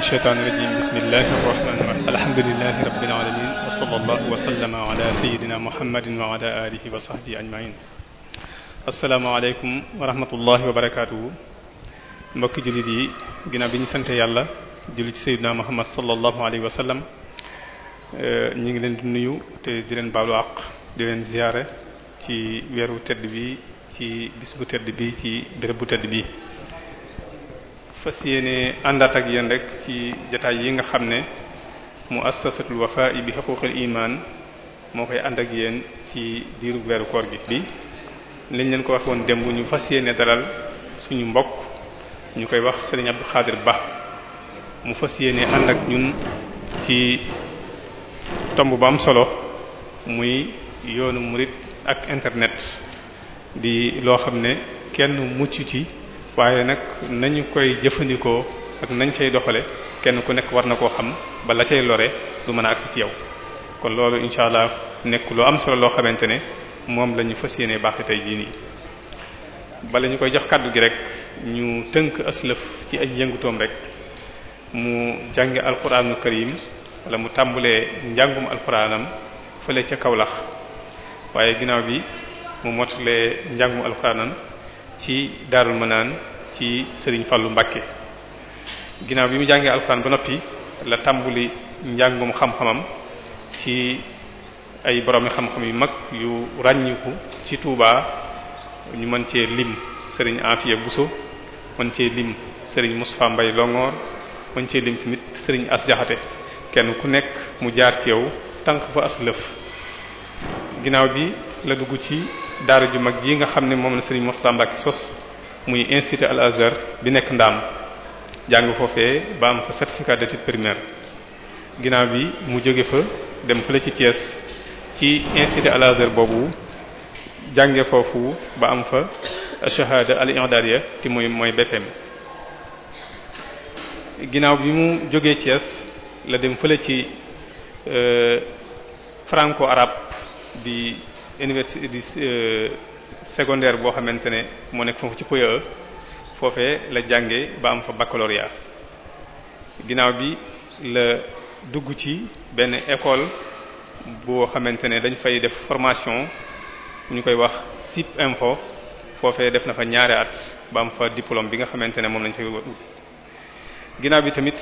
الشيطان الرجيم بسم الله الرحمن الرحيم الحمد لله رب العالمين وصلى الله وسلم على سيدنا محمد وعلى آله وصحبه أجمعين asalaamaaleykum wa rahmatullahi wa barakaatuhu mbokki jullit yi ginnaaw bi ñu sante yàlla julli ci sayyidina Muhammad sallallahu alayhi wa sallam ñu ngi leen di nuyu te di leen baalu àq di leen ziyaare ci weeru tedd bi ci bis bu tedd bi ci béréb bu tedd bi fas yéene àndaat ak yéen rek ci jataay yi nga xam ne muassasatul Wafa'i bi huquqil iman moo koy ànd ak yéen ci diiru weeru koor gi bi liñ leen ko wax woon démb ñu fas yéene dalal suñu mbokk ñu koy wax Serigne Abdou Khadir Ba mu fas yéene ànd ak ñun ci tomb bu am solo muy yoonu murit ak internet di loo xam ne kenn mucc ci waaye nag nañu koy jëfandikoo ak nañ cay doxale kenn ku nekk war na koo xam ba la cay lore du mën a agsi ci yow kon loolu incha allah nekk lu am solo loo xamante ne moom la ñu fas yéene baaxi tey jii nii bala ñu koy jox kàddu gi rek ñu tënk aslëf ci ay yëngutoom rek mu jànge alquranul karim wala mu tàmbulee njàngum alquranam fële ca Kawlax waaye ginnaaw bi mu mottalee njàngum alquranam ci Daarul Manaan ci Serigne Fallou Mbacké ginnaaw bi mu jàngee alquran ba noppi la tàmbuli njàngum xam-xamam ci ay boroomi xam-xam yu mag yu ràññiku ci Touba ñu mën cee lim Serigne Afia Bousso mën cee lim Serigne Moustapha Mbaye Longoor mën cee lim tamit Serigne As Jaxate kenn ku nekk mu jaar ci yow tànk fa as lëf ginnaaw bi la dugg ci daara ju mag ji nga xam ne moom la Serigne Moustapha Mbacké sos muy institut Al Azhar bi nekk Ndaam jàng foofee ba am fa certificat d'études primaires ginnaaw bi mu jóge fa dem fële ci Thiès ci institut Al Azhar boobu jànge foofu ba am fa shahada al-i'dadiyya te mooy BFM ginnaaw bi mu jógee Thiès la dem fële ci franco arabe di université di secondaire boo xamante ne moo nekk foofu ci POE foofee la jànge ba am fa baccalauréat ginnaaw bi la dugg ci benn école boo xamante ne dañ fay def formation ñu koy wax SIP Info foofee def na fa ñaari at ba am fa diplôme bi nga xamante ne moom lañ fay wut ginnaaw bi tamit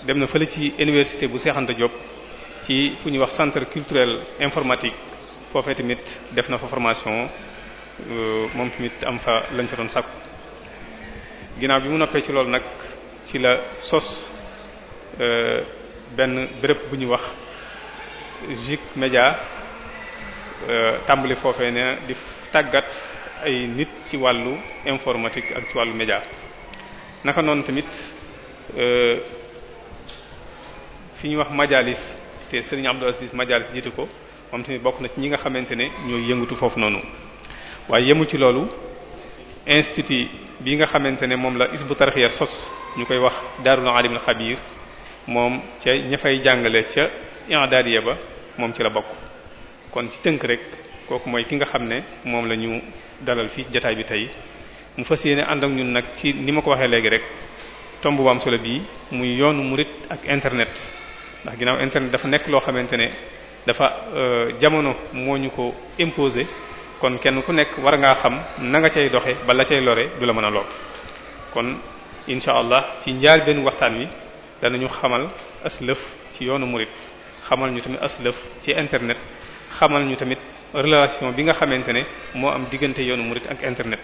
dem na fële ci université bu Cheikh Anta Diop ci fu ñuy wax centre culturel informatique foofee tamit def na fa formation moom tamit am fa lañ fa doon sàkku ginnaaw bi mu noppee ci loolu nag ci la sos benn béréb bu ñuy wax JIC Média tàmbali foofee ne di tàggat ay nit ci wàllu informatique ak ci wàllu média naka noonu tamit fi ñuy wax majalis te Serigne Abdou Aziz majalis jiite ko moom tamit bokk na ci ñi nga xamante ne ñooy yëngatu foofu noonu waaye yemu ci loolu institut bi nga xamante ne moom la Hizbut Tarqiyyah sos ñu koy wax Daarul Alimul Xabiir moom ca ña fay jàngale ca i'dadiyya ba moom ci la bokk kon ci tënk rek kooku mooy ki nga xam ne moom la ñu dalal fii jataay bi tey mu fas yéene ànd ak ñun nag ci ni ma ko waxee léegi rek tomb bu am solo bii muy yoonu murit ak internet ndax ginnaaw internet dafa nekk loo xamante ne dafa jamono moo ñu ko imposer kon kenn ku nekk war ngaa xam na nga cay doxe ba la cay lore du la mën a lor kon incha allah ci njaal benn waxtaan wi danañu xamal aslëf ci yoonu murit xamal ñu tamit aslëf ci internet xamal ñu tamit relation bi nga xamante ne moo am diggante yoonu murit ak internet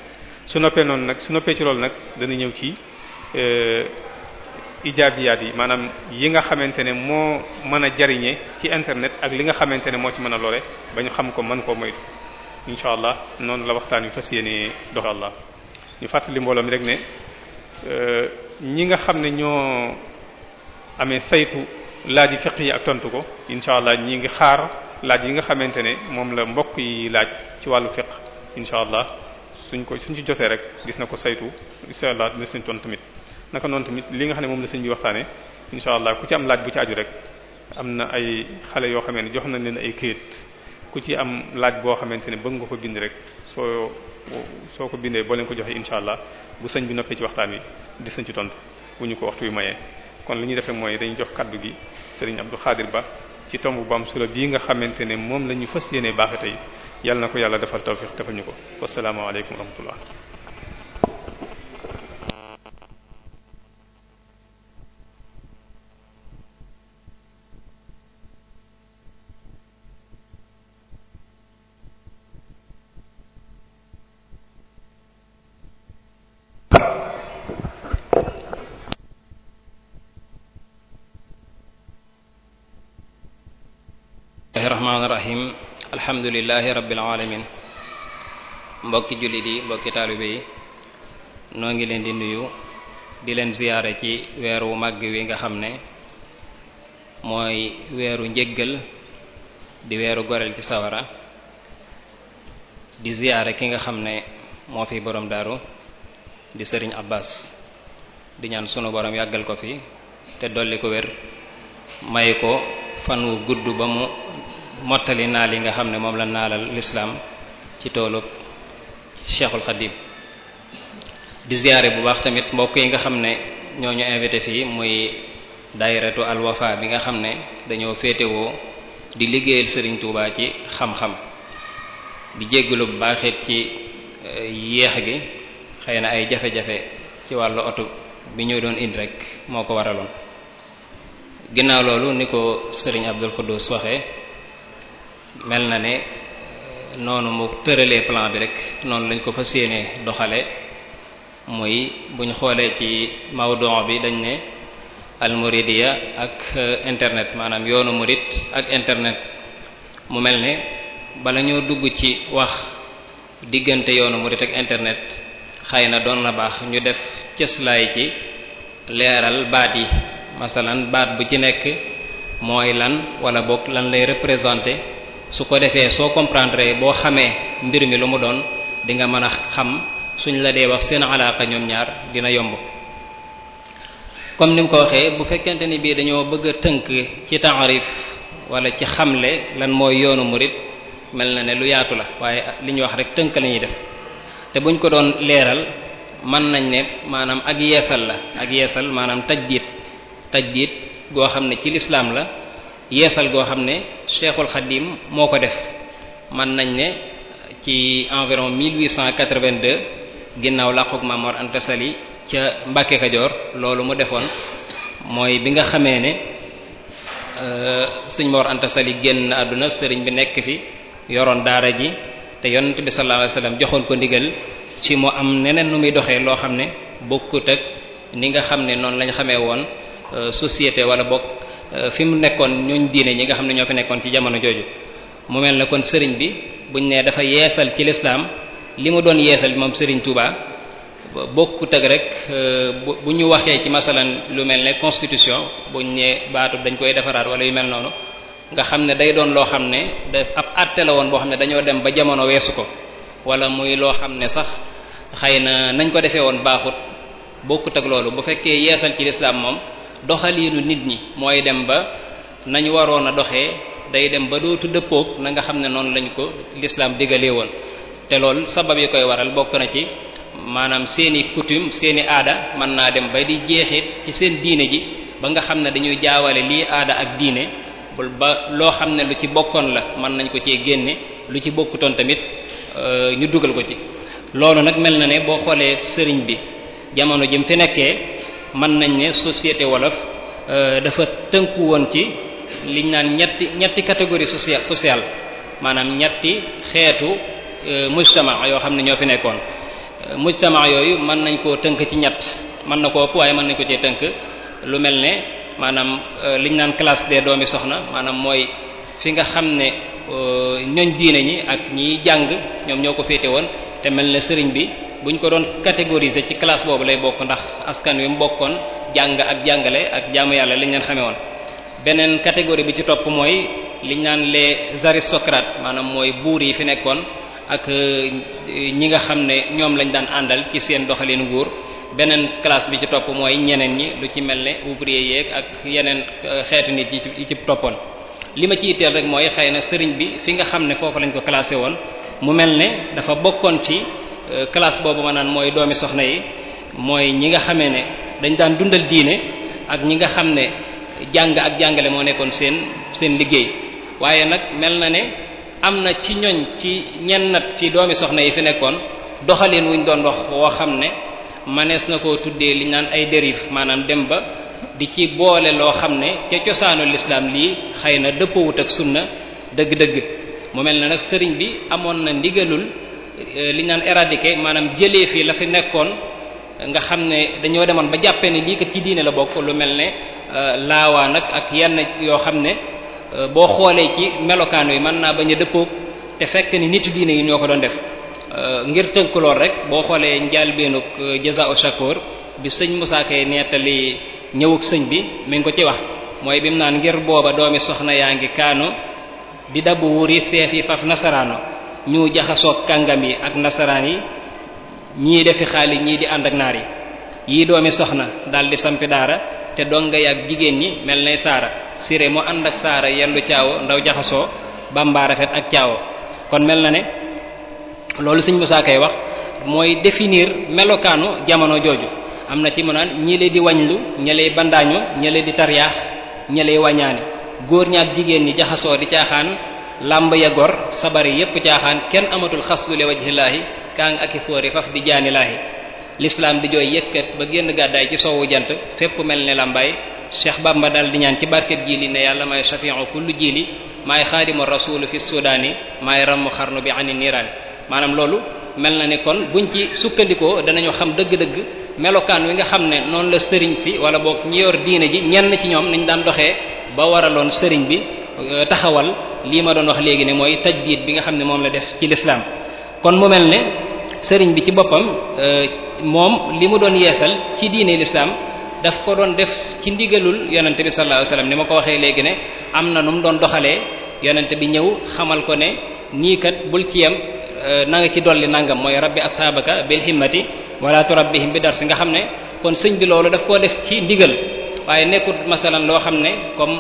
su noppee noonu nag su noppee ci loolu nag dana ñëw ci ijaabiyaat yi maanaam yi nga xamante ne moo mën a jariñe ci internet ak li nga xamante ne moo ci mën a lore ba ñu xam ko mën koo moytu incha allah noonu la waxtaan wi fas yéene dox allah ñu fàttali mbooloo mi rek ne ñi nga xam ne ñoo amee saytu laaj yi fiqh yi ak tontu ko incha allah ñi ngi xaar laaj yi nga xamante ne moom la mbokk yi laaj ci wàllu fiqh incha allah suñ ci jotee rek gis na ko saytu insha Allah dina seen ton tamit naka noonu tamit li nga xam ne moom la sëñ bi waxtaane insha Allah ku ci am laaj bu ci aju rek am na ay xale yoo xamee ne jox nañ leen ay këyit ku ci am laaj boo xamante ne bëgg nga ko bind rek soo ko bindee boo leen ko joxee insha Allah bu sëñ bi noppee ci waxtaan wi di sëñ ci tontu bu ñu ko waxtu wi mayee kon li ñuy defee mooy dañuy jox kaddu gi Serigne Abdou Khadir Ba ci tomb bu am solo bii nga xamante ne moom la ñu fas yéenee baaxe tey yàlla na ko yàlla defal tawfiq defal ñu ko wassalaamu aleykum wa rahmatullah. rahim alhamdulillahi rabbil alamin mbokki jullit yi mbokki taalibe yi noo ngi leen di nuyu di leen ziyaare ci weeru màgg wi nga xam ne mooy weeru njéggal di weeru goreel ci sawara di ziyaare ki nga xam ne moo fi borom daaru di sëriñ Abbas di ñaan sunu borom yàggal ko fi te dolli ko wér may ko fan wu gudd ba mu mottali naal yi nga xam ne moom la naalal lislaam ci toolub Cheikhul Khadim di ziyaare bu baax tamit mbokk yi nga xam ne ñoo ñu invité fii muy daayiratu Al Wafa bi nga xam ne dañoo féetewoo di liggéeyal Serigne Touba ci xam-xam di jéggalu bu baaxit ci yéex gi xëy na ay jafe-jafe ci wàllu oto bi ñu doon indi rek moo ko waraloon. ginnaaw loolu ni ko Serigne Abdul Xuddus waxee mel na ne noonu mu tëralee plan bi rek noonu lañ ko fas yéenee doxale muy buñ xoolee ci mawduu bi dañ ne almuridiya ak internet maanaam yoonu murid ak internet mu mel ne bala ñoo dugg ci wax diggante yoonu murid ak internet xëy na doon na baax ñu def cëslaay ci leeral baat yi masalan baat bu ci nekk mooy lan wala boog lan lay représenter su ko defee soo comprendre boo xamee mbir mi lu mu doon di nga mën a xam suñ la dee wax seen alaaka ñoom ñaar dina yomb comme ni mu ko waxee bu fekkente ni bii dañoo bëgg a tënk ci taarif wala ci xamle lan mooy yoonu murid mel na ne lu yaatu la waaye li ñuy wax rek tënk la ñuy def te buñ ko doon leeral mën nañ ne maanaam ak yeesal la ak yeesal maanaam tajdiid goo xam ne ci lislaam la yeesal goo xam ne Cheikhul Khadim moo ko def mën nañ ne ci environ 1882 ginnaaw làquk Maam Mor Anta Sali ca Mbàkke Kajoor loolu mu defoon mooy bi nga xamee ne sëñ Mor Anta Sali génn àdduna sëriñ bi nekk fi yoroon daara ji te yonent bi sallallahu alayhi wasallam joxoon ko ndigal ci mu am neneen nu muy doxee loo xam ne bokkut ak ni nga xam ne noonu lañ xamee woon société wala bokk fi mu nekkoon ñooñ diine ñi nga xam ne ñoo fi nekkoon ci jamono jooju mu mel ne kon sëriñ bi buñ ne dafa yeesal ci lislaam li mu doon yeesal moom sëriñ Touba bokkut ak rek bu ñu waxee ci masalan lu mel ne constitution buñ ne baatu dañ koy defaraat wala yu mel noonu nga xam ne day doon loo xam ne da ab àtte la woon boo xam ne dañoo dem ba jamono weesu ko wala muy loo xam ne sax xëy na nañ ko defee woon baaxut bokkut ak loolu bu fekkee yeesal ci lislaam moom doxaliinu nit ñi mooy dem ba nañu waroon a doxee day dem ba dootu dëppoog na nga xam ne noonu lañ ko lislaam digalee woon te loolu sabab yi koy waral bokk na ci maanaam seeni coutume seeni aada mën naa dem ba di jeexit ci seen diine ji ba nga xam ne dañuy jaawale lii aada ak diine ba loo xam ne lu ci bokkoon la mën nañ ko cee génne lu ci bokkutoon tamit ñu dugal ko ci loolu nag mel na ne boo xoolee sëriñ bi jamono ji mu fi nekkee mën nañ ne société wolof dafa tënku woon ci liñ naan ñetti catégorie sociale maanaam ñetti xeetu mujtama yoo xam ne ñoo fi nekkoon mujtama yooyu mën nañ koo tënk ci ñett mën na koo ëpp waaye mën nañ ko cee tënk lu mel ne maanaam liñ naan classe des doomi soxna maanaam mooy fi nga xam ne ñooñ diine ñi ak ñiy jàng ñoom ñoo ko féete woon te mel ne sëriñ bi buñ ko doon catégoriser ci classe boobu lay bokk ndax askan wi mu bokkoon jàng ak jàngale ak jaamu yàlla liñ leen xamee woon beneen catégorie bi ci topp mooy liñ naan les aristocrates maanaam mooy buur yi fi nekkoon ak ñi nga xam ne ñoom lañ daan àndal ci seen doxalin nguur. beneen classe bi ci topp mooy ñeneen ñi lu ci mel ne ouvrier yeeg ak yeneen xeetu nit yi ci toppoon li ma ci itteel rek mooy xëy na sëriñ bi fi nga xam ne foofu lañ ko classé woon mu mel ne dafa bokkoon ci classe boobu ma naan mooy doomi soxna yi mooy ñi nga xamee ne dañ daan dundal diine ak ñi nga xam ne jàng ak jàngale moo nekkoon seen liggéey waaye nag mel na ne am na ci ñoñ ci ñennat ci doomi soxna yi fi nekkoon doxalin wuñ doon dox woo xam ne manees na koo tuddee li naan ay dérive maanaam dem ba di ci boole loo xam ne ca cosaanu lislaam lii xëy na dëppawut ak sunna dëgg-dëgg mu mel ne nag sëriñ bi amoon na ndigalul li naan éradiquer maanaam jëlee fii la fi nekkoon nga xam ne dañoo demoon ba jàppee ne lii kat ci diine la bokk lu mel ne laawaa nag ak yenn yoo xam ne boo xoolee ci melokaan wi mën naa bañ a dëppoog te fekk ni nitu diine yi ñoo ko doon def ngir tënk lool rek boo xoolee njaalbeenug Jazaa'u Shakoor bi sëñ Musaa Kay nettali ñëwug sëñ bi mi ngi ko ci wax mooy bi mu naan ngir booba doomi soxna yaa ngi kaanu di dabu wuri seef yi faf nasaraano ñu jaxasoog kàngam yi ak nasaraan yi ñii defi xaalis ñii di ànd ak naar yi yii doomi soxna daldi sampi daara te donga ak jigéen ñi mel nay saara siré mu ànd ak saara yendu caawo ndaw jaxasoo bamba rafet ak caawo kon mel na ne loolu sëñ Musaa Kay wax mooy définir melokaanu jamono jooju am na ci mu naan ñi leen di wañlu ña lay bandaañu ña leen di tariyaax ña lay wañaani góor ñaak jigéen ñi jaxasoo di caaxaan làmb ya gor sabari yépp caaxaan kenn amatul xasdu li wajhillaahi kaa nga aki fóori faf di jaani laahi l'islam di jooy yëkkat ba génn gàddaay ci soowu jant fépp mel ne làmbaay Cheikh Bamba dal di ñaan ci barkeb jiili ne yàlla may shafi'u kullu jiili maay xaadimu rasulu fi sudaani maay ramm xarnu bi ani niiraani maanaam loolu mel na ne kon buñ ci sukkandikoo danañu xam dëgg-dëgg melokaan wi nga xam ne noonu la sëriñ si wala boog ñi yor diine ji ñenn ci ñoom nañ daan doxee ba waraloon sëriñ bi taxawal lii ma doon wax léegi ne mooy tajdiid bi nga xam ne moom la def ci lislaam kon mu mel ne sëriñ bi ci boppam moom li mu doon yeesal ci diine lislaam daf ko doon def ci ndigalul yonente bi sallallahu alayhi wasallam ni ma ko waxee léegi ne am na nu mu doon doxalee yonente bi ñëw xamal ko ne nii kat bul ci yem na nga ci dolli nangam mooy rabbi asxaabaka bil himmati wala turabbihim bi darsi nga xam ne kon sëñ bi loolu daf koo def ci ndigal waaye nekkut masalan loo xam ne comme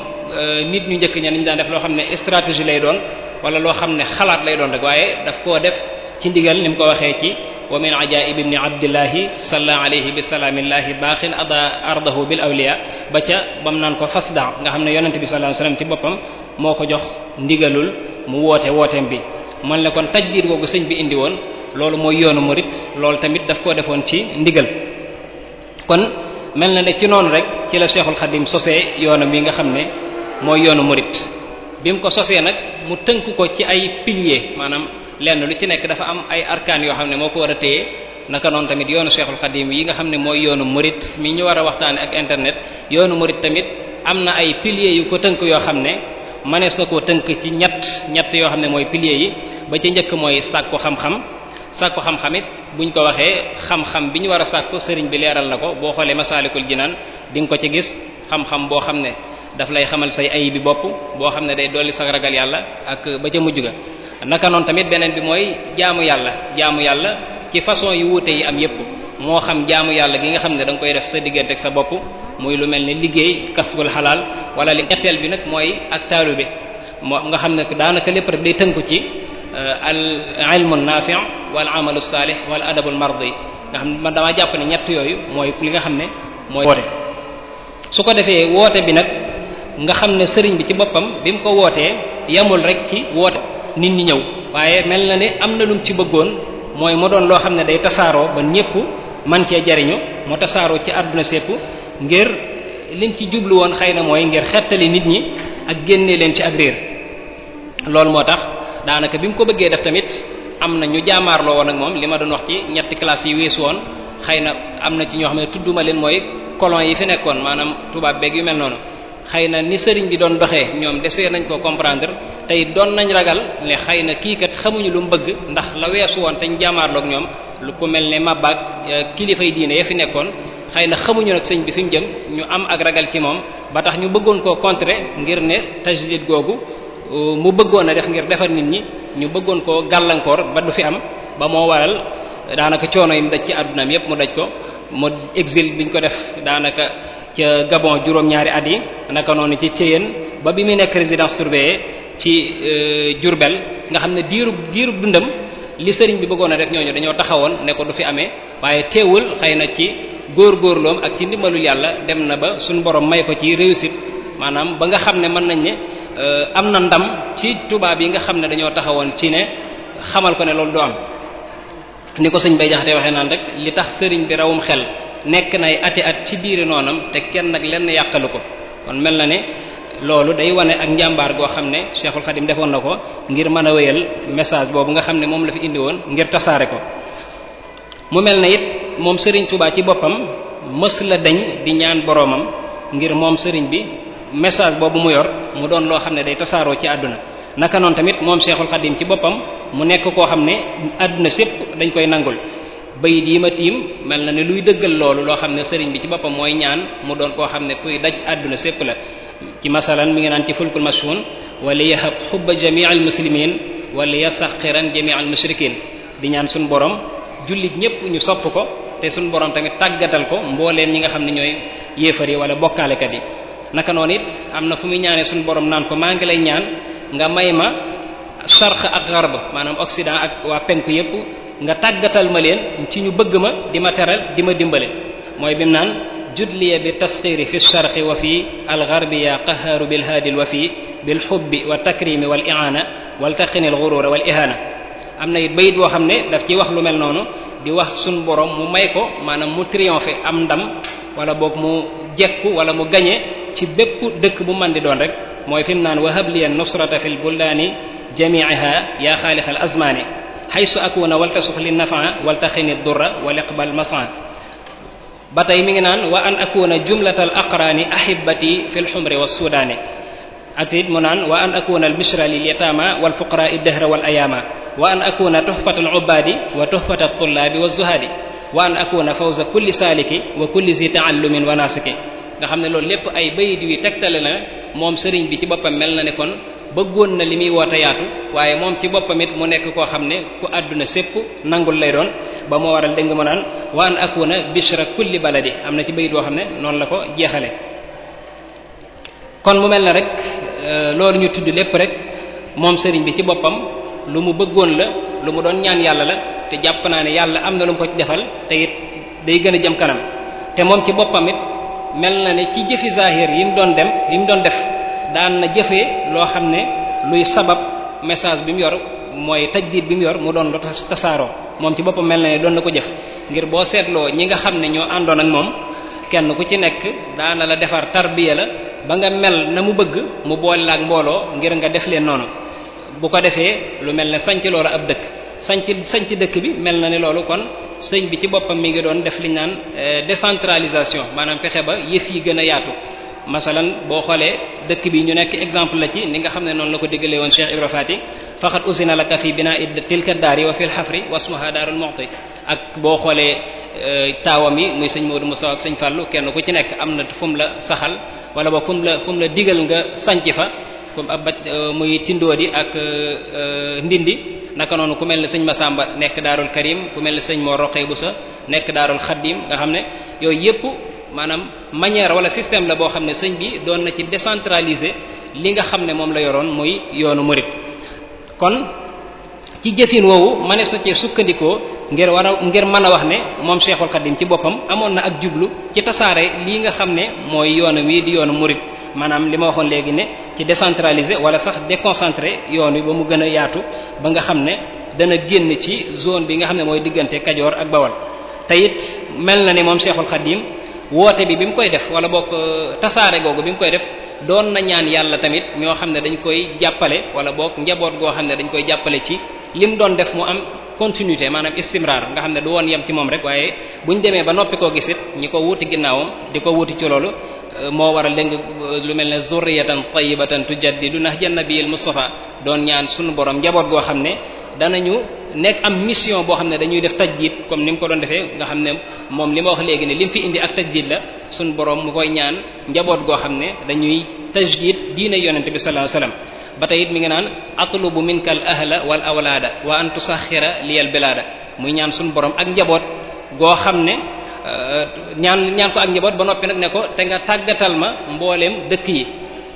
nit ñu njëkk ña niñ daan def loo xam ne stratégie lay doon wala loo xam ne xalaat lay doon rek waaye daf koo def ci ndigal ni mu ko waxee ci wa min ajaib ibni abdillahi salla alayhi bi salaamillahi baaxin ada ardahu bil awliya ba ca bam naan ko fasda nga xam ne yonente bi sallallahu alayhi wasallam ci boppam moo ko jox ndigalul mu wooteem bi man la kon tajdiid googu sëñ bi indi woon loolu mooy yoonu murit loolu tamit daf koo defoon ci ndigal kon mel na ne ci noonu rek ci la Cheikhul Khadim sosee yoonam yi nga xam ne mooy yoonu murit bi mu ko sosee nag mu tënk ko ci ay piliers maanaam lenn lu ci nekk dafa am ay arkaan yoo xam ne moo ko war a téye naka noonu tamit yoonu Cheikhul Khadim yi nga xam ne mooy yoonu murit mi ñu war a waxtaane ak internet yoonu murit tamit am na ay piliers yu ko tënk yoo xam ne manees na koo tënk ci ñett yoo xam ne mooy piliers yi ba ci njëkk mooy sàkku xam-xam it buñ ko waxee xam-xam bi ñu war a sàkku sëriñ bi leeral na ko boo xoolee masaalikul jinaan di nga ko ci gis xam-xam boo xam ne daf lay xamal say ayib bi bopp boo xam ne day dolli sa ragal yàlla ak ba ca mujj ga naka noonu tamit beneen bi mooy jaamu yàlla ci façon yu wuute yi am yépp moo xam jaamu yàlla gi nga xam ne da nga koy def sa diggante ak sa bopp muy lu mel ne liggéey kasbul xalaal wala li ñetteel bi nag mooy ak taalu bi moo nga xam ne daanaka lépp rek day tënku ci al ilmu naafi' wal amalu saalih wal adabul mardi nga xam ne man damaa jàpp ne ñett yooyu mooy li nga xam ne mooy woote su ko defee woote bi nag nga xam ne sëriñ bi ci boppam bi mu ko wootee yemul rek ci woote nit ñi ñëw waaye mel na ne am na lum ci bëggoon mooy mu doon loo xam ne day tasaaroo ba ñépp man cee jariñu mu tasaaroo ci àdduna sépp ngir lim ci jublu woon xëy na mooy ngir xettali nit ñi ak génne leen ci ak réer loolu moo tax daanaka bi mu ko bëggee def tamit am na ñu jaamaarloo woon ak moom li ma doon wax ci ñetti classes yi weesu woon xëy na am na ci ñoo xam ne tudduma leen mooy colon yi fi nekkoon maanaam tubaab beeg yu mel noonu xëy na ni sëriñ bi doon doxee ñoom desee nañ ko comprendre tey doon nañ ragal ne xëy na kii kat xamuñu lu mu bëgg ndax la weesu woon te ñu jaamaarloog ñoom lu ko mel ne mabbaag kilifay diine ya fi nekkoon xëy na xamuñu nag sëñ bi fi mu jëm ñu am ak ragal ci moom ba tax ñu bëggoon koo contrer ngir ne tajdid googu mu bëggoon a def ngir defar nit ñi ñu bëggoon koo gàllankoor ba du fi am ba moo waral daanaka coono yi mu daj ci àddunaam yépp mu daj ko mu exil biñ ko def daanaka ca Gabon juróom-ñaari at yi naka noonu ci Thiéyène ba bi muy nekk résidence surveillée ci Diourbel nga xam ne diirub dundam li sëriñ bi bëggoon a def ñooñu dañoo taxawoon ne ko du fi amee waaye teewul xëy na ci góorgóorloom ak ci ndimbalul yàlla dem na ba suñu borom may ko ci réussite maanaam ba nga xam ne mën nañ ne am na ndam ci tubaab yi nga xam ne dañoo taxawoon ci ne xamal ko ne loolu du am ni ko sëñ Bay Jaxate waxee naan rek li tax sëriñ bi rawum xel nekk nay ati at ci biiri noonam te kenn nag lenn yàqalu ko kon mel na ne loolu day wane ak njàmbaar goo xam ne Cheikhul Khadim defoon na ko ngir mën a wéyal message boobu nga xam ne moom la fi indi woon ngir tasaare ko mu mel na it moom sëriñ Touba ci boppam mës la deñ di ñaan boroomam ngir moom sëriñ bi message boobu mu yor mu doon loo xam ne day tasaaroo ci àdduna naka noonu tamit moom Cheikhul Khadim ci boppam mu nekk koo xam ne àdduna sépp dañ koy nangul bayit yi ma tiim mel na ne luy dëggal loolu loo xam ne sëriñ bi ci boppam mooy ñaan mu doon koo xam ne kuy daj àdduna sépp la ci masalan mi ngi naan ci fulkul mashhun wala yahab xubba jamii al muslimin wala yasaxiran jamii al mushrikin di ñaan suñu borom jullit ñëpp ñu sopp ko te suñu borom tamit tàggatal ko mbooleem ñi nga xam ne ñooy yéefar yi wala bokkaalekat yi naka noonu it am na fu muy ñaanee suñu borom naan ko maa ngi lay ñaan nga may ma charq ak garb maanaam occident ak waa penku yépp nga tàggatal ma leen ci ñu bëgg ma di ma teral di ma dimbale mooy bi mu naan judliya bi tasxiri fi charqi wa fi algarbi ya qahaaru bilhaadi lwafi bilxubbi wa takrimi wal iana waltaqini alxurura wal ihana am na it bayit boo xam ne daf ciy wax lu mel noonu di wax suñ borom mu may ko maanaam mu triompher am ndam wala boog mu jekku wala mu gañe ci bépp dëkk bu man di doon rek mooy fi mu naan wahab liya nusrata fi lbuldaani jamiiha ya xaalix al azmaani xaysu akuna waltasux li nafa waltaqini durra wal iqbal masan ba tey mi ngi naan wa an akuna jumlata al aqraani ahibati fi lxumri wa sudaani ak it mu naan wa an akuna al bishra lil yatama wal fuqara dahra wal ayama wa an akuna tuhfata al ubadi wa tuhfata al tullabi wa zuhadi wa an akuna fawza kulli saliki wa kulli zi taallumin wa nasiki nga xam ne loolu lépp ay bayit yu tegtale na moom sëriñ bi ci boppam mel na ne kon bëggoon na li muy woote yaatu waaye moom ci boppam it mu nekk koo xam ne ku àdduna sépp nangul lay doon ba moo waral dégg nga mu naan wa an akuna bishra kulli baladi am na ci bayit boo xam ne noonu la ko jeexale kon mu mel na rek loolu ñu tudd lépp rek moom sëriñ bi ci boppam lu mu bëggoon la lu mu doon ñaan yàlla la te jàpp naa ne yàlla am na lu mu ko ci defal te it day gën a jëm kanam te moom ci boppam it mel na ne ci jëfi zahir yi mu doon def daan na jëfee loo xam ne luy sabab message bi mu yor mooy tajdiid bi mu yor mu doon lu tasaaroo moom ci boppam mel na ne doon na ko jëf ngir boo seetloo ñi nga xam ne ñoo àndoon ak moom kenn ku ci nekk daana la defar tarbiya la ba nga mel na mu bëgg mu boole la ak mbooloo ngir nga def leen noonu bu ko defee lu mel ne sanc loolu ab dëkk sanc dëkk bi mel na ne loolu kon sëñ bi ci boppam mi ngi doon def liñ naan décentralisation maanaam fexe ba yëf yi gën a yaatu masalan boo xoolee dëkk bi ñu nekk exemple la ci ni nga xam ne noonu la ko diggalee woon Cheikh Ibra Fati faqat usina laka fi bina tilka daari wa fil xafri wasmuha daarul muxti ak boo xoolee taawam yi muy sëñ Modou Moussa ak sëñ Fallou kenn ku ci nekk am na fu mu la saxal wala boog fu mu la digal nga sanc fa comme ab muy Tindoodi ak Ndindi naka noonu ku mel ne sëñ Massamba nekk daarul Karim ku mel ne sëñ Mor Roqee Busa nekk daarul Xaddim nga xam ne yooyu yépp maanaam manière wala système la boo xam ne sëñ bi doon na ci décentraliser li nga xam ne moom la yoroon muy yoonu murid kon ci jëfin woowu manees na cee sukkandikoo ngir mën a wax ne moom Cheikhul Khadim ci boppam amoon na ak jublu ci tasaare lii nga xam ne mooy yoonu wi di yoonu murid maanaam li ma waxoon léegi ne ci décentraliser wala sax déconcentrer yoon wi ba mu gën a yaatu ba nga xam ne dana génn ci zone bi nga xam ne mooy diggante Kajoor ak Bawal te it mel na ne moom Cheikhul Khadim woote bi mu koy def wala boog tasaare googu bi mu koy def doon na ñaan yàlla tamit ñoo xam ne dañ koy jàppale wala boog njaboot goo xam ne dañ koy jàppale ci lim doon def mu am continuité maanaam istimrar nga xam ne du woon yem ci moom rek waaye buñ demee ba noppi koo gisit ñi ko wuuti ginnaawam di ko wuuti ci loolu moo waral léegi lu mel ne zurriyatan tayyibatan tujaddidu nahja nabiyil Mustafa doon ñaan sunu borom njaboot goo xam ne danañu nekk am mission boo xam ne dañuy def tajdid comme ni mu ko doon defee nga xam ne moom li ma wax léegi ne li mu fi indi ak tajdid la suñ borom mu koy ñaan njaboot goo xam ne dañuy tajdid diine yonente bi sallallahu alayhi wasallam ba tey it mi ngi naan atlubu minkal ahla wal awlaada wa an tusaxira liyal bilaada muy ñaan suñu borom ak njaboot goo xam ne ñaan ko ak njaboot ba noppi nag ne ko te nga tàggatal ma mbooleem dëkk yi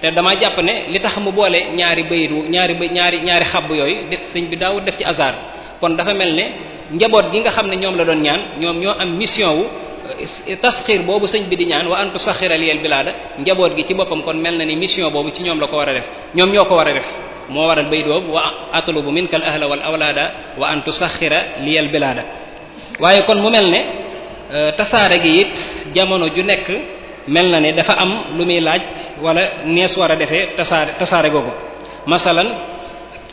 te dama jàpp ne li tax mu boole ñaari bayru ñaari xabb yooyu sëñ bi daawut def ci hasard kon dafa mel ne njaboot gi nga xam ne ñoom la doon ñaan ñoom ñoo am mission wu tasxiir boobu sëñ bi di ñaan wa antu saxira liyal bilaada njaboot gi ci boppam kon mel na ni mission boobu ci ñoom la ko war a def ñoom ñoo ko war a def moo waral bayt boobu wa atlubu minka al ahla wal awlaada wa antu saxira liyal bilaada waaye kon mu mel ne tasaare gi it jamono ju nekk mel na ne dafa am lu muy laaj wala nees war a defee tasaare googu masalan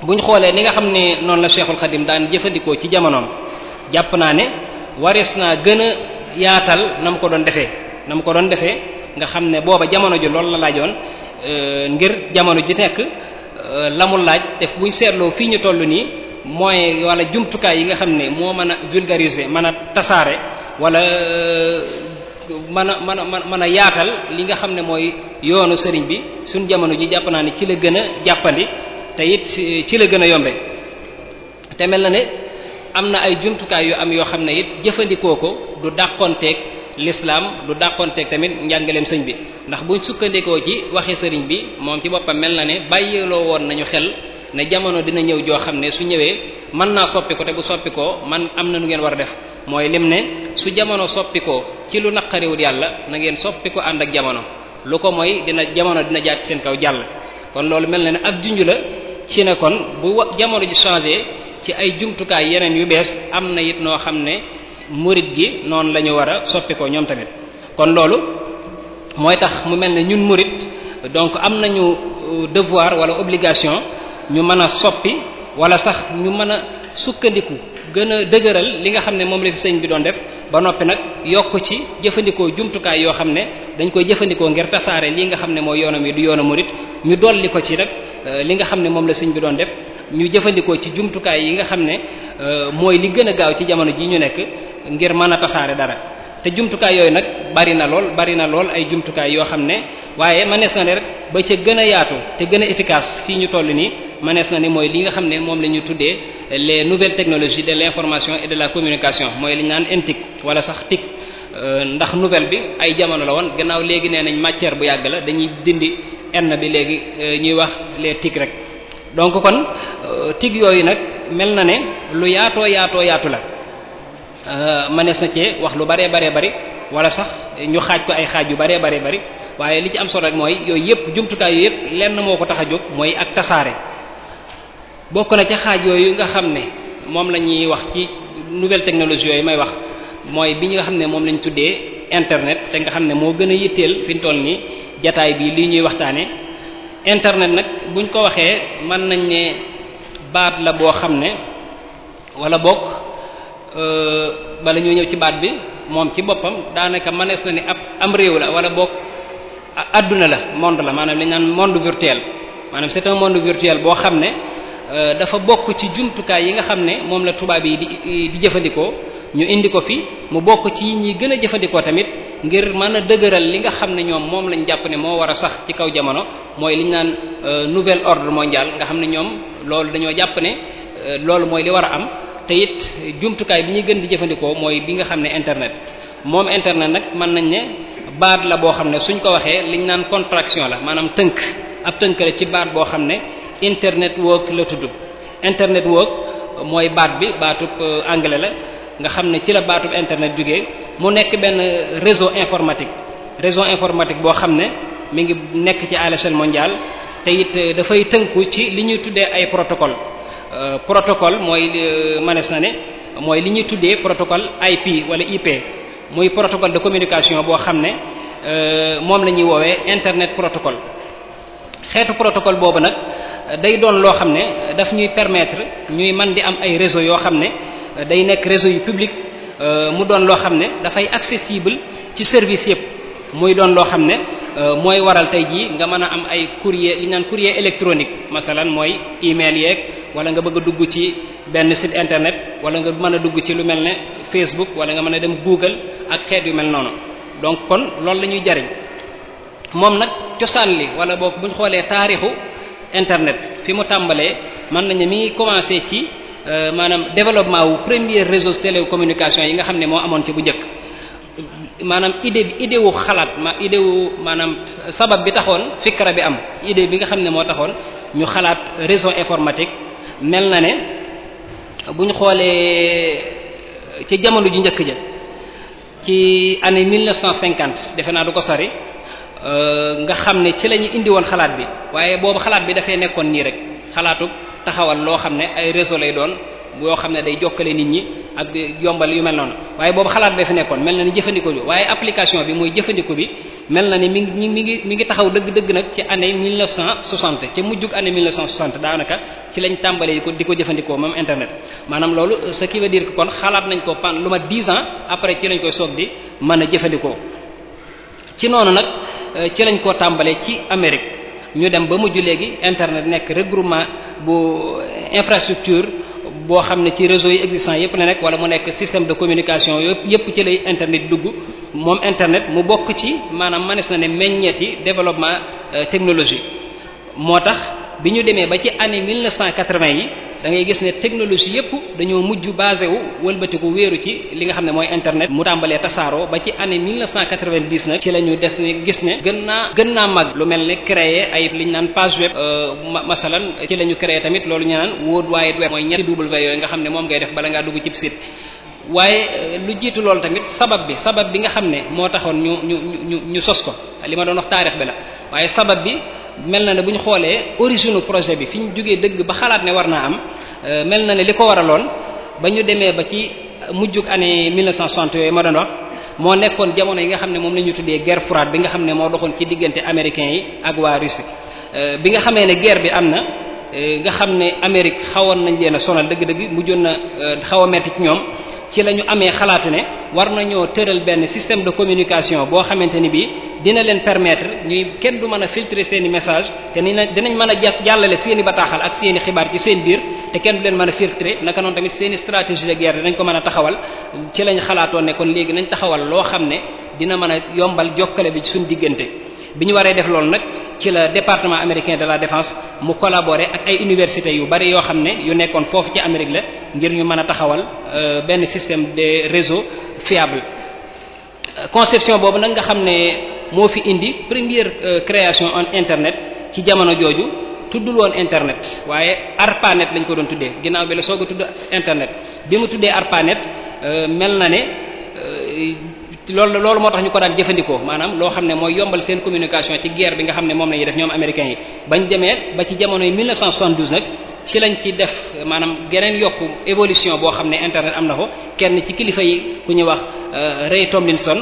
buñ xoolee ni nga xam ne noonu la Cheikhul Khadim daan jëfandikoo ci jamonoom jàpp naa ne warees naa gën a yaatal na mu ko doon defee nga xam ne booba jamono ji loolu la laajoon ngir jamono ji nekk la mu laaj te buñ seetloo fii ñu toll nii mooy wala jumtukaay yi nga xam ne moo mën a vulgariser mën a tasaare wala mën a yaatal li nga xam ne mooy yoonu sëriñ bi suñ jamono ji jàpp naa ne ci la gën a jàppandi te it ci la gën a yombe te mel na ne am na ay jumtukaay yu am yoo xam ne it jëfandikoo ko du dàqonteeg l'islam du dàqonteeg tamit njàngaleem sëñ bi ndax buñ sukkandikoo ci waxi sëriñ bi moom ci boppam mel na ne bàyyiloo woon nañu xel ne jamono dina ñëw joo xam ne su ñëwee mën naa soppi ko te bu soppi ko man am na nu ngeen war a def mooy lim ne su jamono soppi ko ci lu naqariwul yàlla na ngeen soppi ko ànd ak jamono lu ko mooy jamono dina jaar ci seen kaw jàll kon loolu mel na ne ab junj la ci ne kon bu jamono ji changé ci ay jumtukaay yeneen yu bees am na it noo xam ne murit gi noonu la ñu war a soppi ko ñoom tamit kon loolu mooy tax mu mel ne ñun murit donc am nañu devoir wala obligation ñu mën a soppi wala sax ñu mën a sukkandiku gën a dëgëral li nga xam ne moom la fi sëñ bi doon def ba noppi nag yokk ci jëfandikoo jumtukaay yoo xam ne dañ koy jëfandikoo ngir tasaare li nga xam ne mooy yoonam yi du yoonu murit ñu dolli ko ci rek li nga xam ne moom la sëñ bi doon def ñu jëfandikoo ci jumtukaay yi nga xam ne mooy li gën a gaaw ci jamono ji ñu nekk ngir mën a tasaare dara te jumtukaay yooyu nag bari na lool ay jumtukaay yoo xam ne waaye mënees na ne rek ba ca gën a yaatu te gën a efficace fii ñu toll nii mënees na ni mooy li nga xam ne moom la ñu tuddee les nouvelles technologies de l'information et de la communication mooy li ñu naan NTIC wala sax TIC ndax nouvelle bi ay jamono la woon gannaaw léegi nee nañ matière bu yàgg la dañuy dindi N bi léegi ñuy wax les TIC rek donc kon TIC yooyu nag mel na ne lu yaatoo yaatu la mënees na cee wax lu baree bari wala sax ñu xaaj ko ay xaaj yu baree bari waaye li ci am solo rek mooy yooyu yëpp jumtukaay yooyu yëpp lenn moo ko tax a jóg mooy ak tasaare bokk na ca xaaj yooyu nga xam ne moom la ñuy wax ci nouvelle technologie yooyu may wax mooy bi nga xam ne moom lañ tuddee internet te nga xam ne moo gën a yitteel fi ñu toll nii jataay bi lii ñuy waxtaane internet nag buñ ko waxee mën nañ ne baat la boo xam ne wala bokk bala ñoo ñëw ci baat bi moom ci boppam daanaka mënees na ni am réew la wala bokk adduna la monde la maanaam li ñu naan monde virtuel maanaam c'est un monde virtuel boo xam ne dafa bokk ci jumtukaay yi nga xam ne moom la tubaab yi di jëfandikoo ñu indi ko fi mu bokk ci ñi gën a jëfandikoo tamit ngir mën a dëgëral li nga xam ne ñoom moom lañ jàpp ne moo war a sax ci kaw jamono mooy li ñu naan nouvel ordre mondial nga xam ne ñoom loolu dañoo jàpp ne loolu mooy li war a am te it jumtukaay bi ñuy gën di jëfandikoo mooy bi nga xam ne internet moom internet nag mën nañ ne baat la boo xam ne suñ ko waxee liñ naan contraction la maanaam tënk ab tënk la ci baat boo xam ne internet work la tudd internet work mooy baat bi baatub anglais la nga xam ne ci la baatub internet jógee mu nekk benn réseau informatique boo xam ne mi ngi nekk ci à l'échelle mondiale te it dafay tënku ci li ñuy tuddee ay protocole mooy manees na ne mooy li ñuy tuddee protocole IP wala IP muy protocole de communication boo xam ne moom la ñuy woowee internet protocole xeetu protocole boobu nag day doon loo xam ne daf ñuy permettre ñuy mën di am ay réseau yoo xam ne day nekk réseau yu public mu doon loo xam ne dafay accessible ci service yëpp muy doon loo xam ne mooy waral tey jii nga mën a am ay courrier li ñu naan courrier électronique masalan mooy email yeeg wala nga bëgg a dugg ci benn site internet wala nga mën a dugg ci lu mel ne Facebook wala nga mën a dem Google ak xeet yu mel noonu donc kon loolu la ñuy jariñ moom nag cosaan li wala boog bu ñu xoolee taarixu internet fi mu tàmbalee mën nañu mi ngi commencé ci maanaam développement wu premier réseau télécommunication yi nga xam ne moo amoon ci bu njëkk maanaam idée wu xalaat idée wu maanaam sabab bi taxoon fikra bi am idée bi nga xam ne moo taxoon ñu xalaat réseau informatique mel na ne bu ñu xoolee ci jamono ju njëkk ja ci année 1950 defe naa du ko sori nga xam ne ci la ñu indi woon xalaat bi waaye boobu xalaat bi dafay nekkoon nii rek xalaatu taxawal loo xam ne ay réseau lay doon yoo xam ne day jokkale nit ñi ak yombal yu mel noonu waaye boobu xalaat bee fi nekkoon mel na ni jëfandikoo bi waaye application bi mooy jëfandikoo bi mel na ni mi ngi taxaw dëgg-dëgg nag ci année 1960 ca mujjug année 1960 daanaka ci lañ tàmbalee di ko jëfandikoo même internet maanaam loolu ce qui veut dire que kon xalaat nañ ko pan lu ma 10 ans après ci lañ koy soog di mën a jëfandikoo ci noonu nag ci lañ koo tàmbalee ci Amérique ñu dem ba mujj léegi internet nekk regroupement bu infrastructure boo xam ne ci réseau yi existant yépp la nekk wala mu nekk système de communication yépp ci lay internet dugg moom internet mu bokk ci maanaam manes na ne meññeeti développement technologie moo tax bi ñu demee ba ci année 1980 yi da ngay gis ne technologie yépp dañoo mujj basé wu wëlbatiku wéeru ci li nga xam ne mooy internet mu tàmbalee tasaaroo ba ci année 1990 nag ci la ñu des ne gis ne gën naa mag lu mel ne créer ay li ñu naan page web masalan ci la ñu créer tamit loolu ñu naan World Wide Web mooy ñetti W yooyu nga xam ne moom ngay def bala ngaa dugg ci site waaye lu jiitu loolu tamit sabab bi nga xam ne moo taxoon ñu sos ko li ma doon wax taarix bi la waaye sabab bi mel na ne bu ñu xoolee origine projet bi fi ñu jógee dëgg ba xalaat ne war naa am mel na ne li ko waraloon ba ñu demee ba ci mujjug année 1960 yooyu ma doon wax moo nekkoon jamono yi nga xam ne moom la ñu tuddee guerre froide bi nga xam ne moo doxoon ci diggante américains yi ak waa Russie bi nga xamee ne guerre bi am na nga xam ne Amérique xawoon nañ leen a sonal dëgg-dëgg mujjoon na xaw a metti ci ñoom ci la ñu amee xalaatu ne war nañoo tëral benn système de communication boo xamante ni bii dina leen permettre ñuy kenn du mën a filtrer seen i message te dinañ mën a jàllale seen i bataaxal ak seen i xibaar ci seen biir te kenn du leen mën a filtrer naka noonu tamit seen i stratégie de guerre dinañ ko mën a taxawal ci lañ xalaatoon ne kon léegi nañ taxawal loo xam ne dina mën a yombal jokkale bi ci suñ diggante bi ñu waree def loolu nag ci la département américain de la défense mu collaboré ak ay universités yu bari yoo xam ne yu nekkoon foofu ci Amérique la ngir ñu mën a taxawal benn système de réseau fiable conception boobu nag nga xam ne moo fi indi première création en internet ci jamono jooju tuddul woon internet waaye ARPANET lañ ko doon tuddee ginnaaw bi la soog a tudd internet bi mu tuddee ARPANET mel na ne loolu moo tax ñu ko daan jëfandikoo maanaam loo xam ne mooy yombal seen communication ci guerre bi nga xam ne moom la ñuy def ñoom américains yi bañ demee ba ci jamono yi 1972 nag ci lañ ci def maanaam geneen yokku évolution boo xam ne internet am na ko kenn ci kilifa yi ku ñuy wax Ray Tomlinson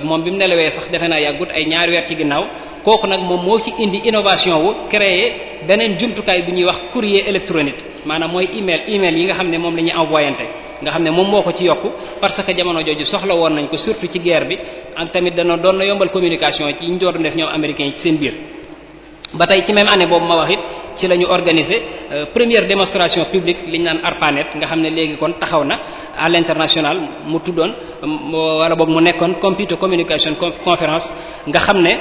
moom bi mu nelawee sax defe naa yàggut ay ñaari weer ci ginnaaw kooku nag moom moo ci indi innovation wu créer beneen jumtukaay bu ñuy wax courrier électronique maanaam mooy email yi nga xam ne moom la ñuy envoyante nga xam ne moom moo ko ci yokku parce que jamono jooju soxla woon nañ ko surtout ci guerre bi ak tamit doon na yombal communication ci ñu doon def ñoom américains yi ci seen biir ba tey ci même année boobu ma wax it ci la ñu organiser première démonstration publique li ñu naan ARPANET nga xam ne léegi kon taxaw na à l'international mu tuddoon wala boog mu nekkoon computer communication conférence nga xam ne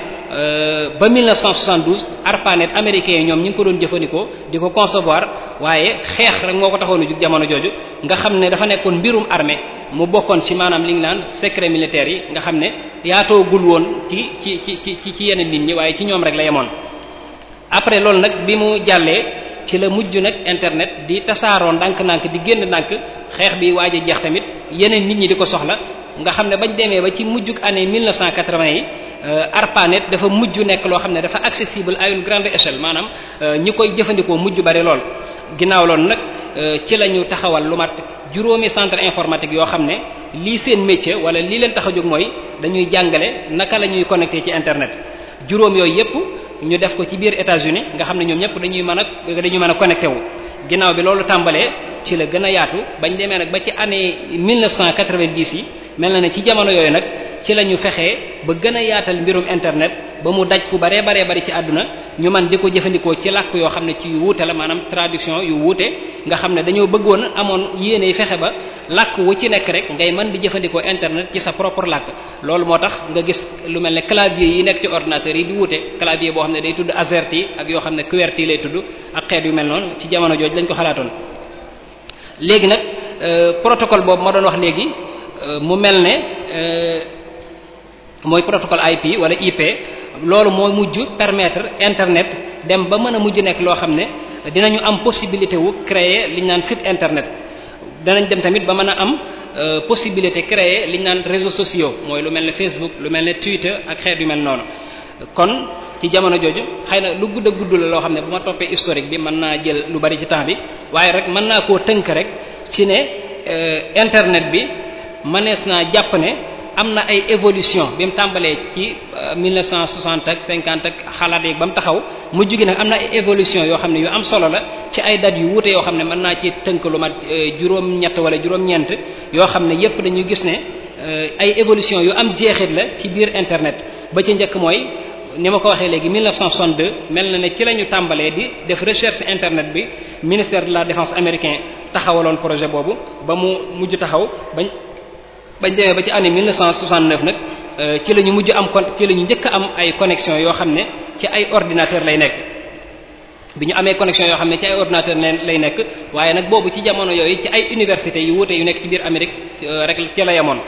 ba 1972 ARPANET américains yi ñoom ñi ngi ko doon jëfandikoo di ko concevoir waaye xeex rek moo ko taxoon a jug jamono jooju nga xam ne dafa nekkoon mbirum armée mu bokkoon ci maanaam li ñu naan secret militaire yi nga xam ne yaatoogul woon ci yeneen nit ñi waaye ci ñoom rek la yemoon. après loolu nag bi mu jàllee ci la mujj nag internet di tasaaroo ndànk-ndànk di génn ndànk xeex bi waaj a jeex tamit yeneen nit ñi di ko soxla nga xam ne bañ demee ba ci mujjug année 1980 yi ARPANET dafa mujj nekk loo xam ne dafa accessible à une grande échelle maanaam ñi koy jëfandikoo mujj bari lool ginnaaw loolu nag ci la ñu taxawal lu mat juróomi centre informatique yoo xam ne lii seen métier wala lii leen tax a jóg mooy dañuy jàngale naka la ñuy connecté ci internet juróom yooyu yépp ñu def ko ci biir États-Unis nga xam ne ñoom ñëpp dañuy mën a connecté wu ginnaaw bi loolu tàmbalee ci la gën a yaatu bañ demee nag ba ci année 1990 yi mel na ne ci jamono yooyu nag ci la ñu fexee ba gën a yaatal mbirum internet ba mu daj fu baree bari ci àdduna ñu man di ko jëfandikoo ci làkk yoo xam ne ci yu wuute la maanaam traduction yu wuute nga xam ne dañoo bëggoon amoon yéene fexe ba làkk wu ci nekk rek ngay mën di jëfandikoo internet ci sa propre làkk loolu moo tax nga gis lu mel ne clavier yi nekk ci ordinateur yi di wuute clavier boo xam ne day tudd AZERTY ak yoo xam ne QWERTY lay tudd ak xeet yu mel noonu ci jamono jooju lañ ko xalaatoon léegi nag protocole boobu ma doon wax léegi mu mel ne mooy protocole IP wala IP loolu moo mujj permettre internet dem ba mën a mujj nekk loo xam ne dinañu am possibilité wu créer li ñu naan site internet danañ dem tamit ba mën a am possibilité créer li ñu naan réseaux sociaux mooy lu mel ne Facebook lu mel ne Twitter ak xeet yu mel noonu kon ci jamono jooju xëy na lu gudd a gudd la loo xam ne bu ma toppee historique bi mën naa jël lu bari ci temps bi waaye rek mën naa koo tënk rek ci ne internet bi mënees naa jàpp ne am na ay évolution bi mu tàmbalee ci 1960 ak 50 ak xalaat yeeg ba mu taxaw mujj gi nag am na ay évolution yoo xam ne yu am solo la ci ay dates yu wuute yoo xam ne mën naa ci tënk lu mat juróom-ñett wala juróom-ñeent yoo xam ne yépp dañuy gis ne ay évolution yu am jeexit la ci biir internet ba ci njëkk mooy ni ma ko waxee léegi 1962 mel na ne ci la ñu tàmbalee di def recherche internet bi ministère de la défense américain taxawaloon projet boobu ba mu mujj taxaw bañ demee ba ci année 1969 nag ci la ñu mujj am ci la ñu njëkk a am ay connexion yoo xam ne ci ay ordinateur lay nekk bi ñu amee connexion yoo xam ne ci ay ordinateur lay nekk waaye nag boobu ci jamono yooyu ci ay universités yu wuute yu nekk ci biir Amérique rek ci la yemoon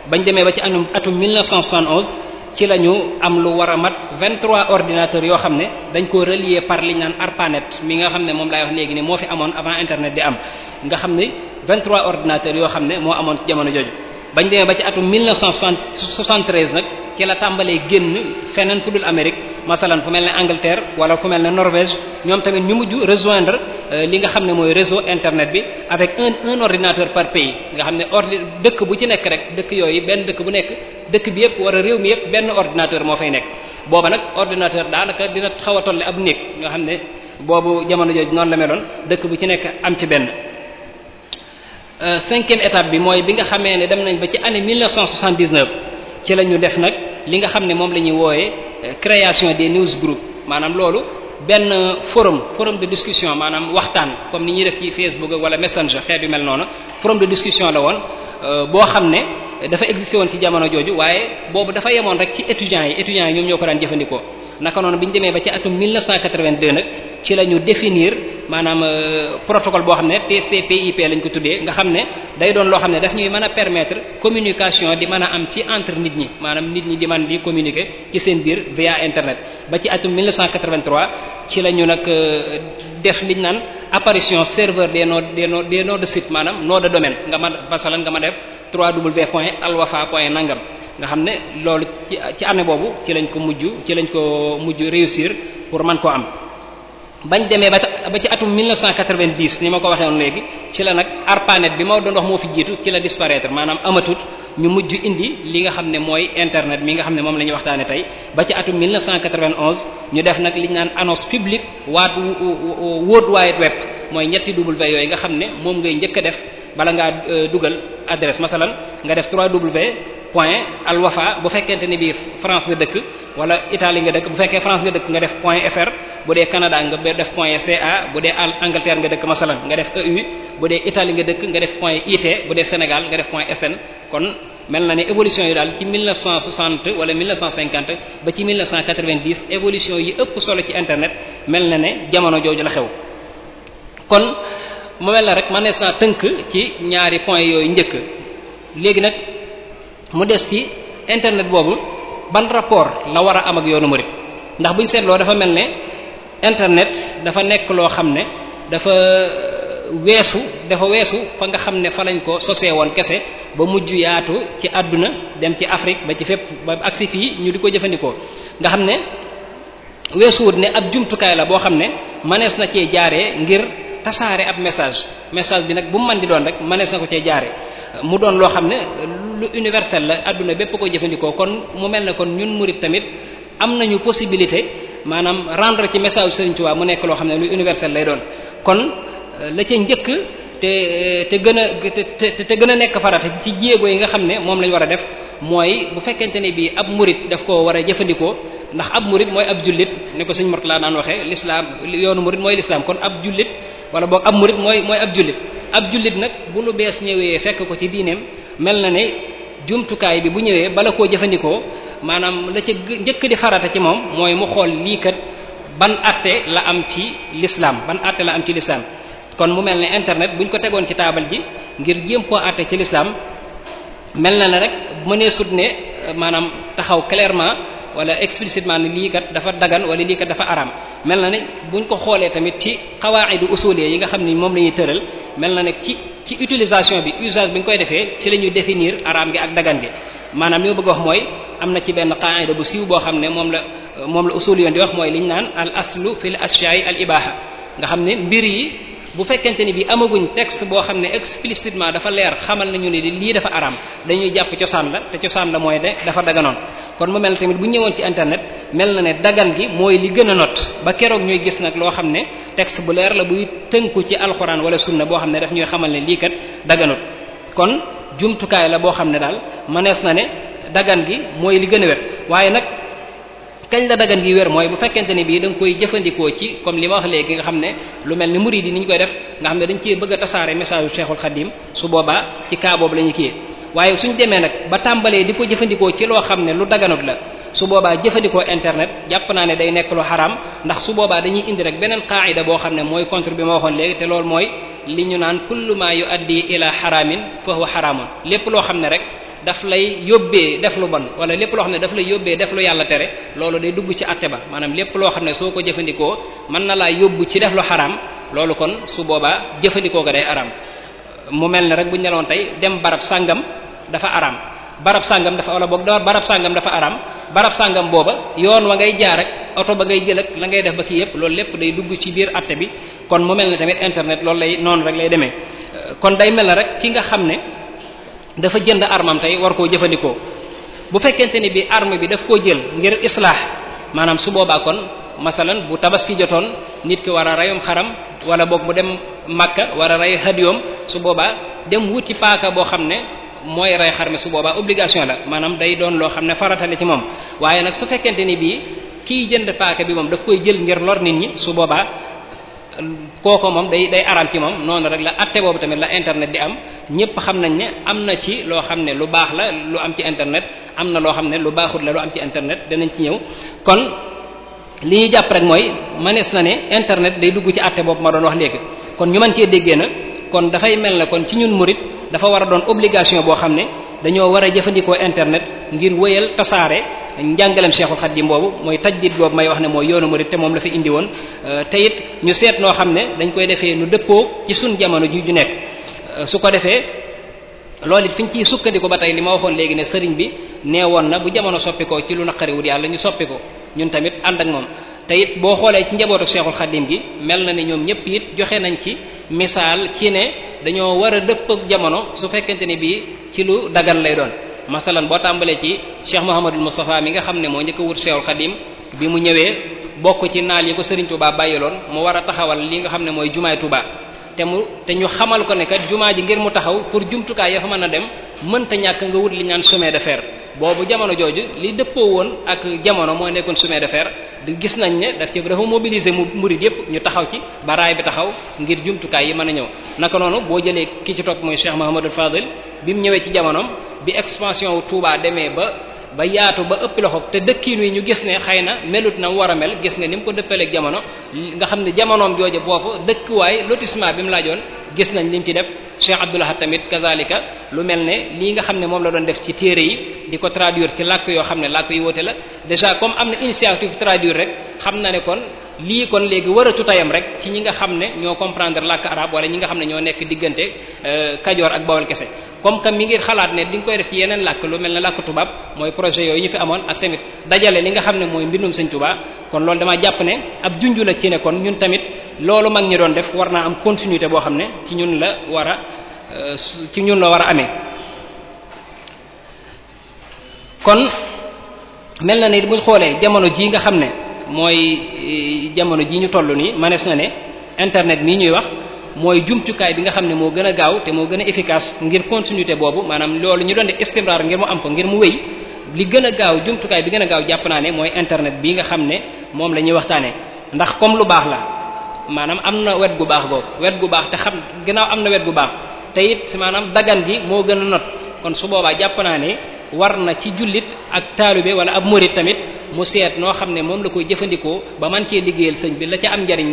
bañ demee ba ci atum 1971 ci la ñu am lu war a mat 23 ordinateurs yoo xam ne dañ ko relier par li ñu naan ARPANET mi nga xam ne moom laay wax léegi ni moo fi amoon avant internet di am nga xam ne 23 ordinateurs yoo xam ne moo amoon ci jamono jooju bañ demee ba ci atum 1973 nag ci la tàmbalee génn feneen fu dul Amérique masalan fu mel ne Angleterre wala fu mel ne Norvège ñoom tamit ñu mujj rejoindre li nga xam ne mooy réseau internet bi avec un ordinateur par pays nga xam ne dëkk bu ci nekk rek dëkk yooyu benn dëkk bu nekk dëkk bi yëpp wala réew mi yëpp benn ordinateur moo fay nekk booba nag ordinateur daanaka dina xaw a tolle ab néeg nga xam ne boobu jamono jooju noonu la meloon dëkk bu ci nekk am ci benn. Cinquième étape bi mooy bi nga xamee ne dem nañ ba ci année 1979 ci la ñu def nag li nga xam ne moom la ñuy wooyee création des news group maanaam loolu benn forum de discussion maanaam waxtaan comme ni ñuy def ci Facebook wala Messenger xeet yu mel noonu forum de discussion la woon boo xam ne dafa existé woon ci jamono jooju waaye boobu dafa yemoon rek ci étudiants yi ñoom ñoo ko daan jëfandikoo naka noonu bi ñu demee ba ci atum 1982 nag ci la ñu définir maanaam protocole boo xam ne TCP/IP lañ ko tuddee nga xam ne day doon loo xam ne daf ñuy mën a permettre communication di mën a am ci entre nit ñi maanaam nit ñi di mën di communiquer ci seen biir via internet ba ci atum 1983 ci la ñu nag def liñ naan apparition serveur des noms de site maanaam nom de domaine nga ma basalan nga ma def www.alwafa.nangam nga xam ne loolu ci année boobu ci lañ ko mujj réussir pour mën koo am bañ demee ba ci atum 1990 ni ma ko waxee woon léegi ci la nag ARPANET bi ma doon wax moo fi jiitu ci la disparaître maanaam amatut ñu mujj indi li nga xam ne mooy internet mi nga xam ne moom la ñuy waxtaane tey ba ci atum 1991 ñu def nag li ñu naan annonce publique World Wide Web mooy ñetti W yooyu nga xam ne moom ngay njëkk a def bala ngaa dugal adresse masalan nga def 3w.alwafa bu fekkente ni bii France nga dëkk wala Italie nga dëkk bu fekkee France nga dëkk nga def .fr bu dee Canada nga def .ca bu dee Angleterre nga dëkk masalan nga def EU bu dee Italie nga dëkk nga def .it bu dee Sénégal nga def .sn kon mel na ne évolution yi daal ci 1960 wala 1950 ba ci 1990 évolution yi ëpp solo ci internet mel na ne jamono jooju la xew kon mu mel na rek mënees naa tënk ci ñaari point yooyu njëkk léegi nag mu des ci internet boobu ban rapport la war a am ak yoonu murid ndax buñ seetloo dafa mel ne internet dafa nekk loo xam ne dafa weesu fa nga xam ne fa lañ ko sosee woon kese ba mujj yaatu ci àdduna dem ci Afrique ba ci fépp ba agsi fii ñu di ko jëfandikoo nga xam ne weesuwut ne ab jumtukaay la boo xam ne mënees na cee jaaree ngir tasaare ab message bi nag bu mu mën di doon rek mënees na ko cee jaare mu doon loo xam ne lu universel la adduna bépp ko jëfandikoo kon mu mel ne kon ñun murid tamit am nañu possibilité maanaam rendre ci message Serigne Touba mu nekk loo xam ne lu universel lay doon kon la ca njëkk te gën a nekk farata ci jéego yi nga xam ne moom lañ war a def mooy bu fekkente ne bii ab murid daf ko war a jëfandikoo ndax ab murid mooy ab jullit ni ko sëñ Murtala daan waxee l'islam yoonu murid mooy l'islam kon ab jullit wala boog ab murid mooy ab jullit. ab jullit nag bu lu bees ñëwee fekk ko ci diineem mel na ne jumtukaay bi bu ñëwee bala koo jëfandikoo maanaam la ca njëkk di farata ci moom mooy mu xool lii kat ban atte la am ci l'islam ban atte la am ci l'islam kon mu mel ne internet buñ ko tegoon ci taabal ji ngir jéem koo atte ci l'islam mel na ne rek mënee sut ne maanaam taxaw clairement wala explicitement ne lii kat dafa dagan wala lii kat dafa araam mel na ne buñ ko xoolee tamit ci xawaa'idu usuliyya yi nga xam ni moom la ñuy tëral mel na ne ci utilisation bi usage bi nga koy defee ci la ñuy définir araam gi ak dagan gi maanaam li ma bëgg wax mooy am na ci benn qaa'ida bu siiw boo xam ne moom la usuliyyoon di wax mooy li ñu naan al aslu fil ashyaa'i al ibaaha nga xam ne mbir yi bu fekkente ni bi amaguñ texte boo xam ne explicitement dafa leer xamal nañu ne lii dafa araam dañuy jàpp cosaan la te cosaan la mooy ne dafa daganoon kon mu mel tamit bu ñëwoon ci internet mel na ne dagan gi mooy li gën a not ba keroog ñuy gis nag loo xam ne texte bu leer la buy tënku ci alxuraan wala sunna boo xam ne daf ñuy xamal ne lii kat daganut kon jumtukaay la boo xam ne daal mënees na ne dagan gi mooy li gën a wér waaye nag kañ la dagan gi wér mooy bu fekkente ni bii da nga koy jëfandikoo ci comme li ma wax léegi nga xam ne lu mel ni murid yi ni ñu koy def nga xam ne dañ ci bëgg a tasaare message yu Cheikhul Khadim su boobaa ci cas boobu la ñuy kii waaye suñ demee nag ba tàmbalee di ko jëfandikoo ci loo xam ne lu daganut la su boobaa jëfandikoo internet jàpp naa ne day nekk lu xaraam ndax su boobaa dañuy indi rek beneen qaa'ida boo xam ne mooy contre bi ma waxoon léegi te loolu mooy li ñu naan kullu ma yuaddi ila xaraamin fa huwa xaraamun lépp loo xam ne rek daf lay yóbbee def lu bon wala lépp loo xam ne daf lay yóbbee def lu yàlla tere loolu day dugg ci àtte ba maanaam lépp loo xam ne soo ko jëfandikoo mën na laa yóbbu ci def lu xaraam loolu kon su boobaa jëfandikoo ko day araam mu mel ne rek bu ñu neloon tey dem barab sàngam dafa araam barab sàngam dafa wala boog barab sàngam dafa araam barab sàngam booba yoon wa ngay jaar ak oto ba ngay jël ak la ngay def ba kii yépp loolu lépp day dugg ci biir àtte bi kon mu mel ne tamit internet loolu lay noonu rek lay demee kon day mel ne rek ki nga xam ne dafa jënd armam tey war koo jëfandikoo bu fekkente ni bi arme bi daf koo jël ngir islaax maanaam su boobaa kon masalan bu tabaski jotoon nit ki war a reyum xaram wala boog mu dem Makka war a rey hadiyoom su boobaa dem wuti paaka boo xam ne mooy rey xar mi su boobaa obligation la maanaam day doon loo xam ne faratale ci moom waaye nag su fekkente ni bii kiy jënd paaka bi moom daf koy jël ngir lor nit ñi su boobaa kooko moom day araam ci moom noonu rek la atte boobu tamit la internet di am ñëpp xam nañ ne am na ci loo xam ne lu baax la lu am ci internet am na loo xam ne lu baaxut la lu am ci internet danañ ci ñëw kon li ñuy jàpp rek mooy manees na ne internet day dugg ci atte boobu ma doon wax léegi kon ñu mën cee déggee na kon dafay mel ne kon ci ñun murid dafa war a doon obligation boo xam ne dañoo war a jëfandikoo internet ngir wéyal tasaare njàngalem Cheikhul Khadim boobu mooy tajdid boobu may wax ne mooy yoonu murid te moom la fi indi woon te it ñu seet noo xam ne dañ koy defee nu dëppoo ci suñ jamono ji ju nekk su ko defee loolu it fi ñu ciy sukkandiku ba tey li ma waxoon léegi ne sëriñ bi nee woon na bu jamono soppi ko ci lu naqariwul yàlla ñu soppi ko ñun tamit ànd ak moom te it boo xoolee ci njabootu Cheikhul Khadim gi mel na ne ñoom ñëpp it joxe nañ ci misaal ci ne dañoo war a dëpp ak jamono su fekkente ne bii ci lu dagan lay doon masalan boo tàmbalee ci Cheikh Mouhamadul Moustapha mi nga xam ne moo njëkk a wut Cheikhul Khadim bi mu ñëwee bokk ci naal yi ko Serigne Touba bàyyiloon mu war a taxawal li nga xam ne mooy jumaay Touba te ñu xamal ko ne kat jumaa ji ngir mu taxaw pour jumtukaay ya fa mën a dem mënta ñàkk nga wut li ñaan chemin de fer boobu jamono jooju li dëppoo woon ak jamono moo nekkoon chemin de fer di gis nañ ne dafa mobiliser murid yépp ñu taxaw ci ba raay bi taxaw ngir jumtukaay yi mën a ñëw naka noonu boo jëlee ki ci topp mooy Cheikh Mouhamadul Fadil bi mu ñëwee ci jamonoom bi expansion wu Touba demee ba yaatu ba ëpp loxo te dëkkiin wi ñu gis ne xëy na melut na mu war a mel gis nga ni mu ko dëppaleeg jamono nga xam ne jamonoom jooje boofu dëkkuwaay lotissement bi mu laajoon gis nañ li mu ci def Cheikh Abdoulahat tamit kazalika lu mel ne lii nga xam ne moom la doon def ci téere yi di ko traduire ci làkk yoo xam ne làkk yu woote la déjà comme am na initiative traduire rek xam na ne kon lii kon léegi waratu tayam rek ci ñi nga xam ne ñoo comprendre làkk arabe wala ñi nga xam ne ñoo nekk diggante Kajoor ak Bawol kese comme que mi ngi xalaat ne di nga koy def ci yeneen làkk lu mel ne làkk tubaab mooy projet yooyu ñu fi amoon ak tamit dajale li nga xam ne mooy mbindum Sëñ Tuubaa kon loolu dama jàpp ne ab junju la ci ne kon ñun tamit loolu mag ñi doon def war naa am continuité boo xam ne ci ñun la war a amee kon mel na ne buñ xoolee jamono ji nga xam ne mooy jamono ji ñu toll nii manees na ne internet mii ñuy wax mooy jumtukaay bi nga xam ne moo gën a gaaw te moo gën a efficace ngir continuité boobu maanaam loolu ñu doon de istimrar ngir mu am ko ngir mu wéy li gën a gaaw jumtukaay bi gën a gaaw jàpp naa ne mooy internet bii nga xam ne moom la ñuy waxtaanee ndax comme lu baax la maanaam am na wet gu baax googu wet gu baax te xam ginnaaw am na wet gu baax te it maanaam dagan gi moo gën a not kon su boobaa jàpp naa ne war na ci jullit ak taalibe wala ab murid tamit mu seet noo xam ne moom la koy jëfandikoo ba man cee liggéeyal sëñ bi la ca am njariñ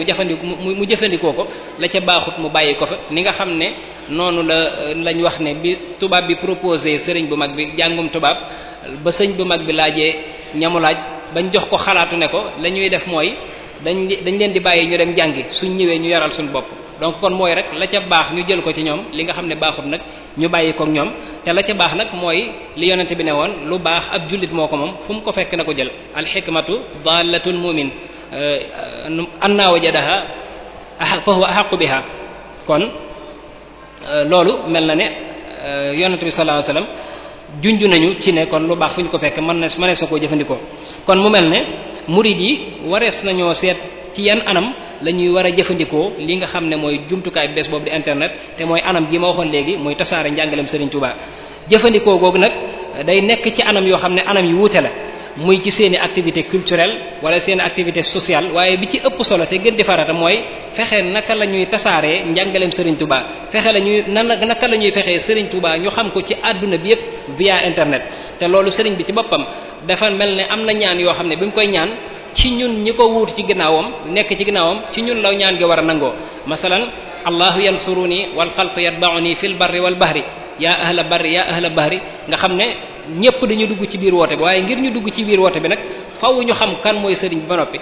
mu jëfandikoo ko la ca baaxut mu bàyyi ko fa ni nga xam ne noonu lañ wax ne bi tubaab bi proposé sëriñ bu mag bi jàngum tubaab ba sëñ bu mag bi laajee ñamu laaj bañ jox ko xalaatu ne ko la ñuy def mooy dañ leen di bàyyi ñu dem jàngi suñ ñëwee ñu yaral suñu bopp donc kon mooy rek la ca baax ñu jël ko ci ñoom li nga xam ne baaxut nag ñu bàyyi ko ak ñoom te la ca baax nag mooy li yonente bi ne woon lu baax ab jullit moo ko moom fu mu ko fekk na ko jël alxikmatu dallatul mu'min anna wajadaha fa huwa ahaqu biha kon loolu mel na ne yonente bi sallallahu alayhi wasallam junj nañu ci ne kon lu baax fu ñu ko fekk mënees na koo jëfandikoo kon mu mel ne murid yi warees nañoo seet ci yan anam la ñuy war a jëfandikoo li nga xam ne mooy jumtukaay bees boobu di internet te mooy anam gi ma waxoon léegi muy tasaare njàngaleem Serigne Touba jëfandikoo googu nag day nekk ci anam yoo xam ne anam yu wuute la muy ci seeni activité culturelle wala seeni activité sociale waaye bi ci ëpp solo te gën di farata mooy fexe naka la ñuy tasaaree njàngaleem Serigne Touba fexe la ñuy naka la ñuy fexee Serigne Touba ñu xam ko ci àdduna bi yépp via internet te loolu Serigne bi ci boppam dafa mel ne am na ñaan yoo xam ne bi mu koy ñaan ci ñun ñi ko wuut ci ginnaawam nekk ci ginnaawam ci ñun la ñaan gi war a nangoo masalan allahu yansuruni wal xalqu yatba'uni fil barri wal bahri yaa ahla barri yaa ahla bahri nga xam ne ñëpp dañu dugg ci biir woote bi waaye ngir ñu dugg ci biir woote bi nag faw ñu xam kan mooy sëriñ bi ba noppi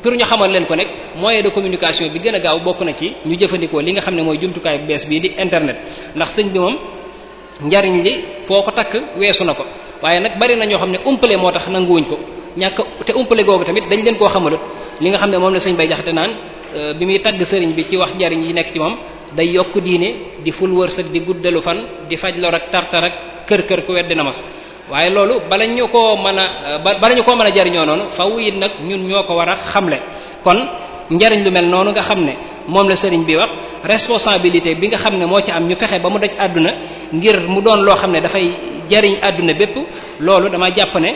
pour ñu xamal leen ko nag moyen de communication bi gën a gaaw bokk na ci ñu jëfandikoo li nga xam ne mooy jumtukaay bu bees bii di internet ndax sëñ bi moom njariñ li foo ko takk weesu na ko waaye nag bari na ñoo xam ne umpale moo tax nanguwuñ ko ñàkk te umpale googu tamit dañ leen koo xamalut li nga xam ne moom la sëñ bay jaxate naan bi muy tagg sëriñ bi ci wax njariñ yi nekk ci moom day yokk diine di ful wërsëg di guddalu fan di faj lor ak tartar ak kër ku weddi na mos waaye loolu bala ñu koo mën a jariñoo noonu faw it nag ñun ñoo ko war a xamle kon njariñ lu mel noonu nga xam ne moom la sëriñ bi wax responsabilité bi nga xam ne moo ci am ñu fexe ba mu daj àdduna ngir mu doon loo xam ne dafay jariñ àdduna bépp loolu dama jàpp ne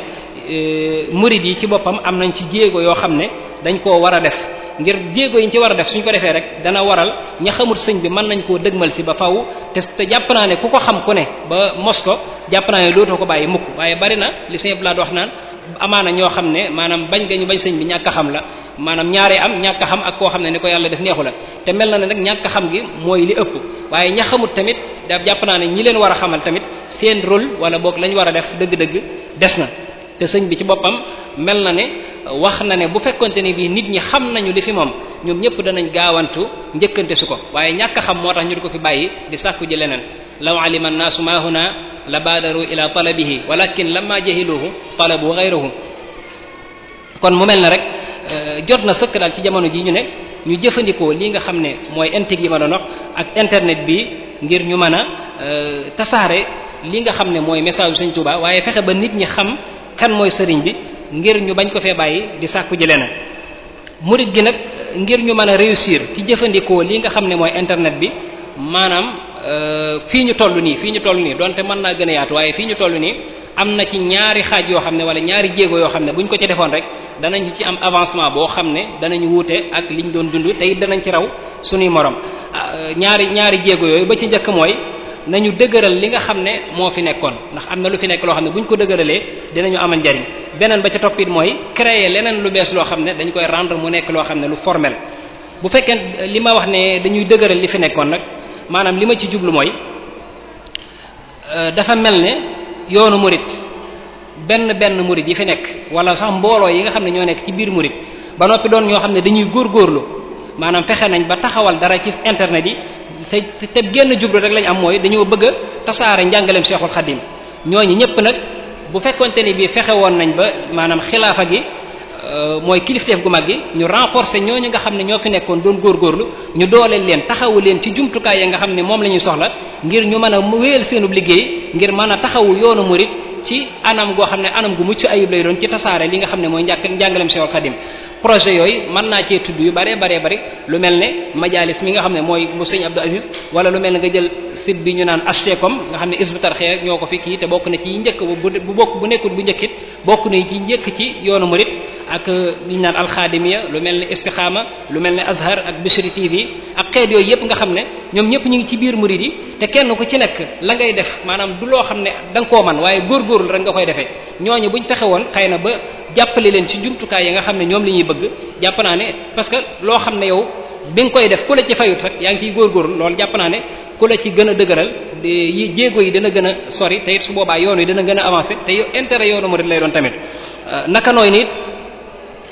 murid yi ci boppam am nañ ci jéego yoo xam ne dañ koo war a def ngir jéego yi ñu ci war a def suñ ko defee rek dana waral ña xamul sëñ bi mën nañ koo dëgmal si ba faw te jàpp naa ne ku ko xam ku ne ba mos ko jàpp naa ne dootoo ko bàyyi mukk waaye bari na li sëñ Blad wax naan amaana ñoo xam ne maanaam bañ nga ñu bañ sëñ bi ñàkk a xam la maanaam ñaaree am ñàkk a xam ak koo xam ne ni ko yàlla def neexu la te mel na ne nag ñàkk a xam gi mooy li ëpp waaye ña xamut tamit da jàpp naa ne ñi leen war a xamal tamit seen rôle wala boog lañ war a def dëgg-dëgg des na te sëñ bi ci boppam mel na ne wax na ne bu fekkonte ni bii nit ñi xam nañu li fi moom ñoom ñëpp danañ gaawantu njëkkante su ko waaye ñàkk a xam moo tax ñu di ko fi bàyyi di sàkku ji leneen law alima annaasu ma huna la baadaru ila talabihi walakin lamma jahiluhu talabu ghayruhu kon mu mel na rek jot na sëkk daal ci jamono ji ñu ne ñu jëfandikoo li nga xam ne mooy intig yi ma doon wax ak internet bi ngir ñu mën a tasaare li nga xam ne mooy message Sëriñ Tuubaa waaye fexe ba nit ñi xam kan mooy sëriñ bi ngir ñu bañ ko fee bàyyi di sàkku ji leneen murid gi nag ngir ñu mën a réussir ci jëfandikoo li nga xam ne mooy internet bi maanaam fii ñu toll nii donte mën naa gën a yaatu waaye fii ñu toll nii am na ci ñaari xaaj yoo xam ne wala ñaari jéego yoo xam ne buñ ko ci defoon rek danañ ci am avancement boo xam ne danañ wuute ak liñ doon dund te it danañ ci raw suñuy morom ñaari jéego yooyu ba ci njëkk mooy nañu dëgëral li nga xam ne moo fi nekkoon ndax am na lu fi nekk loo xam ne buñ ko dëgëralee dinañu amal njariñ beneen ba ca toppit mooy créer leneen lu bees loo xam ne dañ koy rendre mu nekk loo xam ne lu formel bu fekkee li ma wax ne dañuy dëgëral li fi nekkoon nag maanaam li ma ci jublu mooy dafa mel ne yoonu murit benn murit yi fi nekk wala sax mbooloo yi nga xam ne ñoo nekk ci biir murit ba noppi doon ñoo xam ne dañuy góorgóorlu maanaam fexe nañ ba taxawal dara ci internet yi te génn jublu rek lañ am mooy dañoo bëgg a tasaare njàngaleem Cheikhul Khadim ñooñu ñëpp nag bu fekkonte ni bii fexe woon nañ ba maanaam xilaafa gi mooy kilifteef gu mag gi ñu renforcer ñooñu nga xam ne ñoo fi nekkoon doon góorgóorlu ñu dooleel leen taxawu leen ci jumtukaay yi nga xam ne moom la ñuy soxla ngir ñu mën a wéyal seenub liggéey ngir mën a taxawu yoonu murit ci anam goo xam ne anam gu mucc ayib lay doon ci tasaare li nga xam ne mooy njàngaleem Cheikhul Khadim projet yooyu mën naa cee tudd yu bare lu mel ne majalis mi nga xam ne mooy mu sëñ Abdou Aziz wala lu mel ne nga jël site bi ñu naan HTCOM nga xam ne Hizbut Tarqiyyah ñoo ko fi kii te bokk na ci njëkk bu nekkul bu njëkkit bokk na ci njëkk ci yoonu murid ak li ñu naan alxaadimiya lu mel ne Istikhama lu mel ne Azhar ak Bichri TV ak xeet yooyu yëpp nga xam ne ñoom ñëpp ñu ngi ci biir murid yi te kenn ku ci nekk la ngay def maanaam du loo xam ne da nga koo man waaye góorgóorlu rek nga koy defee ñooñu buñ fexe woon xëy na ba jàppale leen ci jumtukaay yi nga xam ne ñoom li ñuy bëgg jàpp naa ne parce que loo xam ne yow bi nga koy def ku la ci fayut rek yaa ngi ciy góorgóorlu loolu jàpp naa ne ku la ci gën a dëgëral yi jéego yi dana gën a sori te it su boobaa yoon yi dana gën a avancé te intérêt yoonu murid lay doon tamit naka nooy nit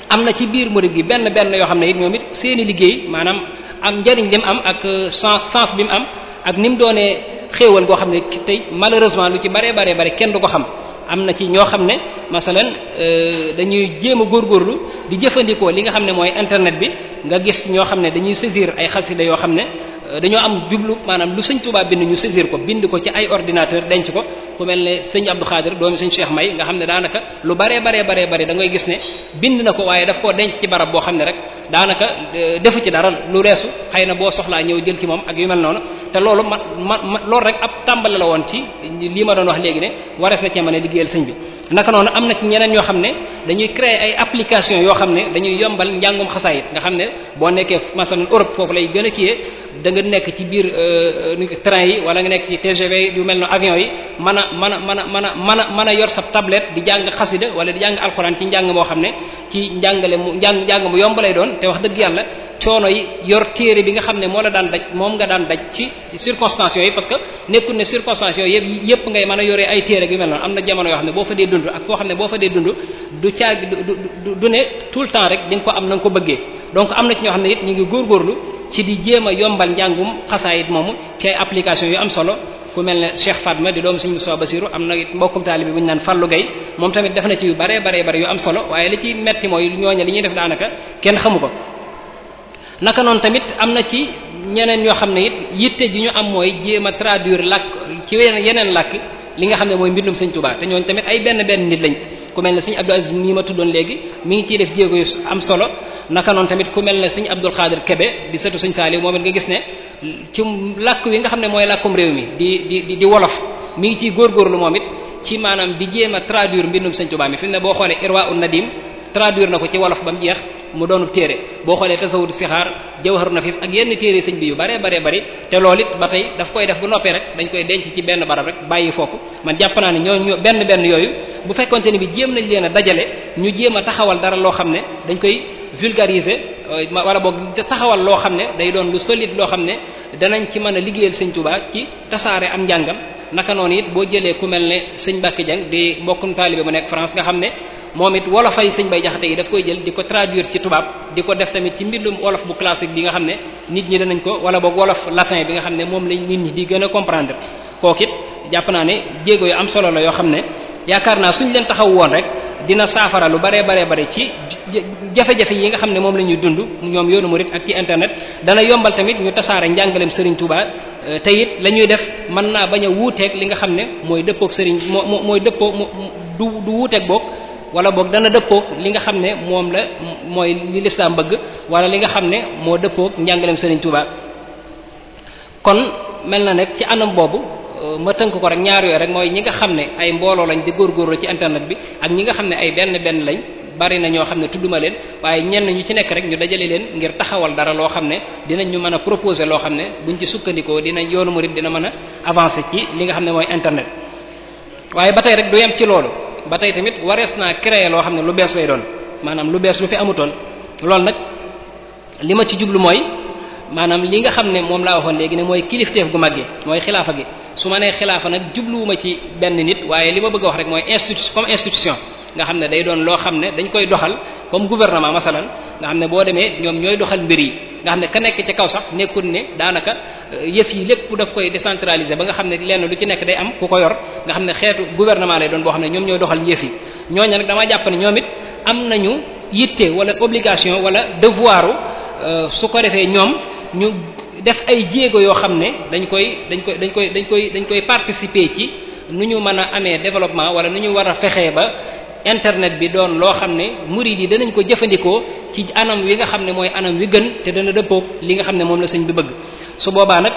am na ci biir murid gi benn yoo xam ne it ñoom it seeni liggéey maanaam am njariñ li mu am ak sens bi mu am ak ni mu doonee xéewal goo xam ne tey malheureusement lu ci bare kenn du ko xam am na ci ñoo xam ne masalan dañuy jéem a góorgóorlu di jëfandikoo li nga xam ne mooy internet bi nga gis ñoo xam ne dañuy saisir ay xasida yoo xam ne dañoo am jublu maanaam lu sëñ Tuubaa bind ñu saisir ko bind ko ci ay ordinateur denc ko ku mel ne sëñ Abdou Khadir doomi sëñ Cheikh May nga xam ne daanaka lu bare da ngay gis ne bind na ko waaye daf koo denc ci barab boo xam ne rek daanaka defu ci dara lu reesu xëy na boo soxlaa ñëw jël ci moom ak yu mel noonu te loolu loolu rek ab tàmbali la woon ci lii ma doon wax léegi ne warees na cee mën a liggéeyal sëñ bi naka noonu am na ci ñeneen ñoo xam ne dañuy créer ay application yoo xam ne dañuy yombal njàngum xasaayit nga xam ne boo nekkee masalan Europe foofu lay gën a kiyee da nga nekk ci biir train yi wala nga nekk ci TGV yu mel no avion yi mën a yor sa tablette di jàng xasida wala di jàng alxuraan ci njàng moo xam ne ci njàng mu yomb lay doon te wax dëgg yàlla coono yi yor téere bi nga xam ne moom nga daan daj ci circonstances yooyu parce que nekkul ne circonstances yooyu yëpp ngay mën a yoree ay téere yu mel noonu am na jamono yoo xam ne boo fa dee dund ak foo xam ne boo fa dee dund du ne tout le temps rek di nga ko am na nga ko bëggee donc am na ci ñoo xam ne it ñu ngi góorgóorlu ci di jéem a yombal njàngum xasaayit moomu ci ay application yu am solo ku mel ne Cheikh Fatma di doomu Sëriñ Moussa Bassirou am na it mbokkum taalibe bi bu ñu naan Fallou Gueye moom tamit def na ci yu bare yu am solo waaye li ci metti mooy ñooñu li ñuy def daanaka kenn xamu ko naka noonu tamit am na ci ñeneen ñoo xam ne it yitte ji ñu am mooy jéem a traduire làkk ci yeneen làkk li nga xam ne mooy mbindum Sëriñ Tuubaa te ñooñu tamit ay benn nit lañ ku mel ne Sëriñ Abdou Aziz nii ma tuddoon léegi mi ngi ciy def jéego yu am solo naka noonu tamit ku mel ne Sëriñ Abdul Xaadir Kebe di sëtu Sëriñ Saaliw moom it nga gis ne ci làkk wi nga xam ne mooy làkkum réew mi di wolof mi ngi ciy góorgóorlu moom it ci maanaam di jéem a traduire mbindum Sëriñ Tuubaa mi fi mu ne boo xoolee Irwaa'un Nadim traduire na ko ci wolof ba mu jeex mu doonub téere boo xoolee Tasawudu Sixaar Jawharu Nafis ak yenn téere sëñ bi yu bare bari te loolu it ba tey daf koy def bu noppee rek dañ koy denc ci benn barab rek bàyyi foofu man jàpp naa ne ñoo benn yooyu bu fekkonte ni bi jéem nañ leen a dajale ñu jéem a taxawal dara loo xam ne dañ koy vulgariser wala boog taxawal loo xam ne day doon lu solide loo xam ne danañ ci mën a liggéeyal sëñ Tuubaa ci tasaare am njàngam naka noonu it boo jëlee ku mel ne sëñ Mbàkke Jang di mbokkum taalibe bu nekk France nga xam ne moom it wolofay sëñ Bay Jaxate yi daf koy jël di ko traduire ci tubaab di ko def tamit ci mbindum wolof bu classique bi nga xam ne nit ñi danañ ko wala boog wolof latin bi nga xam ne moom lañ nit ñi di gën a comprendre kooku it jàpp naa ne jéego yu am solo la yoo xam ne yaakaar naa suñ leen taxaw woon rek dina saafara lu bare ci jafe-jafe yi nga xam ne moom la ñuy dund ñoom yoonu murid ak ci internet dana yombal tamit ñu tasaare njàngaleem Serigne Touba te it la ñuy def mën naa bañ a wuuteeg li nga xam ne mooy dëppoog Serigne mooy dëppoo du wuuteeg boog wala boog dana dëppoog li nga xam ne moom la mooy li lislaam bëgg wala li nga xam ne moo dëppoog njàngaleem Serigne Touba kon mel na nekk ci anam boobu ma tënk ko rek ñaar yooyu rek mooy ñi nga xam ne ay mbooloo lañ di góorgóorlu ci internet bi ak ñi nga xam ne ay benn lañ bari na ñoo xam ne tudduma leen waaye ñenn ñu ci nekk rek ñu dajale leen ngir taxawal dara loo xam ne dinañ ñu mën a proposer loo xam ne buñ ci sukkandikoo dinañ yoonu murid dina mën a avancer ci li nga xam ne mooy internet waaye ba tey rek du yem ci loolu ba tey tamit warees naa créer loo xam ne lu bees lay doon maanaam lu bees lu fi amutoon loolu nag li ma ci jublu mooy maanaam li nga xam ne moom laa waxoon léegi ne mooy kilifteef gu mag gi mooy xilaafa gi su ma nee xilaafa nag jubluwuma ci benn nit waaye li ma bëgg a wax rek mooy institution nga xam ne day doon loo xam ne dañ koy doxal comme gouvernement masalan nga xam ne boo demee ñoom ñooy doxal mbir yi nga xam ne ka nekk ci kaw sax nekkul ne daanaka yëf yi lépp daf koy décentraliser ba nga xam ne lenn lu ci nekk day am ku ko yor nga xam ne xeetu gouvernement lay doon boo xam ne ñoom ñooy doxal yëf yi ñooñu nag dama jàpp ne ñoom it am nañu yitte wala obligation wala devoiru su ko defee ñoom ñu def ay jéego yoo xam ne dañ koy participer ci nu ñu mën a amee développement wala nu ñu war a fexee ba internet bi doon loo xam ne murid yi danañ ko jëfandikoo ci anam wi nga xam ne mooy anam wi gën te dana dëppoog li nga xam ne moom la sëñ bi bëgg su boobaa nag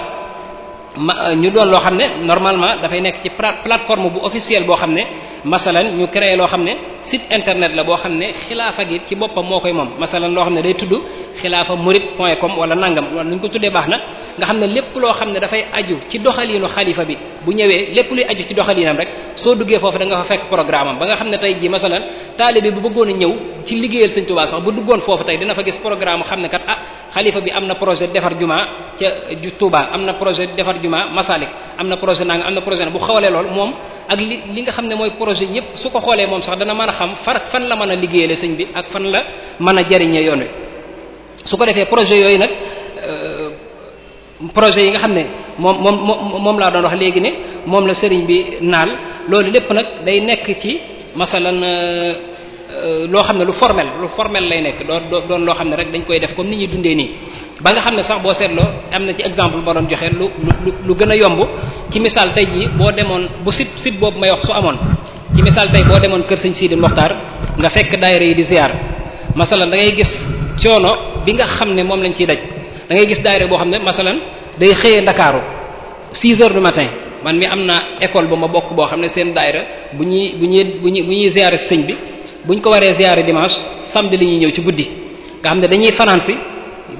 ñu doon loo xam ne normalement dafay nekk ci plateforme bu officielle boo xam ne masalan ñu créé loo xam ne site internet la boo xam ne xilaafa gi ci boppam moo koy moom masalan loo xam ne day tudd xilaafa murid.com wala nangam wala nu ñu ko tuddee baax na nga xam ne lépp loo xam ne dafay aju ci doxaliinu xalifa bi bu ñëwee lépp luy aju ci doxaliinam rek soo duggee foofu da nga fa fekk programme am ba nga xam ne tey ji masalan taalibe bi bu bëggoon a ñëw ci liggéeyal Sëñ Tuubaa sax bu duggoon foofu tey dina fa gis programme xam ne kat xalifa bi am na projet defar juma ca Touba am na projet defar juma Masalik am na projet nanga am na projet bu xoolee lool moom ak li nga xam ne mooy projet yépp su ko xoolee moom sax dana mën a xam fan la mën a liggéeyale sëñ bi ak fan la mën a jariñee yoon wi su ko defee projet yooyu nag projet yi nga xam ne moom laa doon wax léegi ne moom la sëriñ bi naal loolu lépp nag day nekk ci masalan loo xam ne lu formel lay nekk doon loo xam ne rek dañ koy def comme ni ñuy dundee nii ba nga xam ne sax boo seetloo am na ci exemple boo doon joxe lu gën a yomb ci misaal tey jii boo demoon bu site boobu may wax su amoon ci misaal tey boo demoon kër sëñ Sidi Mokhtar nga fekk daayira yi di ziar masalan da ngay gis coono bi nga xam ne moom lañ ciy daj da ngay gis daayira boo xam ne masalan day xëyee Ndakaaru 6 heures du matin man mi am na école bu ma bokk boo xam ne seen daayira bu ñuy ziare sëñ bi buñ ko waree ziare dimanche samedi li ñuy ñëw ci guddi nga xam ne dañuy fanaan si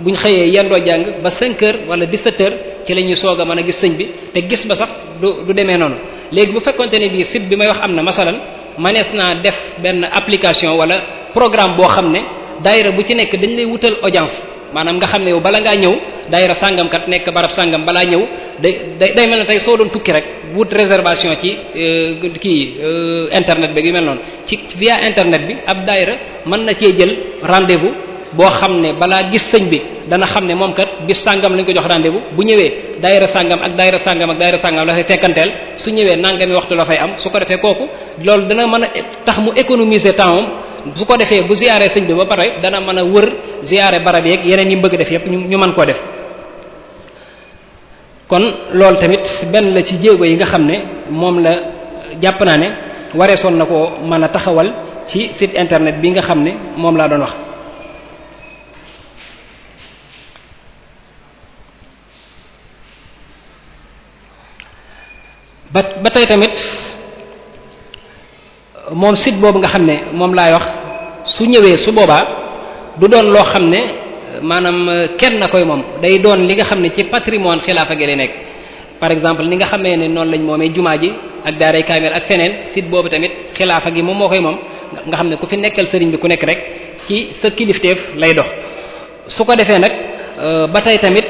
buñ xëyee yendoo jàng ba 5 heures wala 17 heures ci la ñuy soog a mën a gis sëñ bi te gis ba sax du demee noonu léegi bu fekkonte ne bii site bi may wax am na masalan manees naa def benn application wala programme boo xam ne daayira bu ci nekk dañ lay wutal audience maanaam nga xam ne yow bala ngaa ñëw daayira sàngam kat nekk barab sàngam balaa ñëw day mel ne tey soo doon tukki rek wut réservation ci internet bi yu mel noonu ci via internet bi ab daayira mën na cee jël rendez-vous boo xam ne balaa gis sëñ bi dana xam ne moom kat bis sàngam lañ ko jox rendez-vous bu ñëwee daayira sàngam ak daayira sàngam ak daayira sàngam la fay fekkanteel su ñëwee nangami waxtu la fay am su ko defee kooku loolu dana mën a tax mu économiser temps su ko defee bu ziyaare sëñ bi ba pare dana mën a wër ziyaare barab yeeg yeneen yi mu bëgg def yépp ñu mën koo def kon loolu tamit benn la ci jéego yi nga xam ne moom la jàpp naa ne wareesoon na koo mën a taxawal ci site internet bi nga xam ne moom laa doon wax ba tey tamit moom site boobu nga xam ne moom laay wax su ñëwee su boobaa du doon loo xam ne maanaam kenn na koy moom day doon li nga xam ne ci patrimoine xilaafa gi lay nekk par exemple ni nga xamee ne noonu lañ moomee jumaa ji ak daaray kaamil ak feneen site boobu tamit xilaafa gi moom moo koy moom nga xam ne ku fi nekkal sëriñ bi ku nekk rek ci sa kilifteef lay dox su ko defee nag ba tey tamit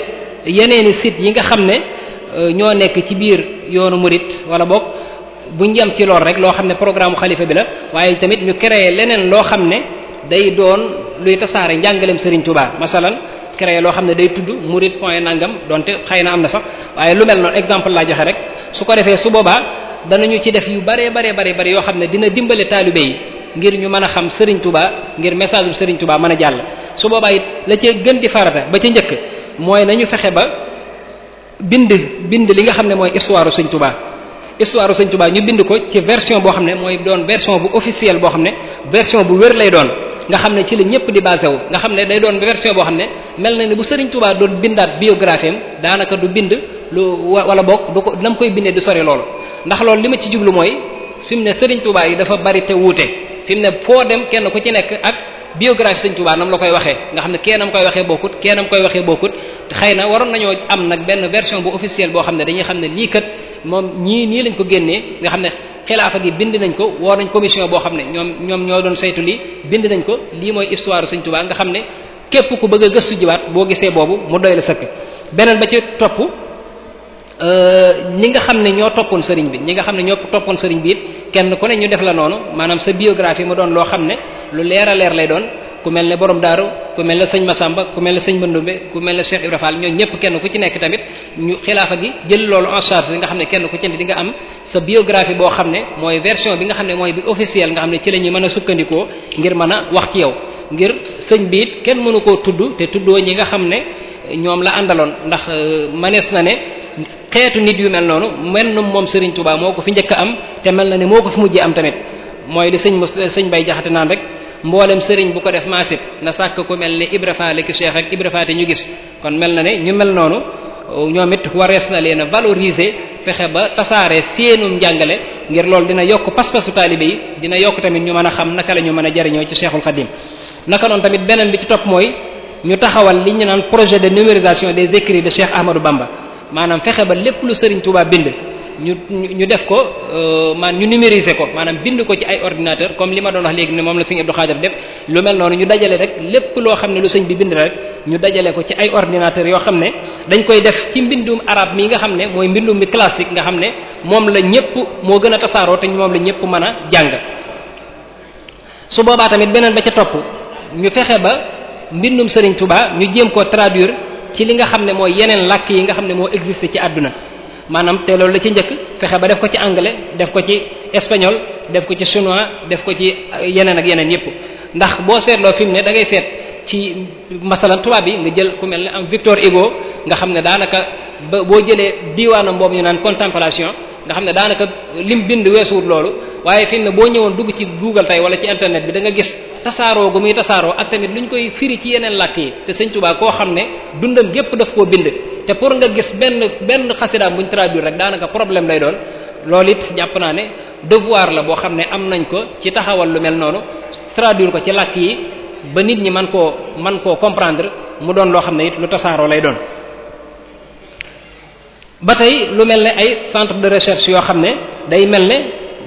yeneeni site yi nga xam ne ñoo nekk ci biir yoonu murit wala boog buñ yem ci lool rek loo xam ne programme xalifa bi la waaye tamit ñu créer leneen loo xam ne day doon luy tasaare njàngaleem Serigne Touba masalan créer loo xam ne day tudd murit point nangam donte xëy na am na sax waaye lu mel noonu exemple laa joxe rek su ko defee su boobaa danañu ci def yu bare yoo xam ne dina dimbale taalibe yi ngir ñu mën a xam Serigne Touba ngir message bu Serigne Touba mën a jàll su boobaa it la ca gën di farata ba ca njëkk mooy nañu fexe ba bind li nga xam ne mooy histoire Serigne Touba histoire Serigne Touba ñu bind ko ci version boo xam ne mooy doon version bu officielle boo xam ne version bu wér lay doon nga xam ne ci la ñëpp di basé wu nga xam ne day doon version boo xam ne mel na ni bu Serigne Touba doon bindaat biographie am daanaka du bind lu wala boog du ko nam koy bindee du sori loolu ndax loolu li ma ci jublu mooy fi mu ne Serigne Touba yi dafa bari te wuute fi mu ne foo dem kenn ku ci nekk ak biographie Serigne Touba nam la koy waxee nga xam ne keenam koy waxee bokkut keenam koy waxee bokkut xëy na waroon nañoo am nag benn version bu officielle boo xam ne dañuy xam ne lii kat moom nii lañ ko génnee nga xam ne xilaafa gi bind nañ ko woo nañ commission boo xam ne ñoom ñoo doon saytu lii bind nañ ko lii mooy histoire Serigne Touba nga xam ne képp ku bëgg a gëstu jiwaat boo gisee boobu mu doy la sëkk beneen ba ci topp ñi nga xam ne ñoo toppoon sëriñ bi ñi nga xam ne ñoo toppoon sëriñ bi it kenn ku ne ñu def la noonu maanaam sa biographie mu doon loo xam ne lu leer a leer lay doon ku mel ne borom daaru ku mel ne sëñ Massamba ku mel ne sëñ Bandumbe ku mel ne Cheikh Ibra Fall ñoo ñëpp kenn ku ci nekk tamit ñu xilaafa gi jël loolu en charge nga xam ne kenn ku ci ne di nga am sa biographie boo xam ne mooy version bi nga xam ne mooy bi officielle nga xam ne ci la ñuy mën a sukkandikoo ngir mën a wax ci yow ngir sëñ bi it kenn mënu koo tudd te tuddoo ñi nga xam ne ñoom la àndaloon ndax manees na ne xeetu nit yu mel noonu mel na moom Serigne Touba moo ko fi njëkk a am te mel na ne moo ko fi mujjee am tamit mooy li sëñ Bay Jaxate naan rek mboolem sëriñ bu ko def maasib na sàkk ku mel ne Ibra Faal ki Cheikh ak Ibra Faati ñu gis kon mel na ne ñu mel noonu ñoom it warees na leen a valoriser fexe ba tasaare seenum njàngale ngir loolu dina yokk pas-pasu taalibe yi dina yokk tamit ñu mën a xam naka la ñu mën a jariñoo ci Cheikhul Khadim naka noonu tamit beneen bi ci topp mooy ñu taxawal li ñu naan projet de numérisation des écrits de Cheikh Ahmadou Bamba maanaam fexe ba lépp lu Serigne Touba bind ñu def ko ñu numériser ko maanaam bind ko ci ay ordinateur comme li ma doon wax léegi ne moom la Serigne Abdou Khadir def lu mel noonu ñu dajale rek lépp loo xam ne lu sëñ bi bind rek ñu dajale ko ci ay ordinateur yoo xam ne dañ koy def ci mbindum arab mi nga xam ne mooy mbindum mi classique nga xam ne moom la ñëpp moo gën a tasaaroo te moom la ñëpp mën a jàng su boobaa tamit beneen ba ca topp ñu fexe ba mbindum Serigne Touba ñu jéem koo traduire ci li nga xam ne mooy yeneen làkk yi nga xam ne moo existé ci àdduna maanaam te loolu la ci njëkk fexe ba def ko ci anglais def ko ci espagnol def ko ci chinois def ko ci yeneen ak yeneen yépp ndax boo seetloo fi mu ne da ngay seet ci masalan tubaab bi nga jël ku mel ne am Victor Hugo nga xam ne daanaka ba boo jëlee diwaanam boobu ñu naan contemplation nga xam ne daanaka lim bind weesuwut loolu waaye fi mu ne boo ñëwoon dugg ci Google tey wala ci internet bi da nga gis tasaaroo gu muy tasaaroo ak tamit lu ñu koy firi ci yeneen làkk yi te Sëñ Tuubaa koo xam ne dundam gépp daf koo bind te pour nga gis benn xasidaam buñ traduire rek daanaka problème lay doon loolu it jàpp naa ne devoir la boo xam ne am nañ ko ci taxawal lu mel noonu traduire ko ci làkk yi ba nit ñi man koo comprendre mu doon loo xam ne it lu tasaaroo lay doon ba tey lu mel ne ay centre de recherche yoo xam ne day mel ne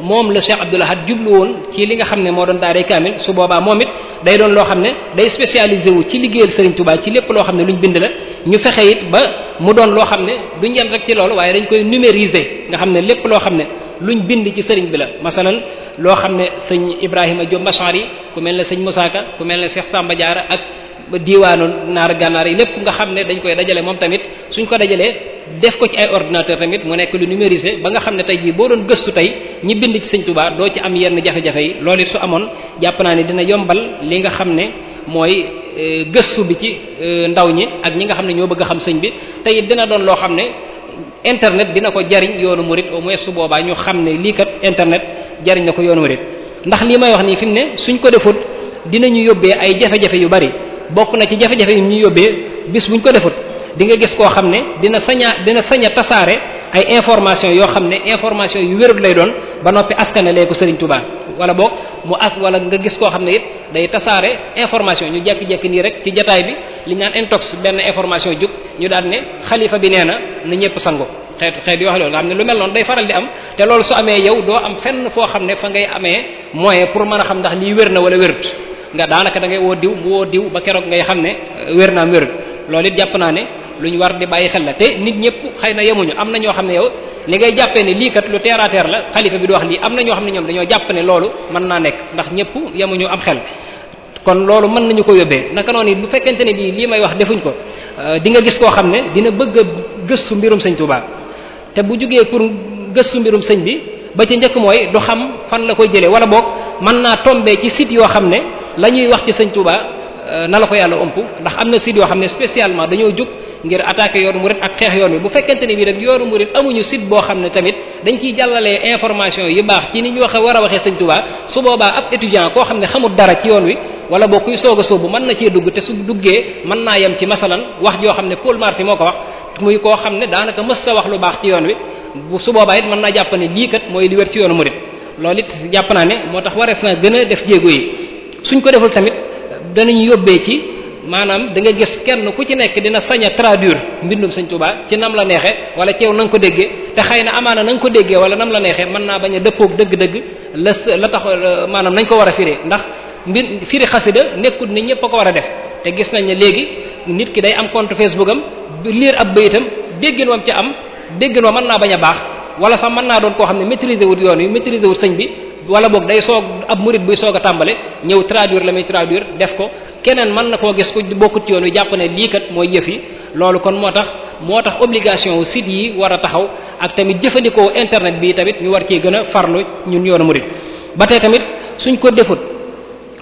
moom la Cheikh Abdoul Ahad jublu woon ci li nga xam ne moo doon daaray kaamil su boobaa moom it day doon loo xam ne day spécialisé wu ci liggéeyal Serigne Touba ci lépp loo xam ne lu ñu bind la ñu fexe it ba mu doon loo xam ne duñ yem rek ci loolu waaye dañ koy numériser nga xam ne lépp loo xam ne luñ bind ci Serigne bi la masalan loo xam ne sëñ Ibrahima Diop Machari ku mel ne sëñ Moussa Ka ku mel ne Cheikh Samba Diarra ak diwaanu naar gànnaar yi lépp nga xam ne dañ koy dajale moom tamit suñ ko dajalee def ko ci ay ordinateur tamit mu nekk lu numérisé ba nga xam ne tey jii boo doon gëstu tey ñi bind ci Sëñ Tuubaa doo ci am yenn jafe-jafe yi loolu it su amoon jàpp naa ne dina yombal li nga xam ne mooy gëstu bi ci ndaw ñi ak ñi nga xam ne ñoo bëgg a xam sëñ bi te it dina doon loo xam ne internet dina ko jariñ yoonu murit au moins su boobaa ñu xam ne lii kat internet jariñ na ko yoonu murit ndax lii may wax nii fi mu ne suñ ko defut dinañu yóbbee ay jafe-jafe yu bari bokk na ci jafe-jafe yu ñu yóbbee bis buñ ko defut di nga gis koo xam ne dina sañ a tasaare ay information yoo xam ne information yu wérut lay doon ba noppi askanalee ko Serigne Touba wala boog wala nga gis koo xam ne it day tasaare information ñu jekki-jekki nii rek ci jataay bi li ñu naan intox benn information jug ñu daan ne xalifa bi nee na ñëpp sango xeet yoo xam loolu nga xam ne lu mel noonu day faral di am te loolu su amee yow doo am fenn foo xam ne fa ngay amee moyen pour mën a xam ndax lii wér na wala wérut nga daanaka da ngay woo diw mu woo diw ba keroog ngay xam ne wér naam wérut loolu it jàpp naa ne lu ñu war di bàyyi xel la te nit ñëpp xëy na yemuñu am na ñoo xam ne yow li ngay jàppee ne lii kat lu terre à terre la xalifa bi di wax lii am na ñoo xam ne ñoom dañoo jàpp ne loolu mën naa nekk ndax ñëpp yemuñu am xel kon loolu mën nañu ko yóbbee naka noonu it bu fekkente ne bii lii may wax defuñ ko di nga gis koo xam ne dina bëgg a gëstu mbirum sëñ Touba te bu jógee pour gëstu mbirum sëñ bi ba ci njëkk mooy du xam fan la koy jëlee wala boog mën naa tombé ci site yoo xam ne la ñuy wax ci sëñ Touba na la ko yàlla ëmp ndax am na site yoo xam ne spécialement dañoo jóg ngir attaquer yoonu murid ak xeex yoon wi bu fekkente ne bii rek yoonu murid amuñu site boo xam ne tamit dañ ciy jàllalee information yu baax ci ni ñu war a waxee sëñ Touba su boobaa ab étudiant koo xam ne xamul dara ci yoon wi wala boo kuy soog a sóobu mën na cee dugg te su duggee mën naa yem ci masalan wax joo xam ne Paul Marty moo ko wax muy koo xam ne daanaka mës sa wax lu baax ci yoon wi su boobaa it mën naa jàpp ne lii kat mooy li wér ci yoonu murid loolu it jàpp naa ne moo tax warees na gën a def jéego yi suñ ko deful tamit danañ yóbbee ci maanaam da nga gis kenn ku ci nekk dina sañ a traduire mbindum sëñ Touba ci nam la neexee wala ci yow na nga ko déggee te xëy na amaana na nga ko déggee wala nam la neexee mën naa bañ a dëppoog dëgg-dëgg la tax maanaam nañ ko war a firee ndax firi xasida nekkul ni ñëpp a ko war a def te gis nañ ne léegi nit ki day am compte Facebook am lire ab bayitam déggin wam ci am déggin wa mën naa bañ a baax wala sax mën naa doon koo xam ne maîtriser wut yoon wi maîtriser wut sëñ bi wala boog day soog ab murid buy soog a tàmbale ñëw traduire la muy traduire def ko keneen mën na koo gis ku bokkut ci yoon wi jàpp ne lii kat mooy yëf yi loolu kon moo tax obligation wu site yi war a taxaw ak tamit jëfandikoo internet bi tamit ñu war cee gën a farlu ñun yoonu murid ba tey tamit suñ ko defut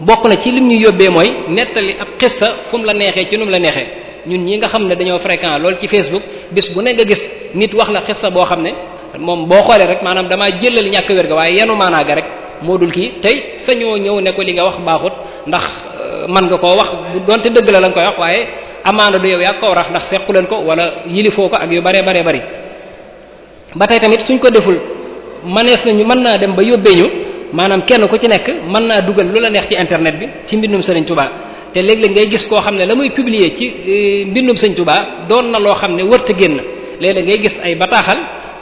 bokk na ci lim ñu yóbbee mooy nettali ab xissa fu mu la neexee ci nu mu la neexee ñun ñi nga xam ne dañoo fréquent loolu ci Facebook bis bu ne nga gis nit wax la xissa boo xam ne moom boo xoolee rek maanaam damaa jëlal ñàkk wér ga waaye yenu maanaaga rek moo dul kii tey sañoo ñëw ne ko li nga wax baaxut ndax mën nga koo wax bu doonte dëgg la nga koy wax waaye amaana du yow yaa ko wax ndax sequ leen ko wala yilifoo ko ak yu bare bari ba tey tamit suñ ko deful mënees nañu mën naa dem ba yóbbee ñu maanaam kenn ku ci nekk mën naa dugal lu la neex ci internet bi ci mbindum Sëriñ Tuubaa te léeg-léeg ngay gis koo xam ne la muy publier ci mbindum Sëriñ Tuubaa doon na loo xam ne wërta génn léeg-léeg ngay gis ay bataaxal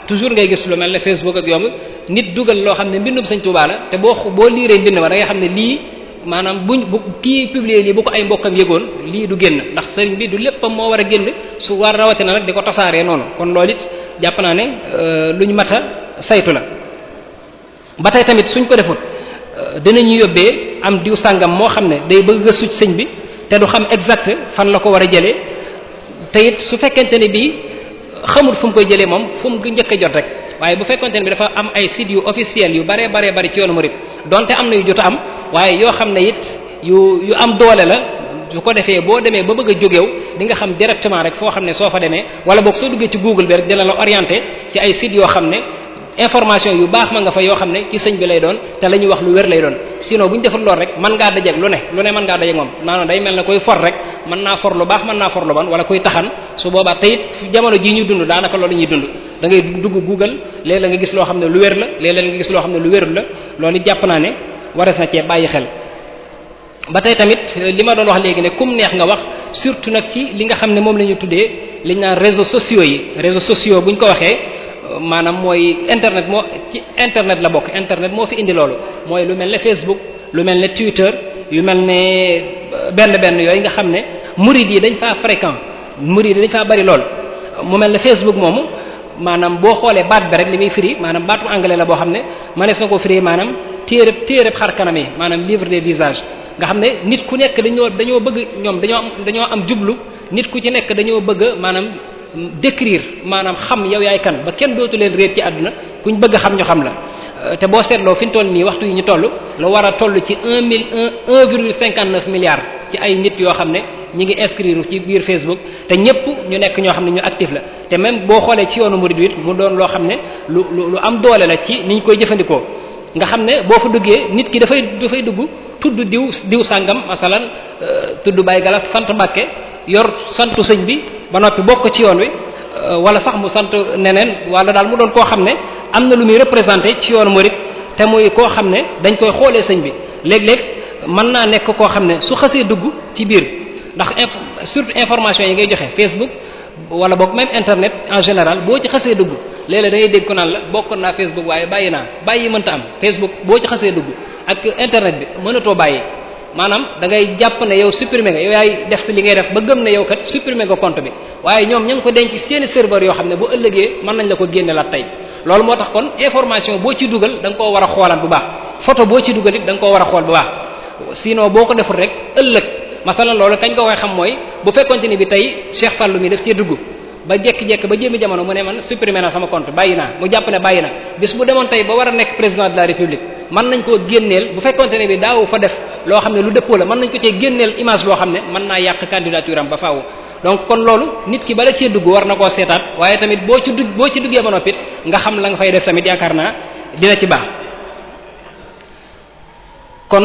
toujours ngay gis lu mel ne Facebook ak yomb nit dugal loo xam ne mbindum Sëriñ Tuubaa la te boo liiree mbind ma da ngay xam ne lii maanaam bu kii publier lii bu ko ay mbokkam yëgoon lii du génn ndax sëriñ bi du léppam moo war a génn su war rawatina nag di ko tasaaree noonu kon loolu it jàpp naa ne luñ mat a saytu la ba tey tamit suñ ko defut dinañu yóbbee am diw sàngam moo xam ne day bëgg gëstu ci sëñ bi te du xam exact fan la ko war a jëlee te it su fekkente ne bii xamul fu mu koy jëlee moom fu mu njëkk a jot rek waaye bu fekkente ne bi dafa am ay sites yu officiels yu bare bari ci yoonu murid donte am na yu jot a am waaye yoo xam ne it yu am doole la su ko defee boo demee ba bëgg a jógeew di nga xam directement rek foo xam ne soo fa demee wala boog soo duggee ci Google bi rek dina la orienté ci ay sites yoo xam ne information yu baax ma nga fa yoo xam ne ci sëñ bi lay doon te la ñuy wax lu wér lay doon sinon bu ñu deful lool rek mën ngaa dajeeg lu ne mën ngaa dajeeg moom maanaam day mel ne koy for rek mën naa for lu baax mën naa for lu bon wala koy taxan su boobaa teyit jamono jii ñuy dund daanaka loolu ñuy dund da ngay dugg Google léeg-la nga gis loo xam ne lu wér la léeg-la nga gis loo xam ne lu wérul la loolu it jàpp naa ne warees na cee bàyyi xel ba tey tamit li ma doon wax léegi ne kum neex nga wax surtout nag ci li nga xam ne moom la ñu tuddee li ñu naan réseaux sociaux yi réseaux sociaux bu ñu ko waxee maanaam mooy internet moo ci internet la bokk internet moo fi indi loolu mooy lu mel ne Facebook lu mel ne Twitter yu mel ne benn yooyu nga xam ne murid yi dañ faa fréquent murid yi dañ faa bari lool mu mel ne Facebook moomu maanaam boo xoolee baat bi rek li muy firi maanaam baatu anglais la boo xam ne mënees na ko firi maanaam téereb xar kanam yi maanaam livre des visages nga xam ne nit ku nekk dañoo bëgg ñoom dañoo am jublu nit ku ci nekk dañoo bëgg maanaam décrire maanaam xam yow yaay kan ba kenn dootu leen réer ci àdduna kuñ bëgg xam ñu xam la te boo seetloo fi ñu toll nii waxtu yi ñu toll la war a toll ci 1,59 milliards ci ay nit yoo xam ne ñi ngi inscrire ci biir Facebook te ñëpp ñu nekk ñoo xam ne ñu actif la te même boo xoolee ci yoonu murid wi mu doon loo xam ne lu am doole la ci ni ñu koy jëfandikoo nga xam ne boo fa duggee nit ki dafay dugg tudd diw sàngam masalan tudd Baye Galas sant Mbàkke yor santu sëñ bi ba noppi bokk ci yoon wi wala sax mu sant neneen wala daal mu doon koo xam ne am na lu muy représenté ci yoonu murid te muy koo xam ne dañ koy xoolee sëñ bi léeg-léeg mën naa nekk koo xam ne su xasee dugg ci biir ndax surtout information yi ngay joxe Facebook wala boog même internet en général boo ci xasee dugg léeg-léeg da ngay dégg ko naan la bokkoon naa Facebook waaye bàyyi mënta am Facebook boo ci xasee dugg ak internet bi mënatoo bàyyi maanaam da ngay jàpp ne yow supprimer nga yow yaay def li ngay def ba gëm ne yow kat supprimer nga compte bi waaye ñoom ña ngi ko denc seeni serveur yoo xam ne bu ëllëgee mën nañ la ko génne la tey loolu moo tax kon information boo ci dugal da nga koo war a xoolaat bu baax photo boo ci dugal it da nga koo war a xool bu baax sinon boo ko deful rek ëllëg masalan loolu kañ ko koy xam mooy bu fekkonte ni bi tey Cheikh Fallou mi daf cee dugg ba jekki-jekki ba jëmi jamono mu ne man supprimer naa sama compte bàyyi naa mu jàpp ne bàyyi na bis bu demoon tey ba war a nekk président de la république mën nañ koo génneel bu fekkonte ne bi daawu fa def loo xam ne lu dëppoo la mën nañ ko cee génneel image boo xam ne mën naa yàq candidature am ba faaw donc kon loolu nit ki bala cee dugg war na koo seetaat waaye tamit boo ci duggee ba noppit nga xam la nga fay def tamit yaakaar naa dina ci baax kon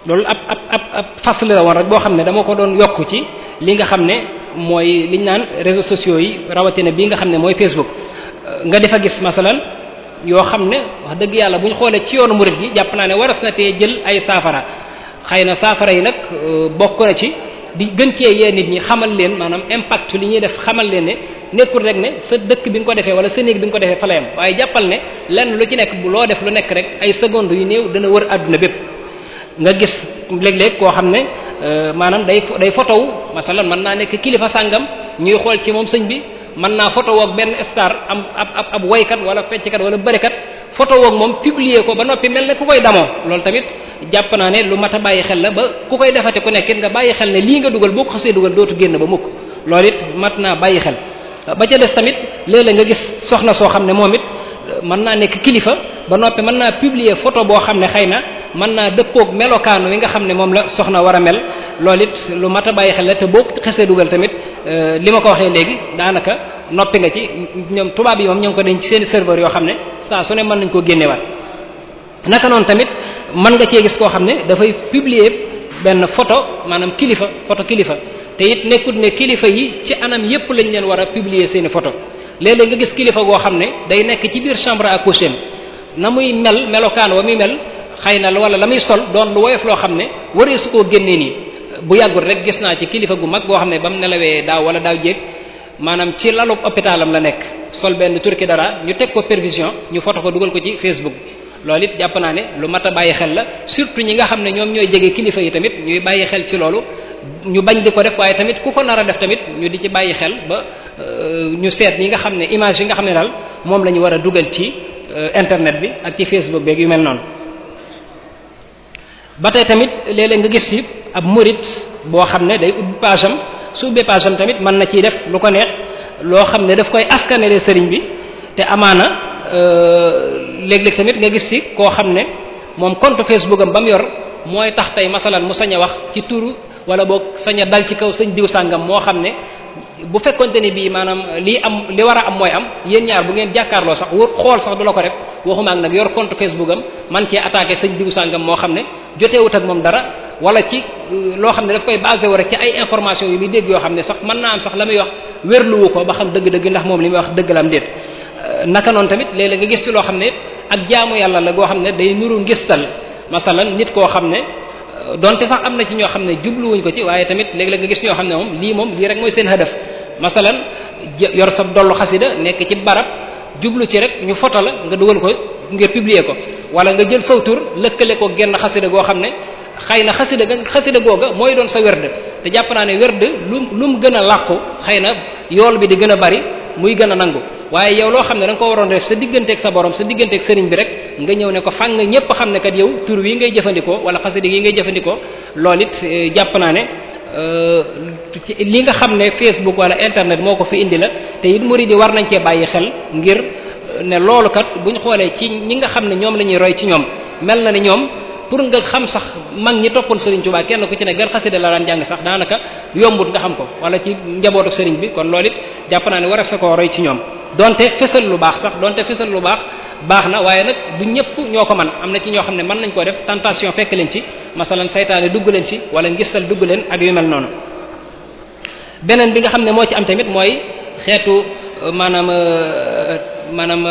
loolu ab fasli la woon rek boo xam ne dama ko doon yokk ci li nga xam ne mooy liñ naan réseaux sociaux yi rawatina bii nga xam ne mooy Facebook nga defa gis masalan yoo xam ne wax dëgg yàlla bu ñu xoolee ci yoonu murid gi jàpp naa ne waras na tee jël ay saafara xëy na saafara yi nag bokk na ci di gën cee yee nit ñi xamal leen maanaam impact li ñuy def xamal leen ne nekkul rek ne sa dëkk bi nga ko defee wala sa néeg bi nga ko defee fa la yam waaye jàppal ne lenn lu ci nekk bu loo def lu nekk rek ay secondes yu néew dana wër àdduna bépp nga gis léeg-léeg koo xam ne maanaam day photowu masalan mën naa nekk kilifa sàngam ñuy xool ci moom sëñ bi mën naa photo woog benn star am ab waykat wala fecckat wala bërekat photo woog moom publier ko ba noppi mel ne ku koy damoo loolu tamit jàpp naa ne lu mat a bàyyi xel la ba ku koy defate ku nekkit nga bàyyi xel ne lii nga dugal boo ko xasee dugal dootu génn ba mukk loolu it mat naa bàyyi xel ba ca des tamit léeg-léeg nga gis soxna soo xam ne moom it mën naa nekk kilifa ba noppi mën naa publier photo boo xam ne xëy na mën naa dëppoog melokaanu wi nga xam ne moom la soxna war a mel loolu it lu mat a bàyyi xel la te boo xesee dugal tamit li ma ko waxee léegi daanaka noppi nga ci ñoom tubaab yi moom ñoo ngi ko denc ci seeni serveur yoo xam ne saa su ne mën nañ koo génnewaat naka noonu tamit mën nga cee gis koo xam ne dafay publier benn maanaam photo kilifa te it nekkut ne kilifa yi ci anam yépp lañ leen war a publier seeni photo léeg-léeg nga gis kilifa goo xam ne day nekk ci biir chambre à coucher na muy melokaan wa muy mel xëy na wala la muy sol doon lu woyof loo xam ne waree su koo génnee nii bu yàggul rek gis naa ci kilifa gu mag goo xam ne ba mu nelawee daaw wala daaw jéeg maanaam ci lalub hôpitalam la nekk sol benn turki dara ñu teg ko pervision ñu photo ko dugal ko ci Facebook loolu it jàpp naa ne lu mat a bàyyi xel la surtout ñi nga xam ne ñoom ñooy jege kilifa yi tamit ñuy bàyyi xel ci loolu ñu bañ di ko def waaye tamit ku ko nar a def tamit ñu di ci bàyyi xel ba ñu seet ñi nga xam ne image yi nga xam ne daal moom la ñu war a dugal ci internet bi ak ci Facebook beeg yu mel noonu. ba tey tamit léeg-léeg nga gis ci ab murit boo xam ne day ubbi page am su ubbee page am tamit mën na ciy def lu ko neex loo xam ne daf koy askanele sëriñ bi te amaana léeg-léeg tamit nga gis ci koo xam ne moom compte Facebook am ba mu yor mooy tax tey masalan mu sañ a wax ci turu wala boog sañ a dal ci kaw sëñ diw sàngam moo xam ne bu fekkonte ni bii maanaam li war a am mooy am yéen ñaar bu ngeen jàkkaarloo sax xool sax du la ko def waxuma ak nag yor compte Facebook am man cee attaqué sëñ diw sàngam moo xam ne joteewut ak moom dara wala ci loo xam ne daf koy basé wu rek ci ay information yu muy dégg yoo xam ne sax mën naa am sax la muy wax wérluwu ko ba xam dëgg-dëgg ndax moom li muy wax dëgg la am déet naka noonu tamit léeg-léeg nga gis ci loo xam ne ak jaamu yàlla la goo xam ne day nuru ngistal masalan nit koo xam ne donte sax am na ci ñoo xam ne jubluwuñ ko ci waaye tamit léeg-léeg nga gis ñoo xam ne moom lii rek mooy seen hadaf masalan yor sa dollu xasida nekk ci barab jublu ci rek ñu foto la nga dugal ko ngir publier ko wala nga jël saw tur lëkkale ko genn xasida goo xam ne xëy na xasida googa mooy doon sa werd te jàpp naa ne werd lu mu gën a làqu xëy na yool bi di gën a bari muy gën a nangu waaye yow loo xam ne da nga ko waroon def sa digganteeg sa borom sa digganteeg sëriñ bi rek nga ñëw ne ko fang ñépp xam ne kat yow tur wi ngay jëfandikoo wala xasida yi ngay jëfandikoo loolu it jàpp naa ne li nga xam ne Facebook wala internet moo ko fi indi la te it murid yi war nañ cee bàyyi xel ngir ne loolu kat buñ xoolee ci ñi nga xam ne ñoom la ñuy roy ci ñoom mel na ne ñoom pour nga xam sax mag ñi toppoon Serigne Touba kenn ku ci ne gan xasida la daan jàng sax daanaka yombut nga xam ko wala ci njabootu Serigne bi kon loolu it jàpp naa ne war a sa koo roy ci ñoom donte fesal lu baax sax donte fesal lu baax na waaye nag du ñëpp ñoo ko man am na ci ñoo xam ne mën nañ koo def tentation fekk leen ci masalan saytaane dugg leen ci wala ngistal dugg leen ak yu mel noonu beneen bi nga xam ne moo ci am tamit mooy xeetu maanaam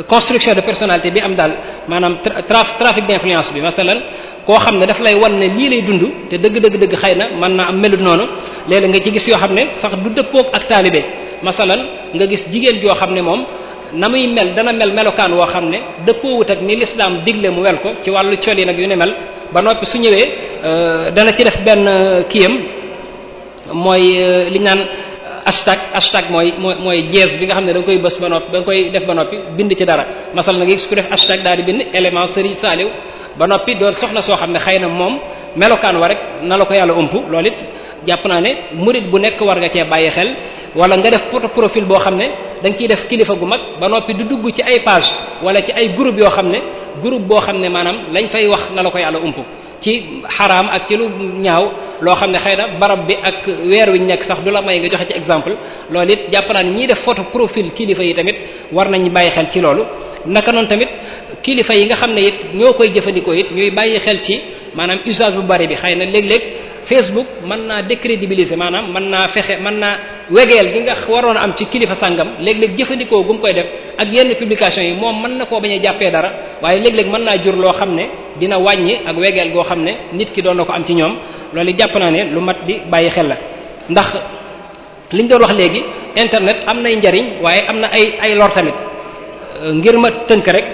construction de personnalité bi am daal maanaam trafic d'influence bi masalan koo xam ne daf lay wan ne lii lay dund te dëgg xëy na mën naa am melut noonu léeg-léeg nga ci gis yoo xam ne sax du dëppoog ak taalibe masalan nga gis jigéen joo xam ne moom na muy mel dana mel melokaan woo xam ne dëppoowut ak ni lislaam digle mu wel ko ci wàllu col yi nag yu ne mel ba noppi su ñëwee dana ci def benn kiyam mooy li ñu naan hashtag mooy jees bi nga xam ne da nga koy bës ba noppi da nga koy def ba noppi bind ci dara masal na nga gis ku def hashtag daal di bind élément Serigne Saliou ba noppi doon soxna soo xam ne xëy na moom melokaan wa rek na la ko yàlla ëmp loolu it jàpp naa ne murid bu nekk war nga cee bàyyi xel wala nga def photo profil boo xam ne da nga ciy def kilifa gu mag ba noppi du dugg ci ay page wala ci ay groupe yoo xam ne groupe boo xam ne maanaam lañ fay wax na la ko yàlla ëmp ci xaraam ak ci lu ñaaw loo xam ne xëy na barab bi ak weer wi ñu nekk sax du la may nga joxe ci exemple loolu it jàpp naa ne ñiy def photo profil kilifa yi tamit war nañ bàyyi xel ci loolu naka noonu tamit kilifa yi nga xam ne it ñoo koy jëfandikoo it ñuy bàyyi xel ci maanaam usage bu bari bi xëy na léeg-léeg Facebook mën naa décrédibiliser maanaam mën naa wegeel gi nga waroon a am ci kilifa sàngam léeg-léeg jëfandikoo gu mu koy def ak yenn publication yi moom mën na koo bañ a jàppee dara waaye léeg-léeg mën naa jur loo xam ne dina wàññi ak wegeel goo xam ne nit ki doon na ko am ci ñoom loolu jàpp naa ne lu mat di bàyyi xel la ndax liñ doon wax léegi internet am nay njariñ waaye am na ay lor tamit ngir ma tënk rek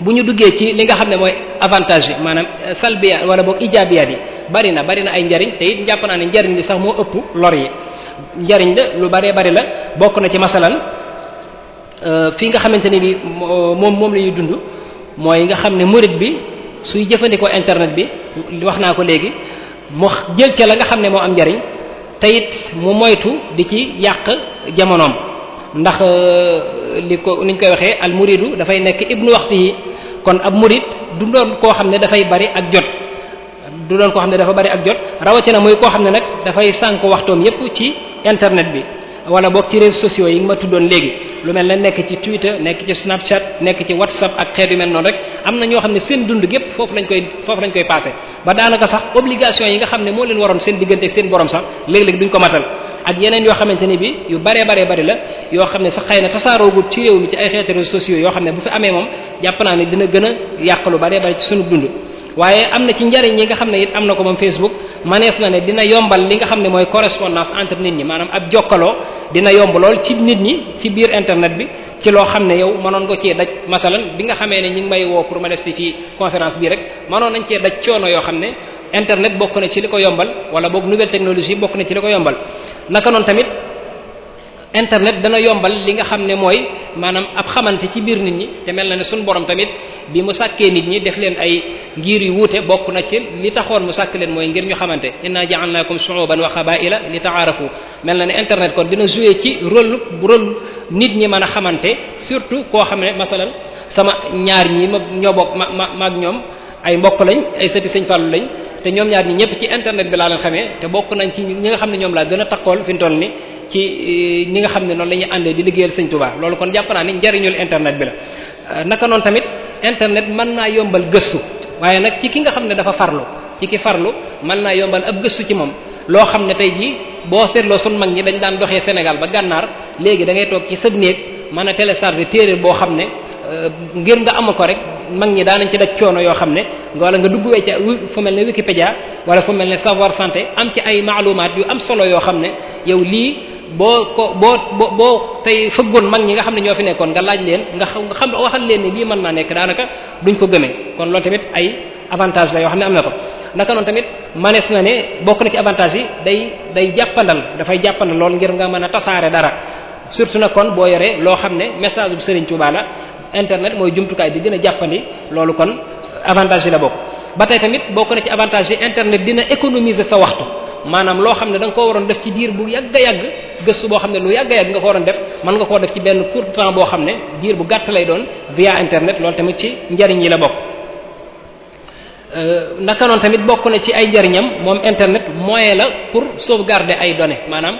bu ñu duggee ci li nga xam ne mooy avantage yi maanaam salbiya wala boog ijaabiyaat yi bari na ay njariñ te it jàpp naa ne njariñ li sax moo ëpp lor yi njariñ la lu baree bari la bokk na ci masalan fii nga xamante ni bi moom la ñuy dund mooy nga xam ne murid bi suy jëfandikoo internet bi wax naa ko léegi mu jël ca la nga xam ne moo am njariñ te it mu moytu di ci yàq jamonoom ndax li ko niñ koy waxee al muridu dafay nekk ibnu waxtu yi kon ab murid du doon koo xam ne dafay bari ak jot du doon koo xam ne dafa bari ak jot rawatina muy koo xam ne nag dafay sànk waxtoom yépp ci internet bi wala boog ci réseaux sociaux yi nga ma tuddoon léegi lu mel ne nekk ci Twitter nekk ci Snapchat nekk ci WhatsApp ak xeet yu mel noonu rek am na ñoo xam ne seen dund gépp foofu lañ koy passé ba daanaka sax obligation yi nga xam ne moo leen waroon seen diggante ak seen borom sax léeg-léeg duñ ko matal ak yeneen yoo xamante ni bi yu baree bari la yoo xam ne sax xëy na tasaaroogut ci réew mi ci ay xeeti réseaux sociaux yoo xam ne bu fi amee moom jàpp naa ne dina gën a yàq lu baree bari ci sunu dund waaye am na ci njariñ yi nga xam ne it am na ko moom Facebook manees na ne dina yombal li nga xam ne mooy correspondance entre nit ñi maanaam ab jokkaloo dina yomb lool ci nit ñi ci biir internet bi ci loo xam ne yow mënoon nga cee daj masalan bi nga xamee ne ñi ngi may woo pour ma def si fii conférence bii rek mënoon nañ cee daj coono yoo xam ne internet bokk na ci li ko yombal wala boog nouvelle technologie bokk na ci li ko yombal naka noonu tamit internet dana yombal li nga xam ne mooy maanaam ab xamante ci biir nit ñi te mel na ne suñu borom tamit bi mu sàkkee nit ñi def leen ay ngir yu wuute bokk na ci li taxoon mu sàkk leen mooy ngir ñu xamante inna ja'alnakum shu'uban wa qaba'ila li ta'arafu mel na ne internet kon dina jouer ci rôle nit ñi mën a xamante surtout koo xam ne masalan sama ñaar ñi ma ñoo bokk maag ñoom ay mbokk lañ ay sëti Sëñ Fallu lañ te ñoom ñaar ñi ñëpp ci internet bi laa leen xamee te bokk nañ ci ñi nga xam ne ñoom laa gën a takkool fi mu toll ni ci ñi nga xam ne noonu la ñuy àndee di liggéeyal Sëñ Tuubaa loolu kon jàpp naa ni njariñul internet bi la naka noonu tamit internet mën naa yombal gëstu waaye nag ci ki nga xam ne dafa farlu ci ki farlu mën naa yombal ab gëstu ci moom loo xam ne tey jii boo seetloo sunu mag ñi dañ daan doxee Sénégal ba gànnaar léegi da ngay toog ci sëb néeg mën a télécharger téere boo xam ne ngir nga am ko rek mag ñi daanañ ci daj coono yoo xam ne wala nga dugg wecca fu mel ne Wikipédia wala fu mel ne Savoir Santé am ci ay maalumaat yu am solo yoo xam ne yow lii boo tey fëggoon mag ñi nga xam ne ñoo fi nekkoon nga laaj leen nga xam waxal leen ni lii mën naa nekk daanaka duñ ko gëmee kon loolu tamit ay avantage la yoo xam ne am na ko naka noonu tamit manees na ne bokk na ci avantage yi day jàppandal dafay jàppandal lool ngir nga mën a tasaare dara surtout nag kon boo yoree loo xam ne message bu Serigne Touba la internet mooy jumtukaay bi gën a jàppandi loolu kon avantage yi la bokk ba tey tamit bokk na ci avantage yi internet dina économiser sa waxtu maanaam loo xam ne da nga koo waroon def ci diir bu yàgg a yàgg gëstu boo xam ne lu yàgg a yàgg nga ko waroon def mën nga koo def ci benn court temps boo xam ne diir bu gàtt lay doon via internet loolu tamit ci njariñ yi la bokk naka noonu tamit bokk na ci ay njariñam moom internet moyen la pour sauvegarder ay données maanaam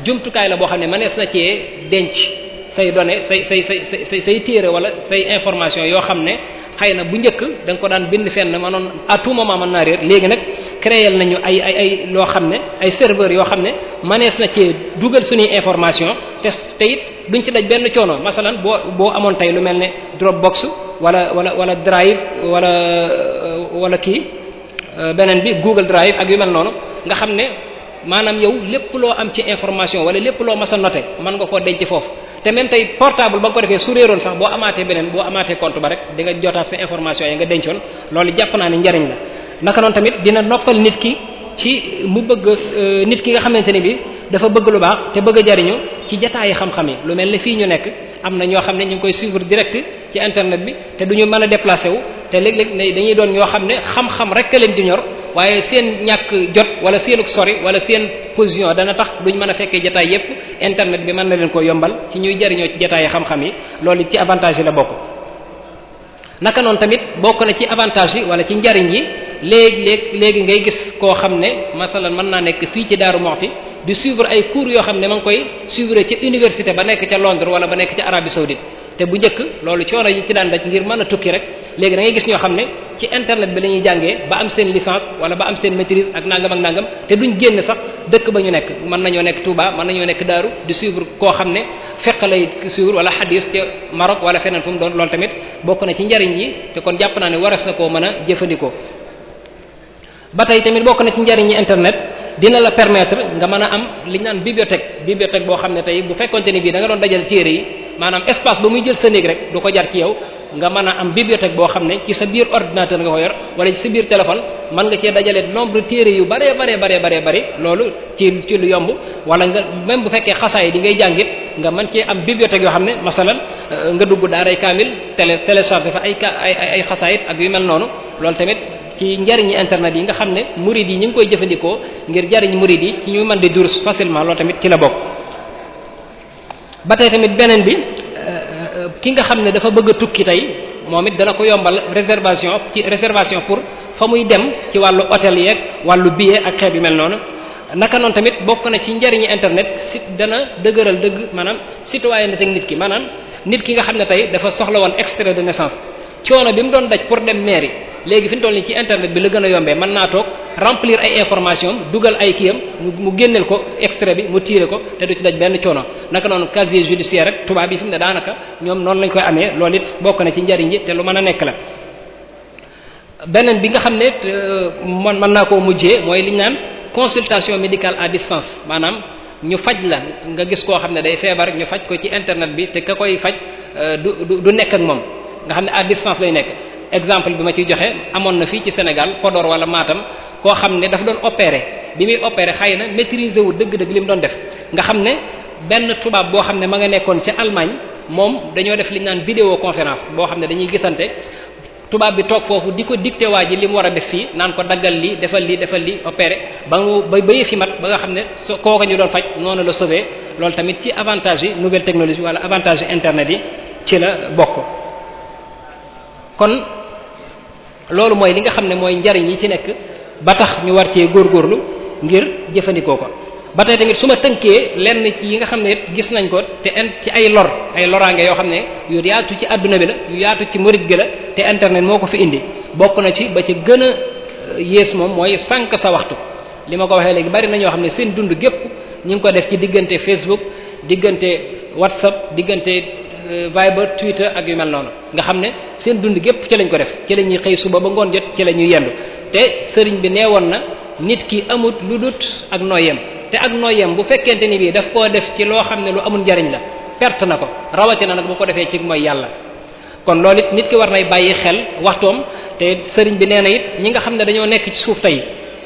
jumtukaay la boo xam ne mënees na cee denc say données say téere wala say information yoo xam ne xëy na bu njëkk da nga ko daan bind fenn manoon à tout moment mën naa réer léegi nag créer nañu ay loo xam ne ay serveurs yoo xam ne mënees na cee dugal suñuy information te it duñ ci daj benn coono masalan boo amoon tey lu mel ne Dropbox wala Drive wala kii beneen bi Google Drive ak yu mel noonu nga xam ne maanaam yow lépp loo am ci information wala lépp loo mas a noté mën nga koo denc foofu te même tey portable ba nga ko defee su réeroon sax boo amaatee beneen boo amaatee compte ba rek di nga jotaat sa information yi nga dencoon loolu jàpp naa ne njariñ la naka noonu tamit dina noppal nit ki ci mu bëgg nit ki nga xamante ne bi dafa bëgg lu baax te bëgg a jariñu ci jataayi xam-xam yi lu mel ne fii ñu nekk am na ñoo xam ne ñu ngi koy suivre direct ci internet bi te du ñu mën a déplacé wu te léeg-léeg dañuy doon ñoo xam ne xam-xam rek a leen di ñor waaye seen ñàkk jot wala seenuk sori wala seen position dana tax duñ mën a fekkee jataay yépp internet bi mën na leen ko yombal ci ñuy jariñoo ci jataayi xam-xam yi loolu ci avantage yi la bokk naka noonu tamit bokk na ci avantage yi wala ci njariñ yi léegi ngay gis koo xam ne masalan mën naa nekk fii ci Daaru Muxti di suivre ay cours yoo xam ne ma ngi koy suivre ca université ba nekk ca Londres wala ba nekk ca Arabie Saoudite te bu njëkk loolu coono yi ci daan daj ngir mën a tukki rek léegi da ngay gis ñoo xam ne ci internet bi la ñuy jàngee ba am seen licence wala ba am seen maîtrise ak nangam te duñ génn sax dëkk ba ñu nekk mën nañoo nekk Touba mën nañoo nekk Daaru di suivre koo xam ne fiqh lay suivre wala hadis ca Maroc wala feneen fu mu doon loolu tamit bokk na ci njariñ yi te kon jàpp naa ne waras na koo mën a jëfandikoo ba tey tamit bokk na ci njariñ yi internet dina la permettre nga mën a am li ñu naan bibliothèque boo xam ne tey bu fekkonte ni bii da nga doon dajal téere yi maanaam espace ba muy jël sa néeg rek du ko jar ci yow nga mën a am bibliothèque boo xam ne ci sa biir ordinateur nga ko yor wala ci sa biir téléphone mën nga cee dajale nombre téere yu bari loolu ci lu yomb wala nga même bu fekkee xasaay di ngay jàngit nga mën cee am bibliothèque yoo xam ne masalan nga dugg daaray kaamil télécharger fa ay xasaayit ak yu mel noonu loolu tamit ci njariñi internet yi nga xam ne murid yi ñu ngi koy jëfandikoo ngir jariñ murid yi ci ñu mën di durus facilement loolu tamit ci la bokk ba tey tamit beneen bi ki nga xam ne dafa bëgg a tukki tey moom it dana ko yombal réservation pour fa muy dem ci wàllu hôtel yeeg wàllu billet ak xeet yu mel noonu naka noonu tamit bokk na ci njariñu internet si dana dëgëral dëgg maanaam citoyenneté ak nit ki maanaam nit ki nga xam ne tey dafa soxla woon extrait de naissance coono bi mu doon daj pour dem mairie léegi fi mu toll nii ci internet bi la gën a yombee mën naa toog remplir ay information dugal ay kiyam mu génneel ko extrait bi mu tiire ko te du ci daj benn coono naka noonu casier judiciaire rek tubaab yi fi mu ne daanaka ñoom noonu lañ koy amee loolu it bokk na ci njariñ yi te lu mën a nekk la. beneen bi nga xam ne man mën naa koo mujjee mooy li ñu naan consultation médicale à distance maanaam ñu faj la nga gis koo xam ne day feebar ñu faj ko ci internet bi te ka koy faj du nekk ak moom nga xam ne à distance lay nekk. exemple bi ma ciy joxe amoon na fii ci Sénégal Podor wala Matam koo xam ne dafa doon opérer bi muy opérer xëy na maîtriser wu dëgg-dëgg li mu doon def nga xam ne benn tubaab boo xam ne ma nga nekkoon ca Allemagne moom dañoo def li ñu naan vidéoconférence boo xam ne dañuy gisante tubaab bi toog foofu di ko dicté waa ji li mu war a def fii naan ko daggal lii defal lii opérer ba yëfi mat ba nga xam ne kooka ñu doon faj noonu la sauvé loolu tamit ci avantage yi nouvelle technologie wala avantage yi internet yi ci la bokk. kon loolu mooy li nga xam ne mooy njariñ yi ci nekk ba tax ñu war cee góorgóorlu ngir jëfandikoo ko ba tey tamit su ma tënkee lenn ci yi nga xam ne it gis nañ ko te ci ay loraange yoo xam ne yu yaatu ci àdduna bi la yu yaatu ci murid gi la te internet moo ko fi indi bokk na ci ba ci gën a yées moom mooy sànq sa waxtu li ma ko waxee léegi bari na ñoo xam ne seen dund gépp ñu ngi ko def ci diggante Facebook diggante WhatsApp diggante Viber Twitter ak yu mel noonu nga xam ne seen dund gépp ci lañ ko def ci la ñuy xëy suba ba ngoon jot ci la ñuy yendu te sëriñ bi nee woon na nit ki amut lu dut ak nooyem te ak nooyem bu fekkente ni bii daf koo def ci loo xam ne lu amul njariñ la perte na ko rawatina nag bu ko defee ci mooy yàlla kon loolu it nit ki war nay bàyyi xel waxtoom te sëriñ bi nee na it ñi nga xam ne dañoo nekk ci suuf tey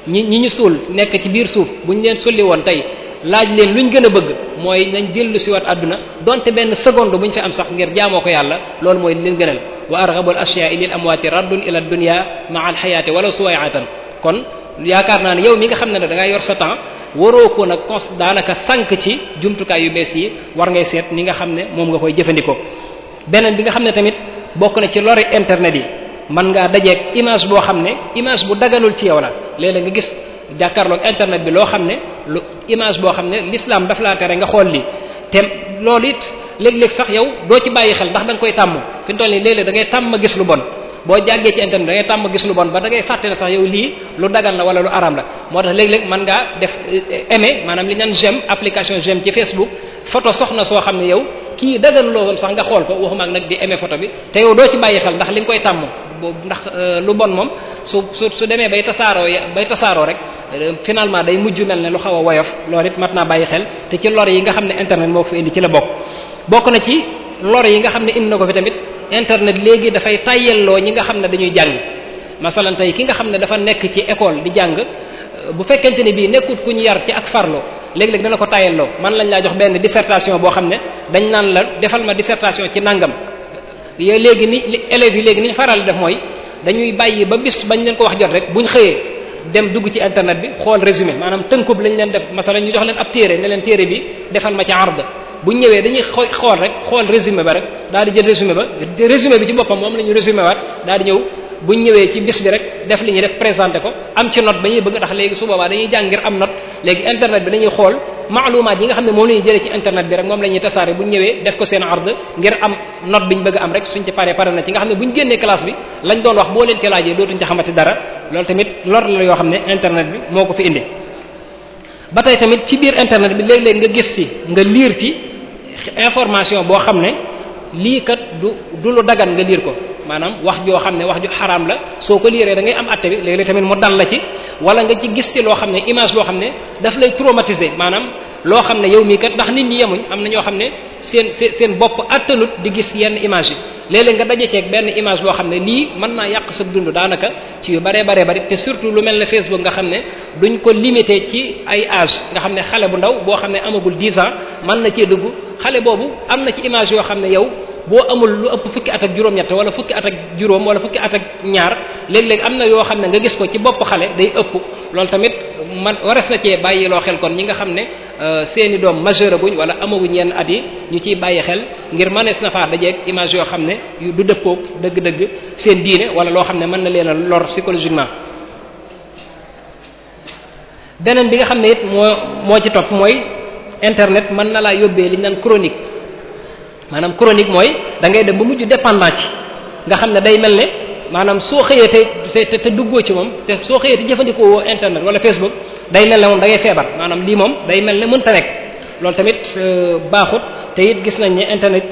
ñi ñu suul nekk ci biir suuf bu ñu leen sulli woon tey laaj leen luñ gën a bëgg mooy nañ dellu si wat àdduna donte benn seconde bu ñu fi am sax ngir jaamoo ko yàlla loolu mooy leen gënal wa arghabul ashyaa'i lil amwaati raddun ila dunya ma'a al hayaati wala suwayatan kon yaakaar naa ne yow mi nga xam ne da nga yor sa temps waroo ko nag daanaka sànq ci jumtukaay yu bees yi war ngay seet ni nga xam ne moom nga koy jëfandikoo. beneen bi nga xam ne tamit bokk na ci lori internet yi mën ngaa dajeeg image boo xam ne image bu daganul ci yow la léeg-léeg nga gis jàkkaarloog internet bi loo xam ne lu image boo xam ne l'islam daf laa tere nga xool lii te loolu it léeg-léeg sax yow doo ci bàyyi xel ndax da nga koy tàmm fi mu toll nii léeg-léeg da ngay tàmm gis lu bon boo jàggee ci internet da ngay tàmm gis lu bon ba da ngay fàtte ne sax yow lii lu dagal la wala lu araam la moo tax léeg-léeg mën ngaa def aimer maanaam li ñaan j'aime application j'aime ci Facebook photo soxna soo xam ne yow kii dagan loo woon sax nga xool ko waxuma ak nag di aimer photo bi te yow doo ci bàyyi xel ndax li nga koy tàmm ndax lu bon moom su demee bay tasaaroo rek finalement day mujj mel ne lu xaw a woyof loolu it mat naa bàyyi xel te ci lor yi nga xam ne internet moo ko fi indi ci la bokk na ci lor yi nga xam ne indi na ko fi tamit internet léegi dafay tayyelloo ñi nga xam ne dañuy jàng masalan tey ki nga xam ne dafa nekk ci école di jàng bu fekkente ne bii nekkut ku ñu yar ci ak farlo léeg-léeg dana ko tayyelloo man lañ laa jox benn dissertation boo xam ne dañ naan la defal ma dissertation ci nangam yow léegi ni élèves yi léegi ni ñu faral def mooy dañuy bàyyi ba bis bañ leen ko wax jot rek buñ xëyee dem dugg ci internet bi xool résumé maanaam tënkub lañ leen def masalan ñu jox leen ab téere ne leen téere bi defal ma ci ard bu ñu ñëwee dañuy xool rek xool résumé ba rek daal di jël résumé bi ci boppam moom la ñu résumé waat daal di ñëw bu ñu ñëwee ci bis bi rek def li ñuy def présenté ko am ci note ba ñuy bëgg ndax léegi su boobaa dañuy jàng ngir am note léegi internet bi dañuy xool maalumaat yi nga xam ne moom la ñuy jëlee ci internet bi rek moom la ñuy tasaare bu ñu ñëwee def ko seen ard ngir am note bi ñu bëgg am rek suñ ci pare na ci nga xam ne bu ñu génnee classe bi lañ doon wax boo leen ci laajee dootuñ ci xamati dara loolu tamit lor la yoo xam ne internet bi moo ko fi indi ba tey tamit ci biir internet bi léeg-léeg nga gis ci nga liir ci information boo xam ne lii kat du lu dagan nga liir ko maanaam wax joo xam ne wax ju xaraam la soo ko liiree da ngay am atte bi léeg-léeg tamit mu dal la ci wala nga ci gis ci loo xam ne image boo xam ne daf lay traumatiser maanaam loo xam ne yow mii kat ndax nit ñi yemuñ am na ñoo xam ne seen bopp attanut di gis yenn image yi léeg-léeg nga daje ceeg benn image boo xam ne lii mën naa yàq sa dund daanaka ci yu baree bari te surtout lu mel ne Facebook nga xam ne duñ ko limité ci ay âge nga xam ne xale bu ndaw boo xam ne amagul 10 ans mën na cee dugg xale boobu am na ci image yoo xam ne yow boo amul lu ëpp fukki at ak juróom-ñett wala fukki at ak juróom wala fukki at ak ñaar léeg-léeg am na yoo xam ne nga gis ko ci bopp xale day ëpp loolu tamit man wares na cee bàyyi loo xel kon ñi nga xam ne seeni doom majeur aguñ wala amaguñ yenn at yi ñu ciy bàyyi xel ngir mënees na faa dajeeg image yoo xam ne du dëppoog dëgg-dëgg seen diine wala loo xam ne mën na leen a lor psychologiquement beneen bi nga xam ne it moo ci topp mooy internet mën na laa yóbbee li ñu naan chronique maanaam chronique mooy da ngay dem ba mujj dépendant ci nga xam ne day mel ne maanaam soo xëyee te duggoo ci moom te soo xëyee te jëfandikoo woo internet wala Facebook day mel ne moom da ngay feebar maanaam lii moom day mel ne mënta nekk loolu tamit baaxut te it gis nañ ne internet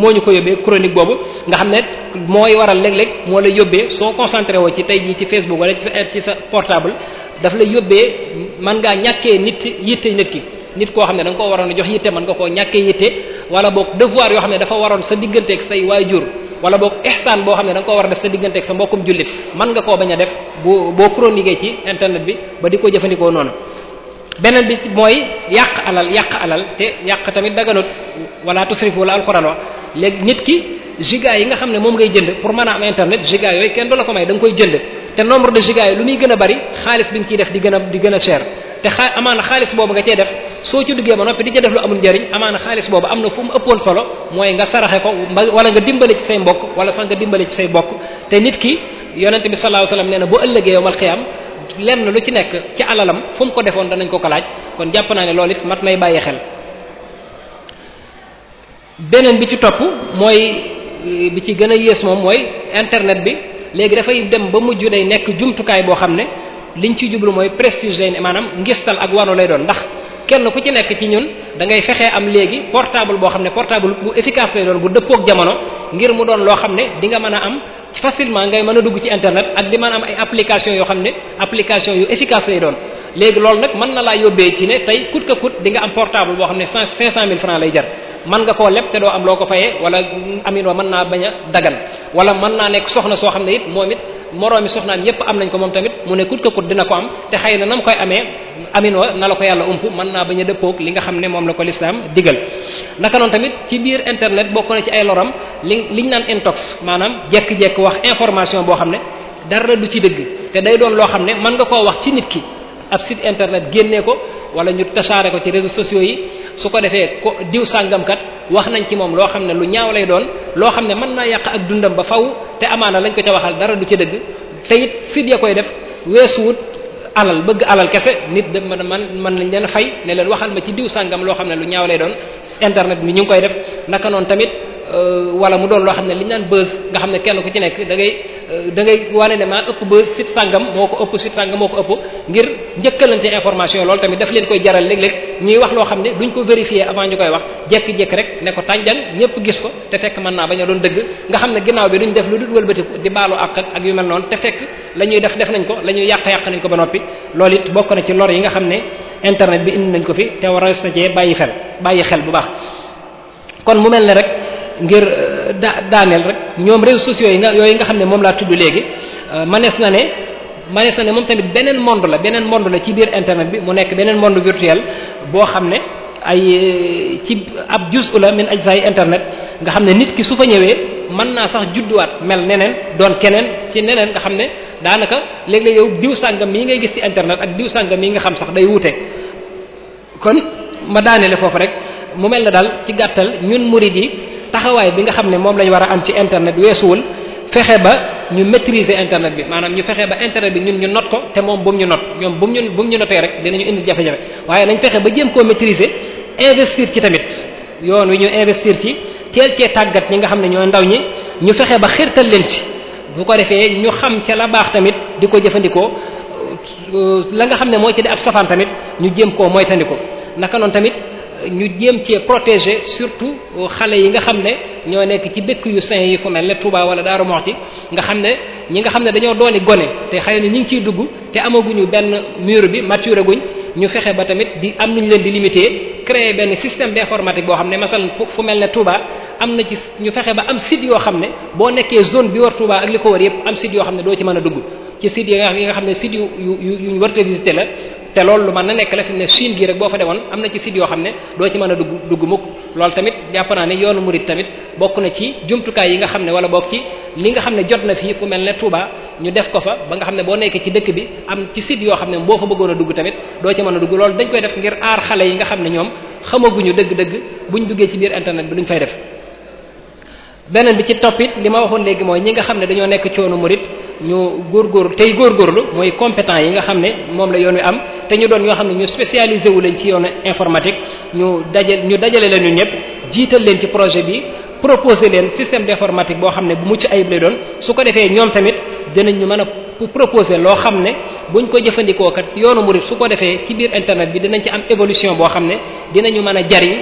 moo ñu ko yóbbee chronique boobu nga xam ne mooy waral léeg-léeg moo lay yóbbee soo concentré woo ci tey jii ci Facebook wala ci sa portable daf lay yóbbee mën ngaa ñàkkee yitte nit ki nit koo xam ne da nga koo waroon a jox yitte mën nga koo ñàkkee yitte wala boog devoir yoo xam ne dafa waroon sa digganteeg say waajur wala boog ihsaan boo xam ne da nga koo war a def sa digganteeg sa mbokkum jullit mën nga koo bañ a def boo chroniquer ci internet bi ba di ko jëfandikoo noonu. beneen bi mooy yàq alal te yàq tamit daganut wala tusrifu wala alxuraan wax léegi nit ki giga yi nga xam ne moom ngay jënd pour mën a am internet giga yooyu kenn du la ko may da nga koy jënd te nombre de giga yi lu muy gën a bari xaalis bi nga ciy def di gën a cher te amaana xaalis boobu nga cee def soo ci duggee ba noppi di ca def lu amul njariñ amaana xaalis boobu am na fu mu ëppoon solo mooy nga saraxe ko wala nga dimbale ci say mbokk wala sax nga dimbale ci say bokk te nit ki yonente bi sallallahu alayhi wasallam nee na bu ëllëgee yowmal xiyaam lenn lu ci nekk ci alalam fu mu ko defoon danañ ko laaj kon jàpp naa ne loolu it mat nay bàyyi xel. beneen bi ci topp mooy bi ci gën a yées moom mooy internet bi léegi dafay dem ba mujj day nekk jumtukaay boo xam ne liñ ci jublu mooy prestige lay ne maanaam ngistal ak wano lay doon ndax kenn ku ci nekk ci ñun da ngay fexee am léegi portable boo xam ne portable bu efficace lay doon bu dëppook jamono ngir mu doon loo xam ne di nga mën a am facilement ngay mën a dugg ci internet ak di mën a am ay application yoo xam ne application yu efficace lay doon léegi loolu nag mën na laa yóbbee ci ne tey coûte que coûte di nga am portable boo xam ne 500 000 francs lay jar mën nga koo leb te doo am loo ko fayee wala amin wa mën naa bañ a dagan wala mën naa nekk soxna soo xam ne it moom it moroomi soxnaam yépp am nañ ko moom tamit mu ne coûte que coûte dina ko am te xëy na nam koy amee amin wa na la ko yàlla ump mën naa bañ a dëppoog li nga xam ne moom la ko lislaam digal naka noonu tamit ci biir internet bokk na ci ay loram liñ naan intox maanaam jekk-jekk wax information boo xam ne dara du ci dëgg te day doon loo xam ne mën nga koo wax ci nit ki ab site internet génnee ko wala ñu tasaare ko ci réseaux sociaux yi su ko defee ko diw sàngamkat wax nañ ci moom loo xam ne lu ñaaw lay doon loo xam ne mën naa yàq ak dundam ba faw te amaana lañ ko ca waxal dara du ci dëgg te it site ya koy def weesuwut alal bëgg alal kese nit de mën nañ leen fay ne leen waxal ma ci diw sàngam loo xam ne lu ñaaw lay doon internet bi ñu ngi koy def naka noonu tamit wala mu doon loo xam ne li ñu naan buzz nga xam ne kenn ku ci nekk da ngay wane ne maa ëpp buzz site sàngam moo ko ëpp site sàngam moo ko ëpp ngir njëkkalante information loolu tamit daf leen koy jaral léeg-léeg ñuy wax loo xam ne duñ ko vérifier avant ñu koy wax jékki-jékki rek ne ko tànjang ñëpp gis ko te fekk mën naa bañ a doon dëgg nga xam ne ginnaaw bi duñ def lu dul wëlbatiku di baalu ak yu mel noonu te fekk la ñuy def nañ ko la ñuy yàq nañ ko ba noppi loolu it bokk na ci lor yi nga xam ne internet bi indi nañ ko fi te war a na cee bàyyi xel bu baax kon mu mel ne rek ngir daaneel rek ñoom réseaux sociaux yooyu nga xam ne moom laa tudd léegi manees na ne moom tamit beneen monde la ci biir internet bi mu nekk beneen monde virtuel boo xam ne ay ci ab juz'u la min ajza'i internet nga xam ne nit ki su fa ñëwee mën naa sax judduwaat mel neneen doon keneen ci neneen nga xam ne daanaka léeg-léeg yow diw sàngam mii ngay gis ci internet ak diw sàngam mii nga xam sax day wuute kon ma daaneele foofu rek mu mel na daal ci gàttal ñun murid yi taxawaay bi nga xam ne moom lañ war a am ci internet weesuwul fexe ba ñu maîtriser internet bi maanaam ñu fexe ba internet bi ñun ñu not ko te moom bu mu ñu not ñoom bu mu ñu notee rek dinañu indi jafe-jafe waaye nañ fexe ba jéem koo maîtriser investir ci tamit yoon wi ñu investir ci teel cee tàggat ñi nga xam ne ñooy ndaw ñi ñu fexe ba xirtal leen ci bu ko defee ñu xam ca la baax tamit di ko jëfandikoo la nga xam ne moo ci di ab safaan tamit ñu jéem koo moytandiko naka noonu tamit ñu jéem cee protéger surtout xale yi nga xam ne ñoo nekk ci dëkk yu saint yi fu mel ne Touba wala Darou Moukhty nga xam ne ñi nga xam ne dañoo dooni gone te xëy na ñu ngi ciy dugg te amaguñu benn mur bi mature guñ ñu fexe ba tamit di am nañu leen di limiter créer benn système d'informatique boo xam ne masalan fu mel ne Touba am na ci ñu fexe ba am site yoo xam ne boo nekkee zone bi war Touba ak li ko war yëpp am site yoo xam ne doo ci mën a dugg ci site yi nga xam ne site yu ñu warta visiter la te loolu lu mën na nekk la fi ne Chine gi rek boo fa demoon am na ci site yoo xam ne doo ci mën a dugg mukk loolu tamit jàpp naa ne yoonu murid tamit bokk na ci jumtukaay yi nga xam ne wala bokk ci li nga xam ne jot na fii fu mel ne Touba ñu def ko fa ba nga xam ne boo nekkee ci dëkk bi am ci site yoo xam ne boo fa bëggoon a dugg tamit doo ci mën a dugg loolu dañ koy def ngir aar xale yi nga xam ne ñoom xamaguñu dëgg-dëgg buñ duggee ci biir internet bi duñ fay def beneen bi ci toppit li ma waxoon léegi mooy ñi nga xam ne dañoo nekk coonu murid ñu góorgóorlu mooy compétent yi nga xam ne moom la yoon wi am te ñu doon ñoo xam ne ñu spécialisé wu leen ci yoonu informatique ñu dajale leen ñun ñëpp jiital leen ci projet bi proposer leen système d'informatique boo xam ne bu mucc ayib lay doon su ko defee ñoom tamit dinañ ñu mën a proposer loo xam ne buñ ko jëfandikoo kat yoonu murid su ko defee ci biir internet bi dinañ ci am évolution boo xam ne dinañu mën a jariñ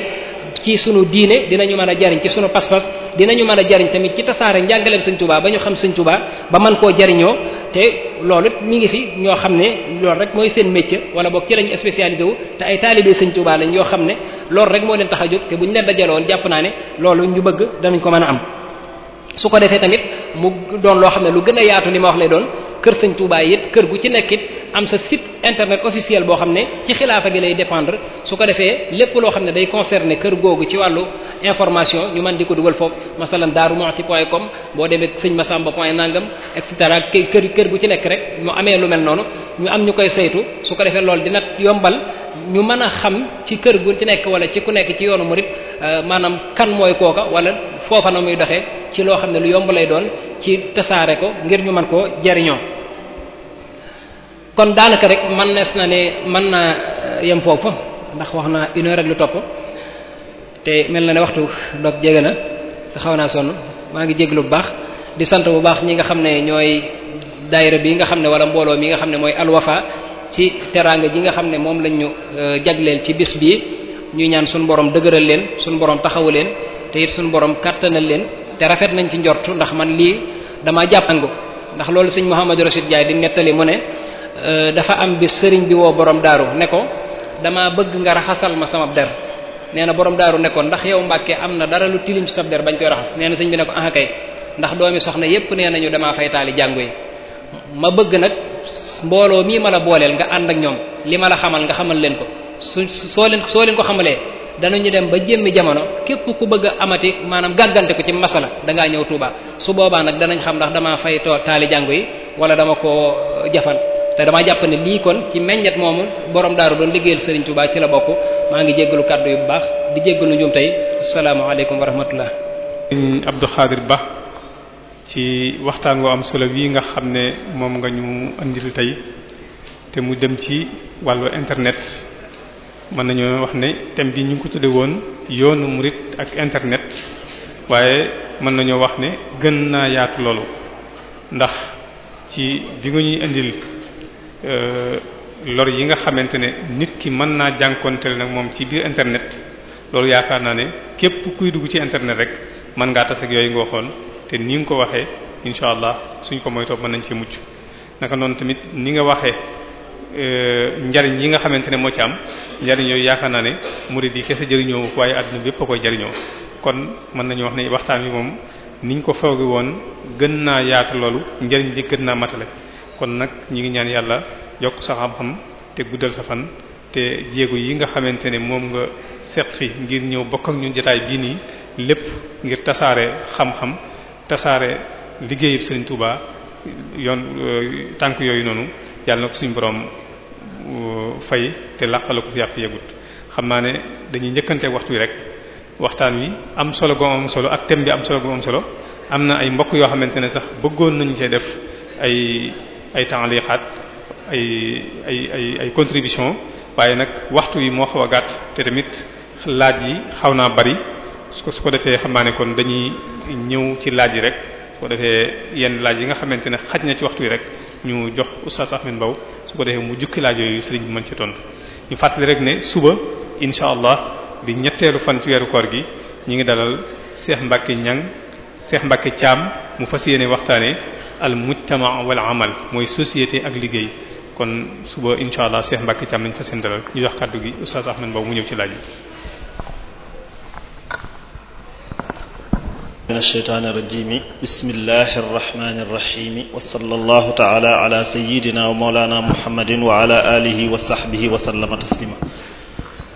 ci sunu diine, dinañu mën a jariñ ci sunu pas-pas, dinañu mën a jariñ tamit ci tasaare njàngaleem Sëriñ Tuubaa ba ñu xam Sëriñ Tuubaa ba mën koo jariñoo. te loolu mi ngi fi ñoo xam ne loolu rek mooy seen métier wala boog ci lañu spécialisé wu te ay taalibe Sëriñ Tuubaa lañ yoo xam ne loolu rek moo leen tax a jóg te bu ñu leen dajaloon jàpp naa ne loolu ñu bëgg danañ ko mën a am. su ko defee tamit mu doon loo xam ne lu gën a yaatu li ma wax lay doon kër Sëriñ Tuubaa it kër gu ci nekk it am sa site internet officiel boo xam ne ci xilaafa gi lay dépendre su ko defee lépp loo xam ne day concerner kër googu ci wàllu information ñu mën di ko dugal foofu masalan daarumuxti.com boo demee sëñ Masamba point nangam et cetera kër gu ci nekk rek ñu amee lu mel noonu ñu am ñu koy saytu su ko defee loolu dina yombal ñu mën a xam ci kër gu ci nekk wala ci ku nekk ci yoonu murid maanaam kan mooy kooka wala foofa na muy doxee ci loo xam ne lu yomb lay doon ci tasaare ko ngir ñu mën koo jariñoo. kon daanaka rek man nees na ne mën naa yem foofu ndax wax naa 1 heure ak lu topp te mel na ne waxtu dog jege na te xaw naa sonn maa ngi jéglu bu baax di sant bu baax ñi nga xam ne ñooy daayira bi nga xam ne wala mbooloo mi nga xam ne mooy Al Wafa ci teraanga ji nga xam ne moom lañ ñu jagleel ci bis bii ñuy ñaan suñu borom dëgëral leen suñu borom taxawu leen te it suñu borom kàttanal leen te rafet nañ ci njort ndax man lii damaa jàppangu ndax loolu sëñ Mouhamadou Rachid Ndiaye di nettali mu ne dafa am bis sëriñ bi woo borom daaru ne ko dama bëgg nga raxasal ma sama der nee na borom daaru ne ko ndax yow Mbàkke am na dara lu tilim ci sab der bañ koy raxas nee na sëñ bi ne ko ah kay ndax doomi soxna yépp nee nañu damaa fay taali jàngu yi ma bëgg nag mbooloo mii ma la booleel nga ànd ak ñoom li ma la xamal nga xamal leen ko soo leen ko xamalee danañu dem ba jëmmi jamono képp ku bëgg a amati maanaam gàggante ko ci masala dangaa ñëw Touba su boobaa nag danañ xam ndax damaa fay taali jàngu yi wala dama koo jafal te damaa jàpp ne lii kon ci meññet moomu borom daaru doon liggéeyal Serigne Touba ci la bokk maa ngi jéggalu kàddu yu bu baax di jéggalu njum tey asalaamaaleykum wa rahmatullah. Abdou Khadir Ba ci waxtaan woo am solo wi nga xam ne moom nga ñu andil tey te mu dem ci wàllu internet mën nañoo wax ne thème bi ñu ngi ko tudde woon yoonu murit ak internet waaye mën nañoo wax ne gën naa yaatu loolu ndax ci bi nga ñuy indil lor yi nga xamante ne nit ki mën naa jànkonteel nag moom ci biir internet loolu yaakaar naa ne képp kuy dugg ci internet rek mën ngaa tas ak yooyu nga waxoon te ni nga ko waxee incha allah suñ ko moytoo mën nañ cee mucc naka noonu tamit ni nga waxee njariñ yi nga xamante ne moo ci am njariñ yooyu yaakaar naa ne murid yi kese jëriñoo waaye àdduna bépp a koy jëriñoo kon mën nañu wax ne waxtaan wi moom niñ ko foogi woon gën naa yaatu loolu njariñ li gën naa matale kon nag ñi ngi ñaan yàlla yokk sa xam-xam te guddal sa fan te jéego yi nga xamante ne moom nga seqi ngir ñëw bokk ak ñun jotaay bii nii lépp ngir tasaare xam-xam tasaare liggéeyub Serigne Touba yoon tànk yooyu noonu yàlla na ko suñu borom fay te làqala ko fi yàq yegut xam naa ne dañuy njëkkante waxtu wi rek waxtaan wi am solo gu am solo ak thème bi am solo gu am solo am na ay mbokk yoo xamante ne sax bëggoon nañu cee def ay ta'liqat ay contribution waaye nag waxtu wi moo xaw a gàtt te tamit laaj yi xaw naa bari su ko defee xam naa ne kon dañuy ñëw ci laaj yi rek su ko defee yenn laaj yi nga xamante ne xaj na ci waxtu wi rek ñu jox Oustaz Ahmed Mbow su ko defee mu jukki laaj yooyu sëriñ bi mën ci tontu ñu fàttali rek ne suba incha allah di ñetteelu fan ci weeru koor gi ñu ngi dalal Cheikh Mbacke Thiam mu fas yéene waxtaane al mujtama wal amal mooy société ak liggéey kon suba incha allah Cheikh Mbacke Thiam nañ fas yéene dalal ñu jox kàddu gi Oustaz Ahmed Mbow mu ñëw ci laaj yi. min ash-shaytaani rajiim bismillahi rrahmaani rrahiim wa sallallahu ta'ala ala sayyidina wa mawlana muhammadin wa ala alihi wa sahbihi wa sallama taslima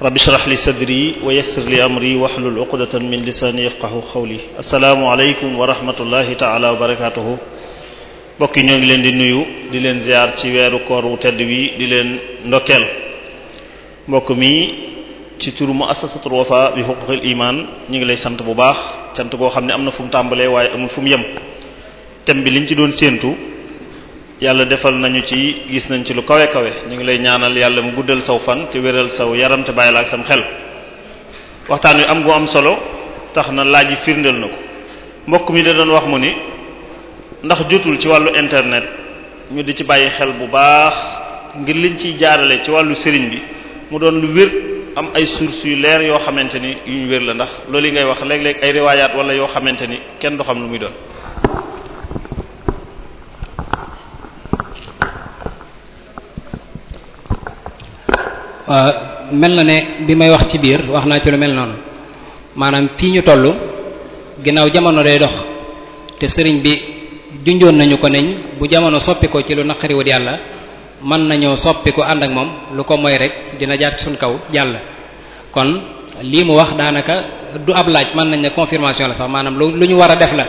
rabbi shrah li sadri wa yassir li amri wahlul uqdatan min lisani yafqahu qawli assalaamu alaykum wa rahmatullahi ta'ala wa barakatuhu mbokk yi ñoo ngi leen di nuyu di leen ziar ci weeru koor wu tedd wi di leen ndokkeel mbokk mi ci turu muassasatul wafa bi huquqil iman ñu ngi lay sant bu baax cant koo xam ne am na fu mu tàmbalee waaye amul fu mu yem thème bi liñ ci doon séentu yàlla defal nañu ci gis nañ ci lu kawe kawe ñu ngi lay ñaanal yàlla mu guddal saw fan te wéral saw yaram te bàyyi la ak sam xel waxtaan wi am gu am solo tax na laaj yi firndeel na ko mbokk mi da doon wax mu ni ndax jotul ci wàllu internet ñu di ci bàyyi xel bu baax ngir liñ ciy jaarale ci wàllu sëriñ bi mu doon lu wér am ay sources yu leer yoo xamante ni yu ñu wér la ndax loolu yi ngay wax léeg-léeg ay riwaayaat wala yoo xamante ni kenn du xam lu muy doon. mel na ne bi may wax ci biir wax naa ci lu mel noonu maanaam fii ñu toll ginnaaw jamono day dox te sëriñ bi junjoon nañu ko neñ bu jamono soppi ko ci lu naqariwut yàlla mën nañoo soppi ko ànd ak moom lu ko moy rek dina jaar suñ kaw jàll kon lii mu wax daanaka du ab laaj mën nañ ne confirmation la sax maanaam lu ñu war a def la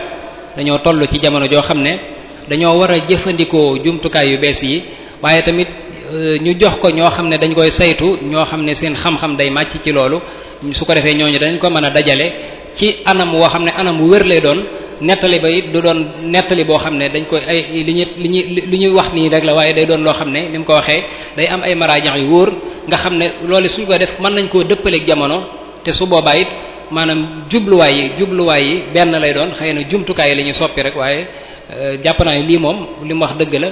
dañoo toll ci jamono joo xam ne dañoo war a jëfandikoo jumtukaay yu bees yi waaye tamit ñu jox ko ñoo xam ne dañ koy saytu ñoo xam ne seen xam-xam day màcc ci loolu su ko defee ñooñu dañ ko mën a dajale ci anam woo xam ne anam wu wér lay doon nettali ba it du doon nettali boo xam ne dañ koy ay li ñuy wax nii rek la waaye day doon loo xam ne ni mu ko waxee day am ay maraajax yu wóor nga xam ne loolu suñ ko def mën nañ koo dëppaleeg jamono te su boobaa it maanaam jubluwaay yi benn lay doon xëy na jumtukaay yi la ñuy soppi rek waaye jàpp naa ne lii moom li mu wax dëgg la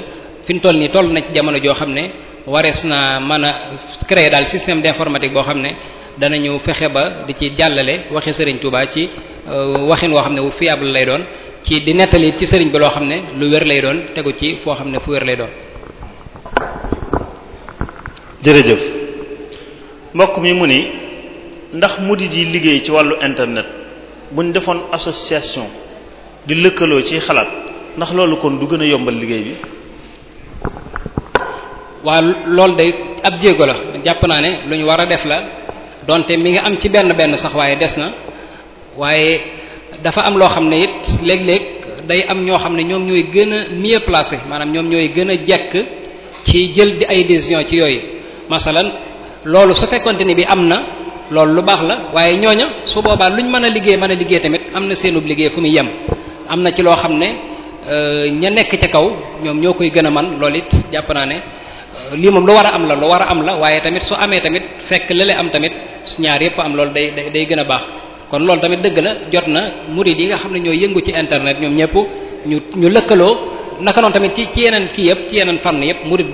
fi ñu toll nii toll na ci jamono joo xam ne warees na mën a créer daal système d'informatique boo xam ne danañu fexe ba di ci jàllale waxi Serigne Touba ci waxin woo xam ne wu fiable lay doon ci di nettali ci Serigne bi loo xam ne lu wér lay doon tegu ci foo xam ne fu wér lay doon. jërëjëf mbokk mi mu ni ndax murid yi liggéey ci wàllu internet buñ defoon association di lëkkaloo ci xalaat ndax loolu kon du gën a yombal liggéey bi. waa loolu day ab jéego la jàpp naa ne lu ñu war a def la donte mi nga am ci benn sax waaye des na waaye dafa am loo xam ne it léeg-léeg day am ñoo xam ne ñoom ñooy gën a mieux placé maanaam ñoom ñooy gën a jekk ci jël di ay décision ci yooyu masalan loolu su fekkonte ni bi am na loolu lu baax la waaye ñooña su boobaa luñ mën a liggéey tamit am na seenub liggéey fu muy yem am na ci loo xam ne ña nekk ca kaw ñoom ñoo koy gën a man loolu it jàpp naa ne lii moom lu war a am la waaye tamit su amee tamit fekk lële am tamit su ñaar yëpp am loolu day gën a baax kon loolu tamit dëgg la jot na murid yi nga xam ne ñoo yëngu ci internet ñoom ñëpp ñu lëkkaloo naka noonu tamit ci yeneen kii yëpp ci yeneen fànn yëpp murid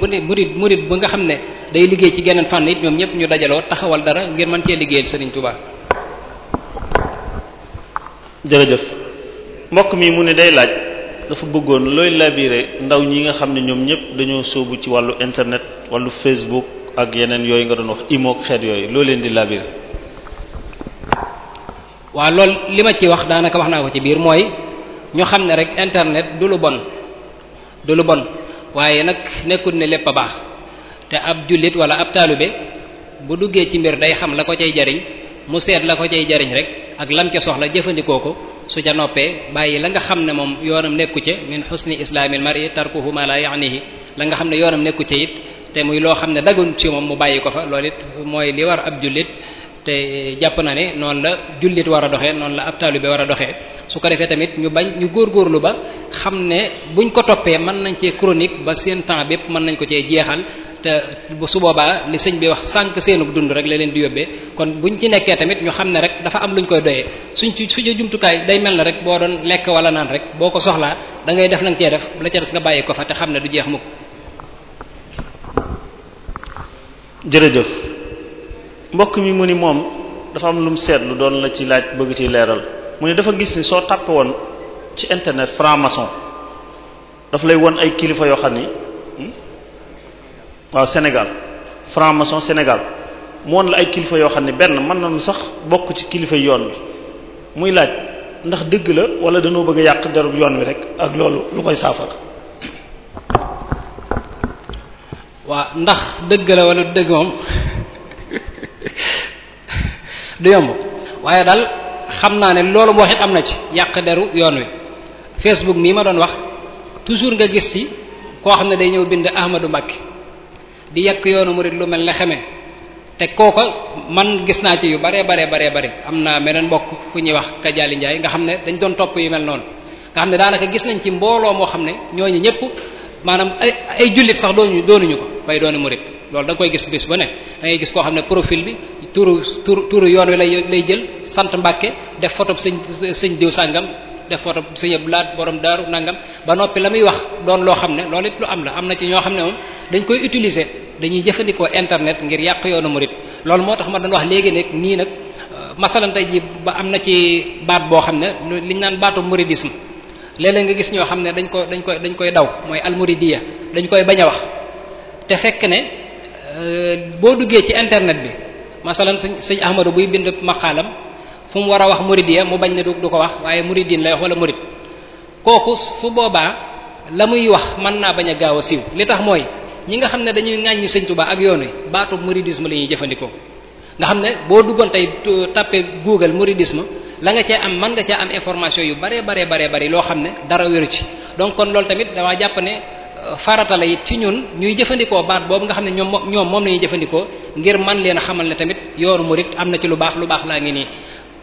bu nga xam ne day liggéey ci geneen fànn it ñoom ñëpp ñu dajaloo taxawal dara ngir mën cee liggéeyal Serigne Touba. jërëjëf mbokk mi mu ne day laaj dafa bëggoon looy labiré ndaw ñi nga xam ne ñoom ñëpp dañoo sóobu ci wàllu internet wàllu Facebook ak yeneen yooyu nga doon wax imo xeet yooyu loo leen di labiré. waaw loolu li ma ci wax daanaka wax naa ko ci biir mooy ñu xam ne rek internet du lu bon waaye nag nekkul ne lépp a baax te ab jullit wala ab taalibe bu duggee ci mbir day xam la ko cay jariñ mu seet la ko cay jariñ rek ak lam ca soxla jëfandikoo ko su ca noppee bàyyi la nga xam ne moom yoonam nekku ca min husni islaamil mar'i tarkuhu ma la ya'nihi la nga xam ne yoonam nekku ca it te muy loo xam ne dagun ci moom mu bàyyi ko fa loolu it mooy li war ab jullit te jàpp na ne noonu la jullit war a doxee noonu la ab taalibe war a doxee su ko defee tamit ñu góorgóorlu ba xam ne buñ ko toppee mën nañ cee chronique ba seen temps bépp mën nañ ko cee jeexal te su boobaa li sëñ bi wax sànq seenug dund rek la leen di yóbbee kon buñ ci nekkee tamit ñu xam ne rek dafa am luñ koy doyee suñu jumtukaay day mel na rek boo doon lekk wala naan rek boo ko soxlaa da ngay def la nga cee def la ca des nga bàyyi ko fa te xam ne du jeex mukk. jërëjëf mbokk mi mu ni moom dafa am lu mu seetlu doon la ci laaj bëgg ci leeral mu ne dafa gis ni soo tàppe woon ci internet franc-maçon daf lay won ay kilifa yoo xam ni waaw Sénégal franc-maçon Sénégal mu won la ay kilifa yoo xam ne benn mën nañu sax bokk ci kilifa yoon wi muy laaj ndax dëgg la wala dañoo bëgg a yàq derub yoon wi rek ak loolu lu koy saafara. waa ndax dëgg la wala dëgg moom du yomb waaye daal xam naa ne loolu moo xit am na ci yàq deru yoon wi Facebook mii ma doon wax toujours nga gis ci koo xam ne day ñëw bind Ahmadou Mbacké di yàq yoonu murid lu mel ne xeme te kooko man gis naa ci yu bare am na meneen mbokk ku ñuy wax Kadiali Ndiaye nga xam ne dañ doon topp yu mel noonu nga xam ne daanaka gis nañ ci mbooloo moo xam ne ñooñu ñëpp maanaam ay jullit sax doonuñu ko bay dooni murid loolu da nga koy gis bés ba ne da ngay gis koo xam ne profil bi turu yoon wi lay jël sant Mbàkke def photo sëñ diw sàngam def photo sëñ Abdou Lahad borom daaru nangam ba noppi la muy wax doon loo xam ne loolu it lu am la am na ci ñoo xam ne moom dañ koy utiliser dañuy jëfandikoo internet ngir yàq yoonu murid loolu moo tax ma doon wax léegi nekk nii nag masalan tey ji ba am na ci baat boo xam ne liñ naan baatu mouridisme léeg-léeg nga gis ñoo xam ne dañ koy daw mooy almuridiya dañ koy bañ a wax te fekk ne boo duggee ci internet bi masalan sëñ Ahmadou buy bind maqaalam fu mu war a wax muridiya mu bañ ne du ko wax waaye muridin lay wax wala murid kooku su boobaa la muy wax mën naa bañ a gaaw a siiw li tax mooy ñi nga xam ne dañuy ŋàññi sëñ Tuubaa ak yoon wi baatu mouridisme la ñuy jëfandikoo nga xam ne boo duggoon tey tapé Google mouridisme la nga cee am mën nga cee am information yu bare bari loo xam ne dara wéru ci donc kon loolu tamit dama jàpp ne farata la it ci ñun ñuy jëfandikoo baat boobu nga xam ne ñoom moom la ñuy jëfandikoo ngir man leen a xamal ne tamit yoonu murid am na ci lu baax laa ngi nii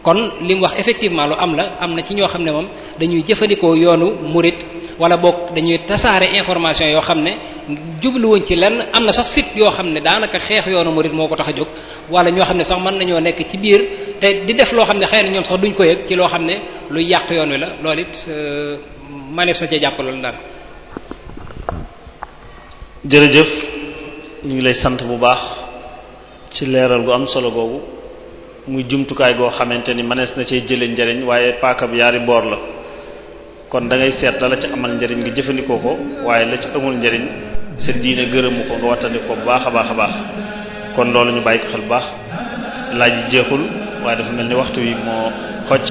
kon li mu wax effectivement lu am la am na ci ñoo xam ne moom dañuy jëfandikoo yoonu murid wala boog dañuy tasaare information yoo xam ne jubluwuñ ci lenn am na sax site yoo xam ne daanaka xeex yoonu murid moo ko tax a jóg wala ñoo xam ne sax mën nañoo nekk ci biir te di def loo xam ne xëy na ñoom sax duñ ko yëg ci loo xam ne luy yàq yoon wi la loolu it manees na ca jàpp loolu daal. jërëjëf ñu ngi lay sant bu baax ci leeral gu am solo googu muy jumtukaay goo xamante ni manees na cee jëlee njariñ waaye paaka bi yaari boor la kon da ngay seet la ci amal njariñ nga jëfandikoo ko waaye la ci amul njariñ sa diine gërëmu ko nga wattandi ko bu baax a baax kon loolu ñu bàyyi ko xel bu baax laaj yi jeexul waaye dafa mel ni waxtu wi moo xoj